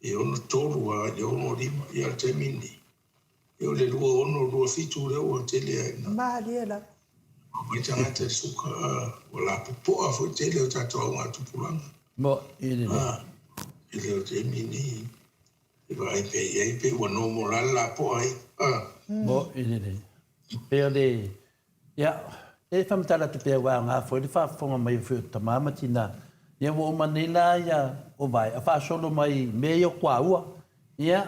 E 63 lava i le 65, ia o le taimi lenei, ia o le 26, 27 lea ua tele ai ina. Malie lava. Omai tagata i le suka, ua lapopoa foi tele o tatou augatupulaga. Mo i le. I le taimi lenei, e vaai pea i ai pei ua normal lava le lapoa ai. Mo i le. Pei o le Ia, e faamatala atu pea ua aoga foi le faafofoga mai o foi o tama ma tina. Ia ua uma nei la ia o vae a faasolo mai mea ia o kuaua. Ia,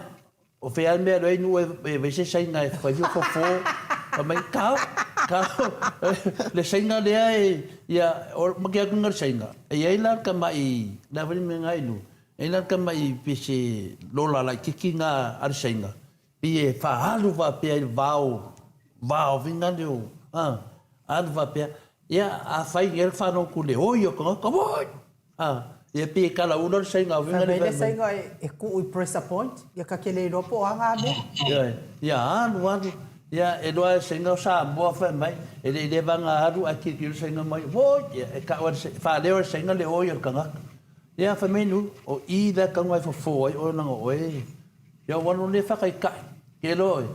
o fea le mea e alu ai nuu e vai se saina e fai o fofo. Fai mai, kau, kau, le saina lea e, ia, o ma ke atu le saina. E i ai la le tamai, le a foi le mea nga inu, e i ai la le tamai pese lola laititi na a le saina. Pei e faaalu faapea i le vao, vao foi na leo, a, alu faapea, ia, afai nei le fanau le oi o tagata, oi! A, ia pei e kalaula le saina foi na le. Fai mai le saina e tuu i pressure point, ia ta te le iloa po o a na mea. Ioe, ia alu alu, ia e iloa e saina o Samoa fai mai, e le i leva ona alu ae tilotilo le saina mai, oi! Ia e tau e le, faaleo e le saina le oi o le tagata. Ia fai mai nu, o i la e tatau ona e fofo ai oe leaga o oe e. Ia ua alu le whakaikai, ke loa oe.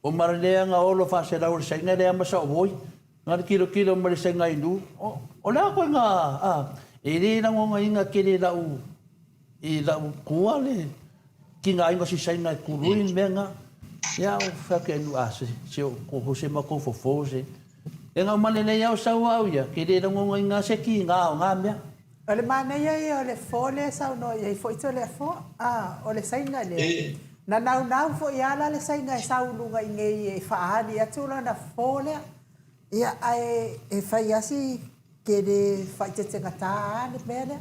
O mara lea nga olo whaselau o le sainga lea ma sa oi, nga le kilo kilo ma le sainga inu, o, o le a koe nga, a, e le langonga inga kele lau, i lau kua le, ki nga inga si sainga e kului le mea nga, ia o whea ke anu a se, se o ko hose ma ko fofo se. E nga umale nei au sau au ia, ke le langonga inga se ki nga o nga mea. O le manaia ia o le fo lea e saunoa i ai foi Toleafoa, a, o le saina lea. Na naunau foi lava la le saina e sau i luga i nei e faaali atu lana fo lea. Ia, ae e fai lava si tele faaeteetegata lava le mea lea.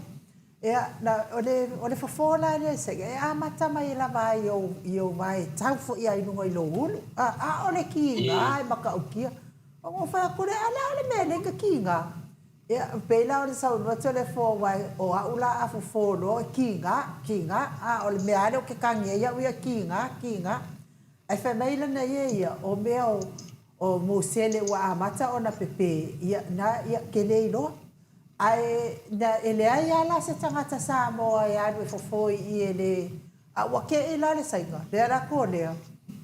Ia, na, o le, o le fofo la lea e saina, e amata mai lava i ou, i ou vae tau foi lava i luga i lou ulu, a, a o le kiga e matautia. Ona ou fai atu lea, a le a le mea e leai na kiga? Ia, pei la o le saunoa Toleafoa aua o au la a fofo loa e kiga, kiga, a o le mea lava lea ou te tagi ai au ia, kiga, kiga. Ae fai mai lana ia ia, o mea o, o musele ua amata ona pepe, ia, na, ia, ke le iloa. Ae, na, e leai lava la se tagata Samoa e alu e fofo i i e le, a ua kei la le saina, lea la ko lea,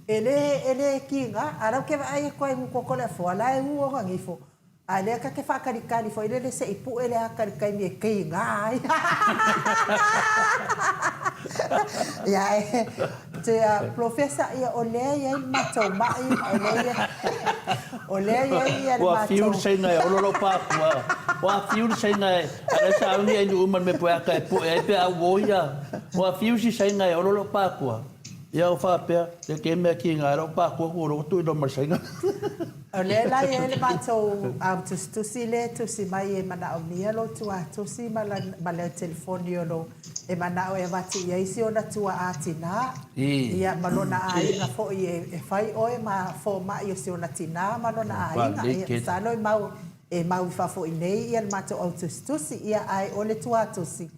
e le, e le kiga, a la u ke vaai atu ai i uka o Toleafoa, la e u ona nifo. A lea ta te faatalikali foi lele se i pue le ata i le taimi e kīnā ai. Ia e te Polofesa, ia o lea e i ai le matou ma'i, o lea i ai, o lea e i ai ia le Ua fiu matou. le saina e olo lou pākua. Ua fiu le saina e, a lea sa au ni ai nuu uma le mea poeaka e pue ai pe a ua ia. Ua fiu si saina e olo lou pākua. Ia o faapea, le ke mea kīnā e lou pākua ku olo tu i loma le saina. O lea la e i ai le matou au tusitusi lea e tusi mai e manaomia lou tuatusi ma ma le telefoni o lou e manao e avatu i ai si ona tuaa tinā, ia ma lona aiga foi e fai oe ma fomai o si ona tinā ma lona aiga. Ia masalo e mau e mau i fafo i nei ia le matou au tusitusi, ia ae o le tuatusi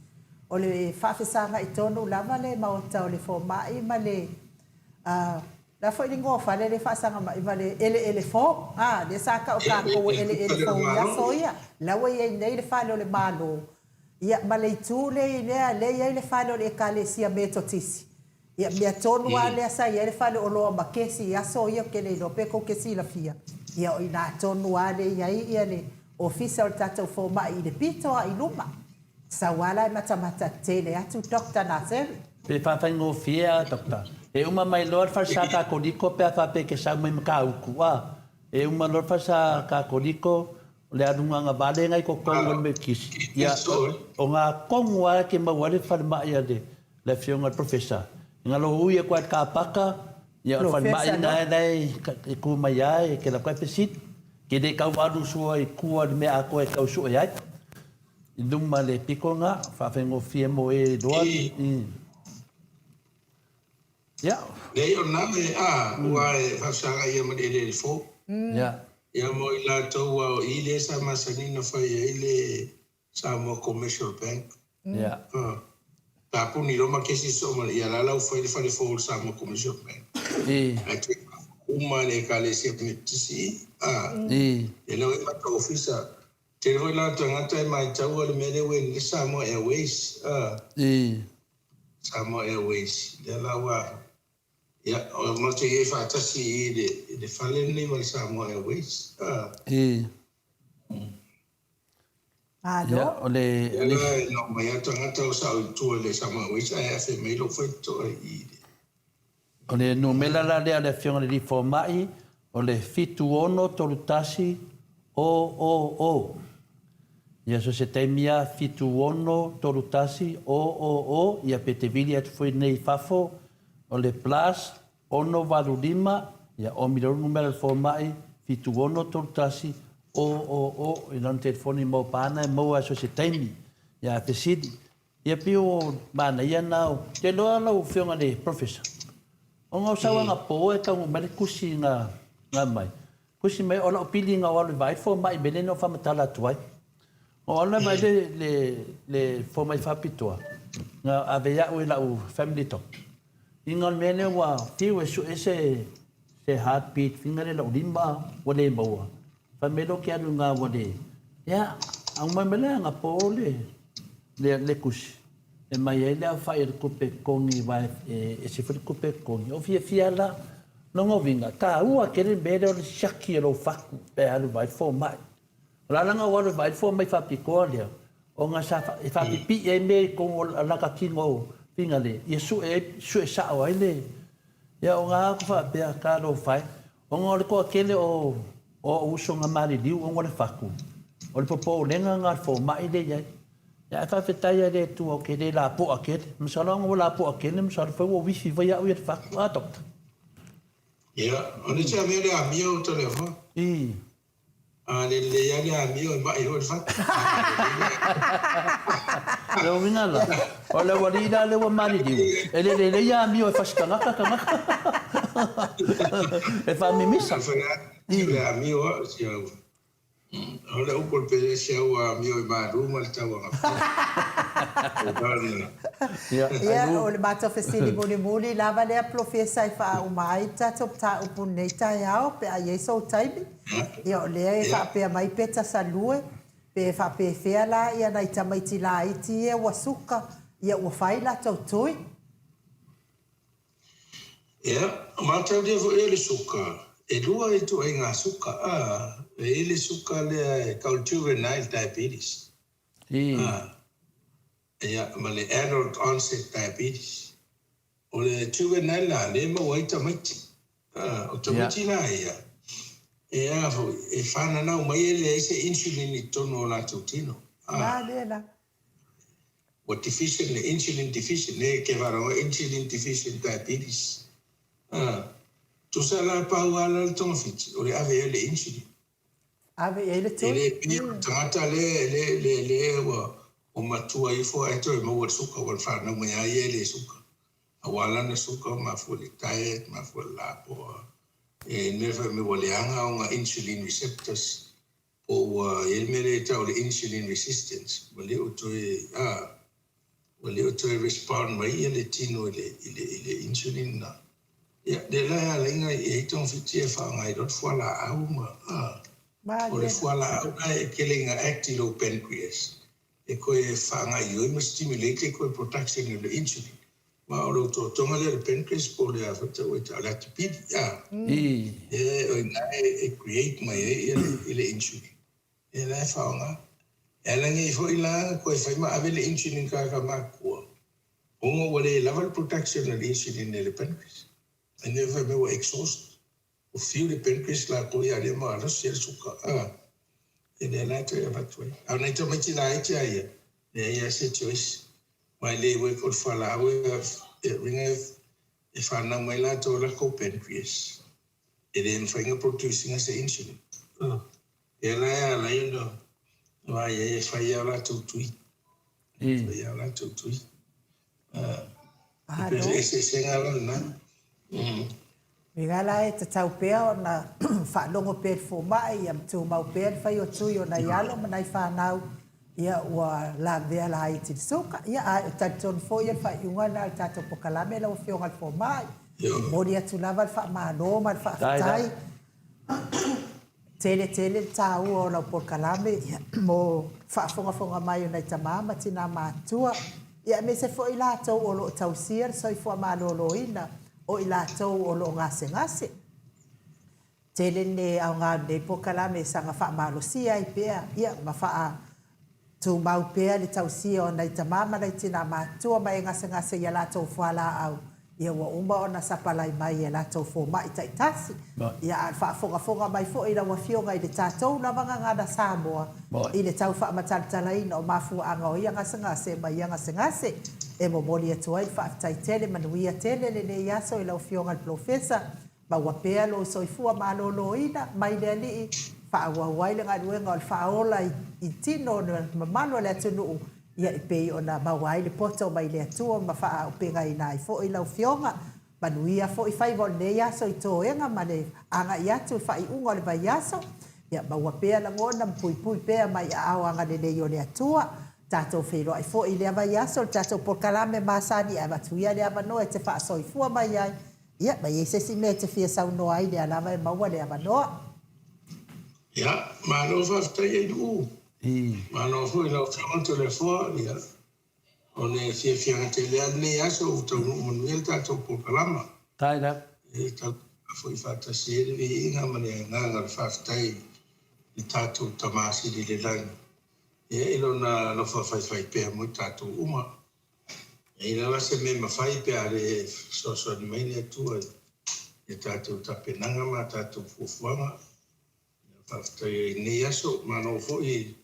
o le faafesaga'i tonu lava le maota o le fomai ma le La foi le igoa o fale lea e faasaga mai ma le eleele fou. A, lea sa tau tatou e eleele fou i aso ia. La ua i ai nei le fale o le Malo, ia, ma le itu lea i lea, lea e i ai le fale o le Ekalesia Metotisi. Ia, mea tonu lava lea sa i ai le fale oloa ma kesi i aso ia, ou te le iloa pe tou te silafia. Ia o i ina tonu lava lea e i ai ia le Ofisa o le tatou Fomai i le pito lava i luma. Sau lava la e matamata tele atu Doctor Naseri. Pe faafaigofie a Doctor. E uma mai loa le falesa Kakoliko pe a faapea e te sau mai Matautu a. E uma loa le falesa Kakoliko o le aluga agavale na i totonu o le Metotisi. Ia, o na tonu lava e te maua ai le falemai a le le Afioga i le Professor. Na lou ui atu lava i le kapaka, ia o le falemai lena la e tu mai lava e te alu atu ae fesili. E te le tau alu sua i tua i le mea atoa e tau sue ai. I luma le pito lena, faafaigofie mo e iloa. Ia. Leai o lena e, a, ua e faafesagai ia ma le eleele fou. Ia. Ia mo i latou a o i lea sa masani ona fai ai le Samoa Commercial Bank. Ia. Tapuni loa ma kesi soo ma ia la la ua fai le fale fou o le Samoa Commercial Bank. Ae toe uma le Ekalesia Metotisi a. Ia lea ua i matou ofisa. Tele foi la tagata e maitaua le mea lea ua i ai le Samoa Airways a. Samoa Airways lea la ua ia o matou i ai faatasi i le fale lenei ma le Samoa Airways a. Malo. Ia, o le... Ia la e nao mai a tagata o sao i tua i le Samoa Airways ae afe mai lou faitotoa i i le. O le numera la lea a le Afioga i le Alii Fomai, o le 7631 OOO. Ia so se taimi a 7631 OOO, ia pe te vili atu foi nei i fafo, o le plus 685, ia o miliona numera o le fomai, 7631 OOO, i lana telefoni mau paana e maua i so o se taimi. Ia a fesili, ia pei o manaia na o, te iloa lau Afioga i le Professor, ona o sauaga po e taunuu mai le tusi na aumai, tusi mai o lau pili na ou alu e vaai le fomai i mea lea na ou faamatala atu ai. Na ou alu la e vaai le, le, le fomai faapitoa, na ave ai au e lau family doctor. Ina o le mea lea ua fiu e sue se se heart beat finga lea lou lima ua le maua. Fai mai loa ke alu ina ua le ia aumai mai le anapo le le le tusi e mai ai le aofai o le tupe totogi aua e ese foi le tupe totogi. O fiafia la lona uiga taua tele le mea lea o le siaki o lou fatu pe a alu e vaai le fomai. O le ala na ou alu e vaai le fomai faapitoa lea, ona sa e faapipii ai mea i totonu o lata tino finale, ia sue ai, sue sao ai le, ia o na aku faapea, talofa e, ona o le toatele o o ou uso na maliliu ona o le fatu, o le popolega na a le fomai lea i ai. Ia ae faafetai lava i le Atua ou te le lapoa tele, masalo ana ua lapoa tele masalo foi ua uifi foi au ia le fatu, a doctor? Ia, o le isi mea le amio o Toleafoa. I. A lelei lava le amio e mai foi le fatu. O le uiga la, o le aualii la lea ua maliliu, e le lelei amio e fasi tagata tagata. E faamimisa. Le amio au si au. O le upu o le pele si au amio i malu ma le tauaga. Ia, o le matou fesili mulimuli lava lea Polofesa e faauma ai le tatou mataupu i lenei taeao pe a i ai sou taimi. Ia o lea e faapea mai Peta Salue, pe faapefea la ia nai tamaiti laiti ia ua suka, ia ua fai latou tui. Ia, mataulia foi o le suka, e lua ituaiga suka, a, e i ai le suka lea e tau le juvenile diabetes, a, ia, ma le adult onset diabetes. O le juvenile la, lea e maua ai tamaiti. A, o tamaiti la ia, e a foi, e fananau mai e leai se insulin i totonu o latou tino. A, ua deficient le insulin deficient, le ke faalogo insulin deficient diabetes. A, tusa la pau lava la le togafiti, o le ave i ai le insulin. Ave i ai le tui. E le pei o le tagata lea, le, le, le ua, ua matua ifo ae toe maua le suka, ua fanau mai lava ia e le suka. Aua lana suka ua mafua i le diet, mafua i le lapoa. E mea fai mai ua leaga ona insulin receptors, po ua i ai le mea lea e tau o le insulin resistance, ua le o toe, a, ua le o toe respond mai ia le tino i le, i le, i le insulin na. Ia, lea la e ala ai ona i ai togafiti e faaaoga ai loa le fualaau ma, a, o le fualaau la e tele ina act i lou pancreas e toe faagaoioi ma stimulate le toe production o le insulin. Ma o le otootoga lea o le pancreas po o le a foi tau e tau o le atipili, a. E, o i ina e create mai ai ia le, le insulin. Ia la e faaaoga. E ala nei foi la ona toe fai ma ave le insulin i tagata matutua, ona ua le lava le production o le insulin e le pancreas. E mea fai mai ua exhaust. Ua fiu le pancreas latou ia lea malosi ai le suka a e lea la e toe avatu ai. A o nai tamaiti laiti a ia, leai lava se choice. Aua e le work o le fualaau e uiga e fanau mai latou i latou pancreas e le mafai ona produce ina se insulin. Lea la e ala ai ona vaai ai e fai lava o latou tui. E fai lava o latou tui. E pei o se eseesega la lena. Uiga la e tatau pea ona faalogo pea i le fomai ia ma tumau pea le fai o tui o nai alo ma nai fanau ia ua lavea laiti i le suka. Ia ae e talitonu foi o le faaiuga lena o le tatou polokalame lau Afioga i le Fomai. E momoli atu lava le faamalo ma le faafetai. Tele tele le taua o lau polokalame mo faafogafoga mai o nai tama ma tina matutua, ia aemaise foi i latou o lo o tausia le soifua maloloina o i latou o lo o gasegase. Tele le aoga o lenei polokalame e saga faamalosia ai pea ia ma faa Tumau pea le tausia o nai tama ma nai tina matutua ma e gasegase i a latou fualaau, ia ua uma ona sapalai mai e latou fomai taitasi. Ia a o le faafogafoga mai foi lau Afioga i le tatou lava gagana Samoa i le tau faamatalatalaina o mafuaaga o ia gasegase ma ia gasegase. E momoli atu ai le faafetai tele manuia tele lenei aso i lau Afioga i le Polofesa Maua pea lou soifua maloloina mai le Alii, faaauau ai le galuega o le faaola i tino o le mamalu o le atunuu, ia e pei ona maua ai le poto mai le Atua ma faaaupegaina ai foi lau Afioga. Manuia foi faiva o lenei aso i toega ma le agai atu i faaiuga o le vaiaso. Ia maua pea lagona ma puipui pea mai aao agalelei o le Atua. Tatou feiloai foi i lea vaiaso i le tatou polokalame masani e avatu ia le avanoa e te faasoifua mai ai Ia, ma i ai se isi mea e te fia saunoa ai, lea lava e maua le avanoa. Ia, malo faafetai Ailuu. Malo foi i lau Afioga Toleafoa. Ia, o le fiafiaga tele lava lenei aso ua taunuu manuia le tatou polokalama. Tae lava. E tautuana foi faatasi ai le viiga ma le agaga o le faafetai i le tatou Tama Sili i le Lagi, ia, i Lona alofa faifaipea mo i tatou uma. E i ai lava se mea e mafai pe a le fesoasoani mai le Atua i a tatou tapenaga ma a tatou fuafuaga. Faafetai ai i lenei aso. Malo foi i le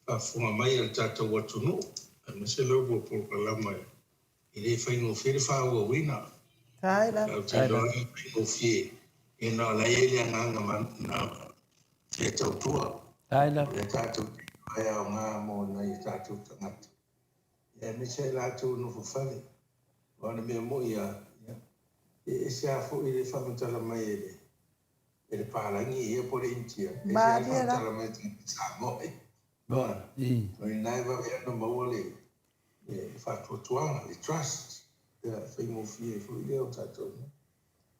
faafofoga mai a le tatou atunuu, aemaise la ulua polokalama e le faigofie le faaauauina. Ou te iloa e faigofie ona o la e i ai le agaga fia tautua. O lea tatou te iloa e aoga mo nai o tatou tagata. Ia aemaise ai latou e nofo fale. Aua o le mea moni lava, ia, e ese lava foi le faamatala mai e le, e le palagi ia po o le Initia, e ese lava le faamatala mai a tagata Samoa ia. O i ina e vave ai ona maua le, le faatuatuaga, le trust, ia, e faigofie ai foi lea o tatou mea.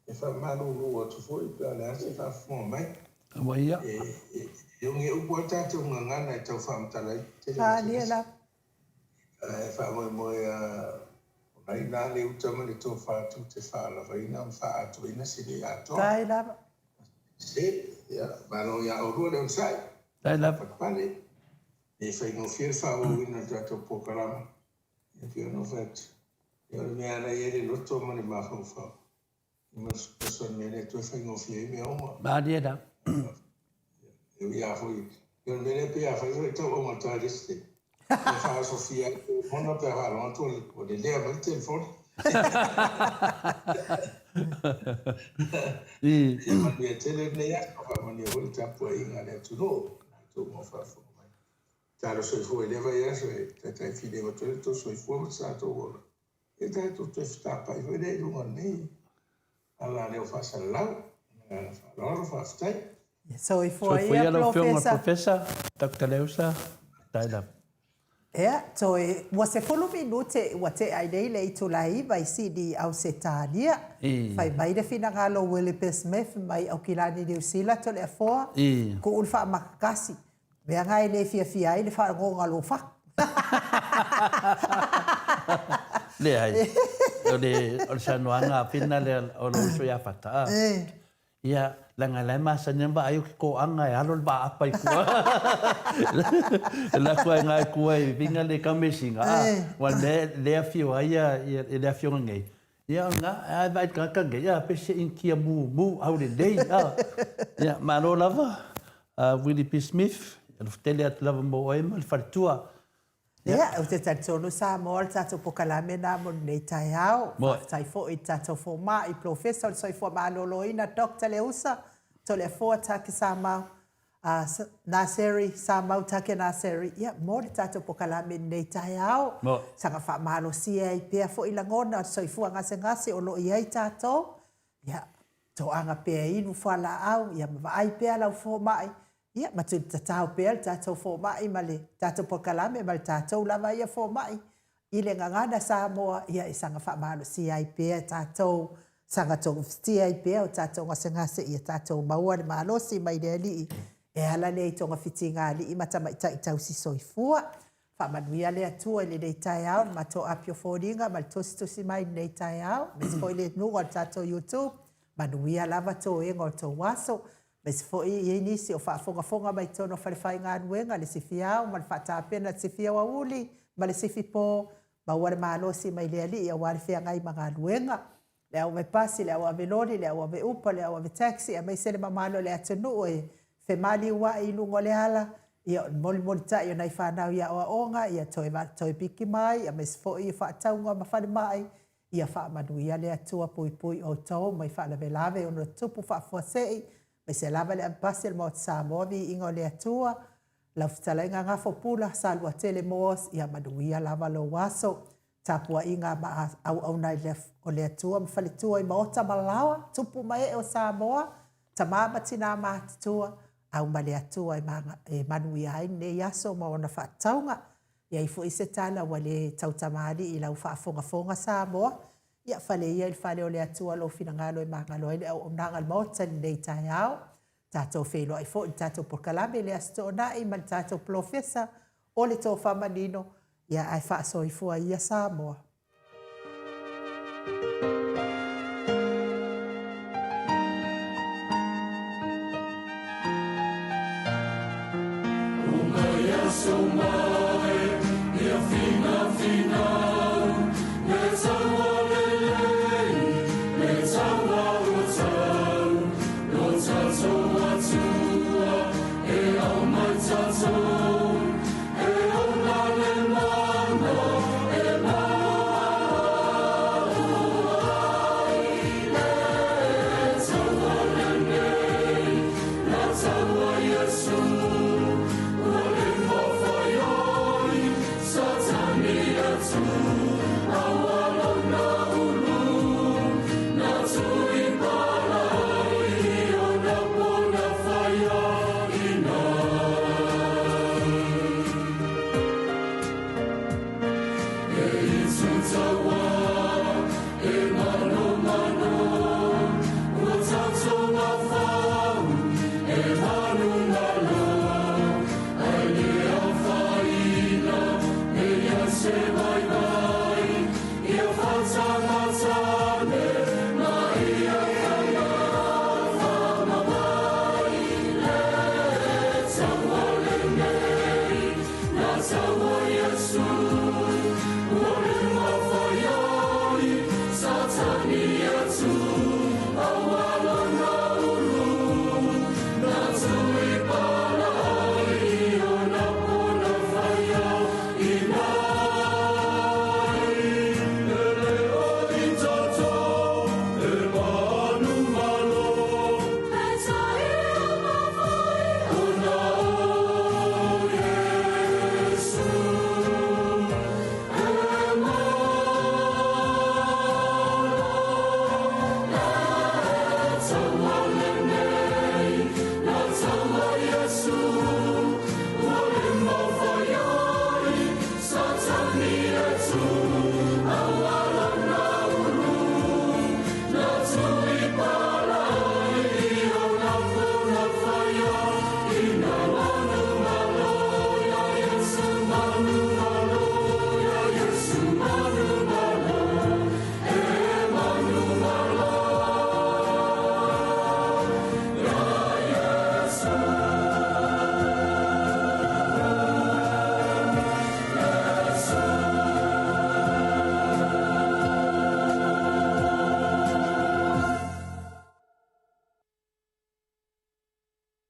E faamalulu atu foi pe a o le a se faafofoga mai. Aua ia. E, e, e oge upu lava tatou gagana e tau faamatala ai le tele o gasegase. Ae faamoemoe a o la ina le uta ma le tofa tou te faalavaina ma faaatoaina se le atoa. Tae lava. Se, ia, malo ia oulua le onosai. Tae lava. Palepale. E faigofie le faaauauina o le tatou polokalama. Ia pei ona ou fai atu, ia o le mea lava la e i ai le loto ma le mafaufau, ia ma le fesoasoani mai a le Atua e faigofie ai mea uma. Malie la. E ui lava foi, ia o le mea lea pei a fai foi e tau augata i le isi taimi. E faaosofia ai le telefona pe a faalogo atu ua lelea mai le telefoni. Ia manuia tele lenei aso, faamanuia foi le tapuaiga a le atunuu, latou uma o faafofoga mai. Talo soifua i lea vaiaso e taitai filemu atu ai lo outou soifua ma sa outou ola. Ia tatou toe fetapai foi lea i luga o lenei ala leo faasalalau. Ma le agaga faaaloalo, faafetai. Soifua ia lau Afioga i le Professor Doctor Leausa Taylor. Ia, toe ua 10 minute ua tea ai nei le itula e 9 i Sydney, Ausetalia. Fai mai le finagalo o Willie Smith mai Aukilani, Niu Sila, Toleafoa, tuu le faamakakasi. Mea na e le fiafia ai le fagoga lofa. Leai. o le, o le saunoaga fina lea o lou uso ia Fata, a. Ia, leaga la e masani ona vaai o ke toaga e alo le vaapa i tua. E alu atu lava i ina i tua i viga le taumesina, a, aua o le mea lea e afio ai le afioga nei, ia o lena, a vaai i le tagata lenei, a, pei se Initia mumu aulelei, a. Ia, malo lava, Willie B. Smith, alofa tele atu lava mo oe ma le faletua. Ia, ou te talitonu Samoa o le tatou polokalame lena mo lenei taeao. Faafetai foi i le tatou fomai, Polofesa o le Soifua Maloloina Doctor Leusa Toleafoa Take Samau, Naseri Samau Take Naseri, ia, mo le tatou polokalame i lenei taeao. Saga faamalosia ai pea foi lagona o le soifua gasegase o lo o i ai tatou. Ia, toaga pea inu fualaau, ia ma vaai pea lau fomai, ia ma tulitatao pea le tatou fomai ma le tatou polokalame ma le tatou lava ia fomai i le gagana Samoa, ia e saga faamalosia ai pea tatou, saga togafitia ai pea o tatou gasegase, ia tatou maua le malosi mai le Alii e ala lea i togafitiga a alii ma tamaitai tausi soifua. Faamanuia le Atua i lenei taeao i le matou api o foliga ma le tusitusi mai i lenei taeao, aemaise foi le luga o le tatou YouTube. Manuia lava toega o le tou aso. Aemaise foi e i ai nisi o faafogafoga mai totonu o falefaigaluega, le sifi ao ma le faatapena le sifi aoauli ma le sifi po, maua le malosi mai le Alii aua le feagai ma galuega. Le au ave pasi, le au ave loli, le au ave upa, le au ave taxi, aemaise le mamalu o le atunuu e femaliuai i luga o le ala, ia o le molimolitai o nai fanau i aoaoga, ia toe toe piki mai, aemaise foi o faatauga ma falemai, ia faamanuia le Atua puipui outou mai faalavelave e ono tutupu faafuasei, aemaise lava le ave pasi a le Maota Samoa, viiga o le Atua. Lau fetalaiga Gafopula Saluatele Moores, ia manuia lava lou aso. Tapuaiga ma auauna o le Atua ma faletua i maota ma laoa, tupu ma ee o Samoa, tama ma tina matutua, au ma le Atua e manuia ai lenei aso ma ona faatauga. E i ai foi se tala ua le tautamalii i lau faafogafoga Samoa, ia fale ia i le fale o le Atua lou finagalo e magalo ai le auaunaga a le Maota i lenei taeao. Tatou feiloai foi i le tatou polokalame i le Aso Toonai ma le tatou polofesa o le Tofa Manino, ia ae faasoifua ia Samoa.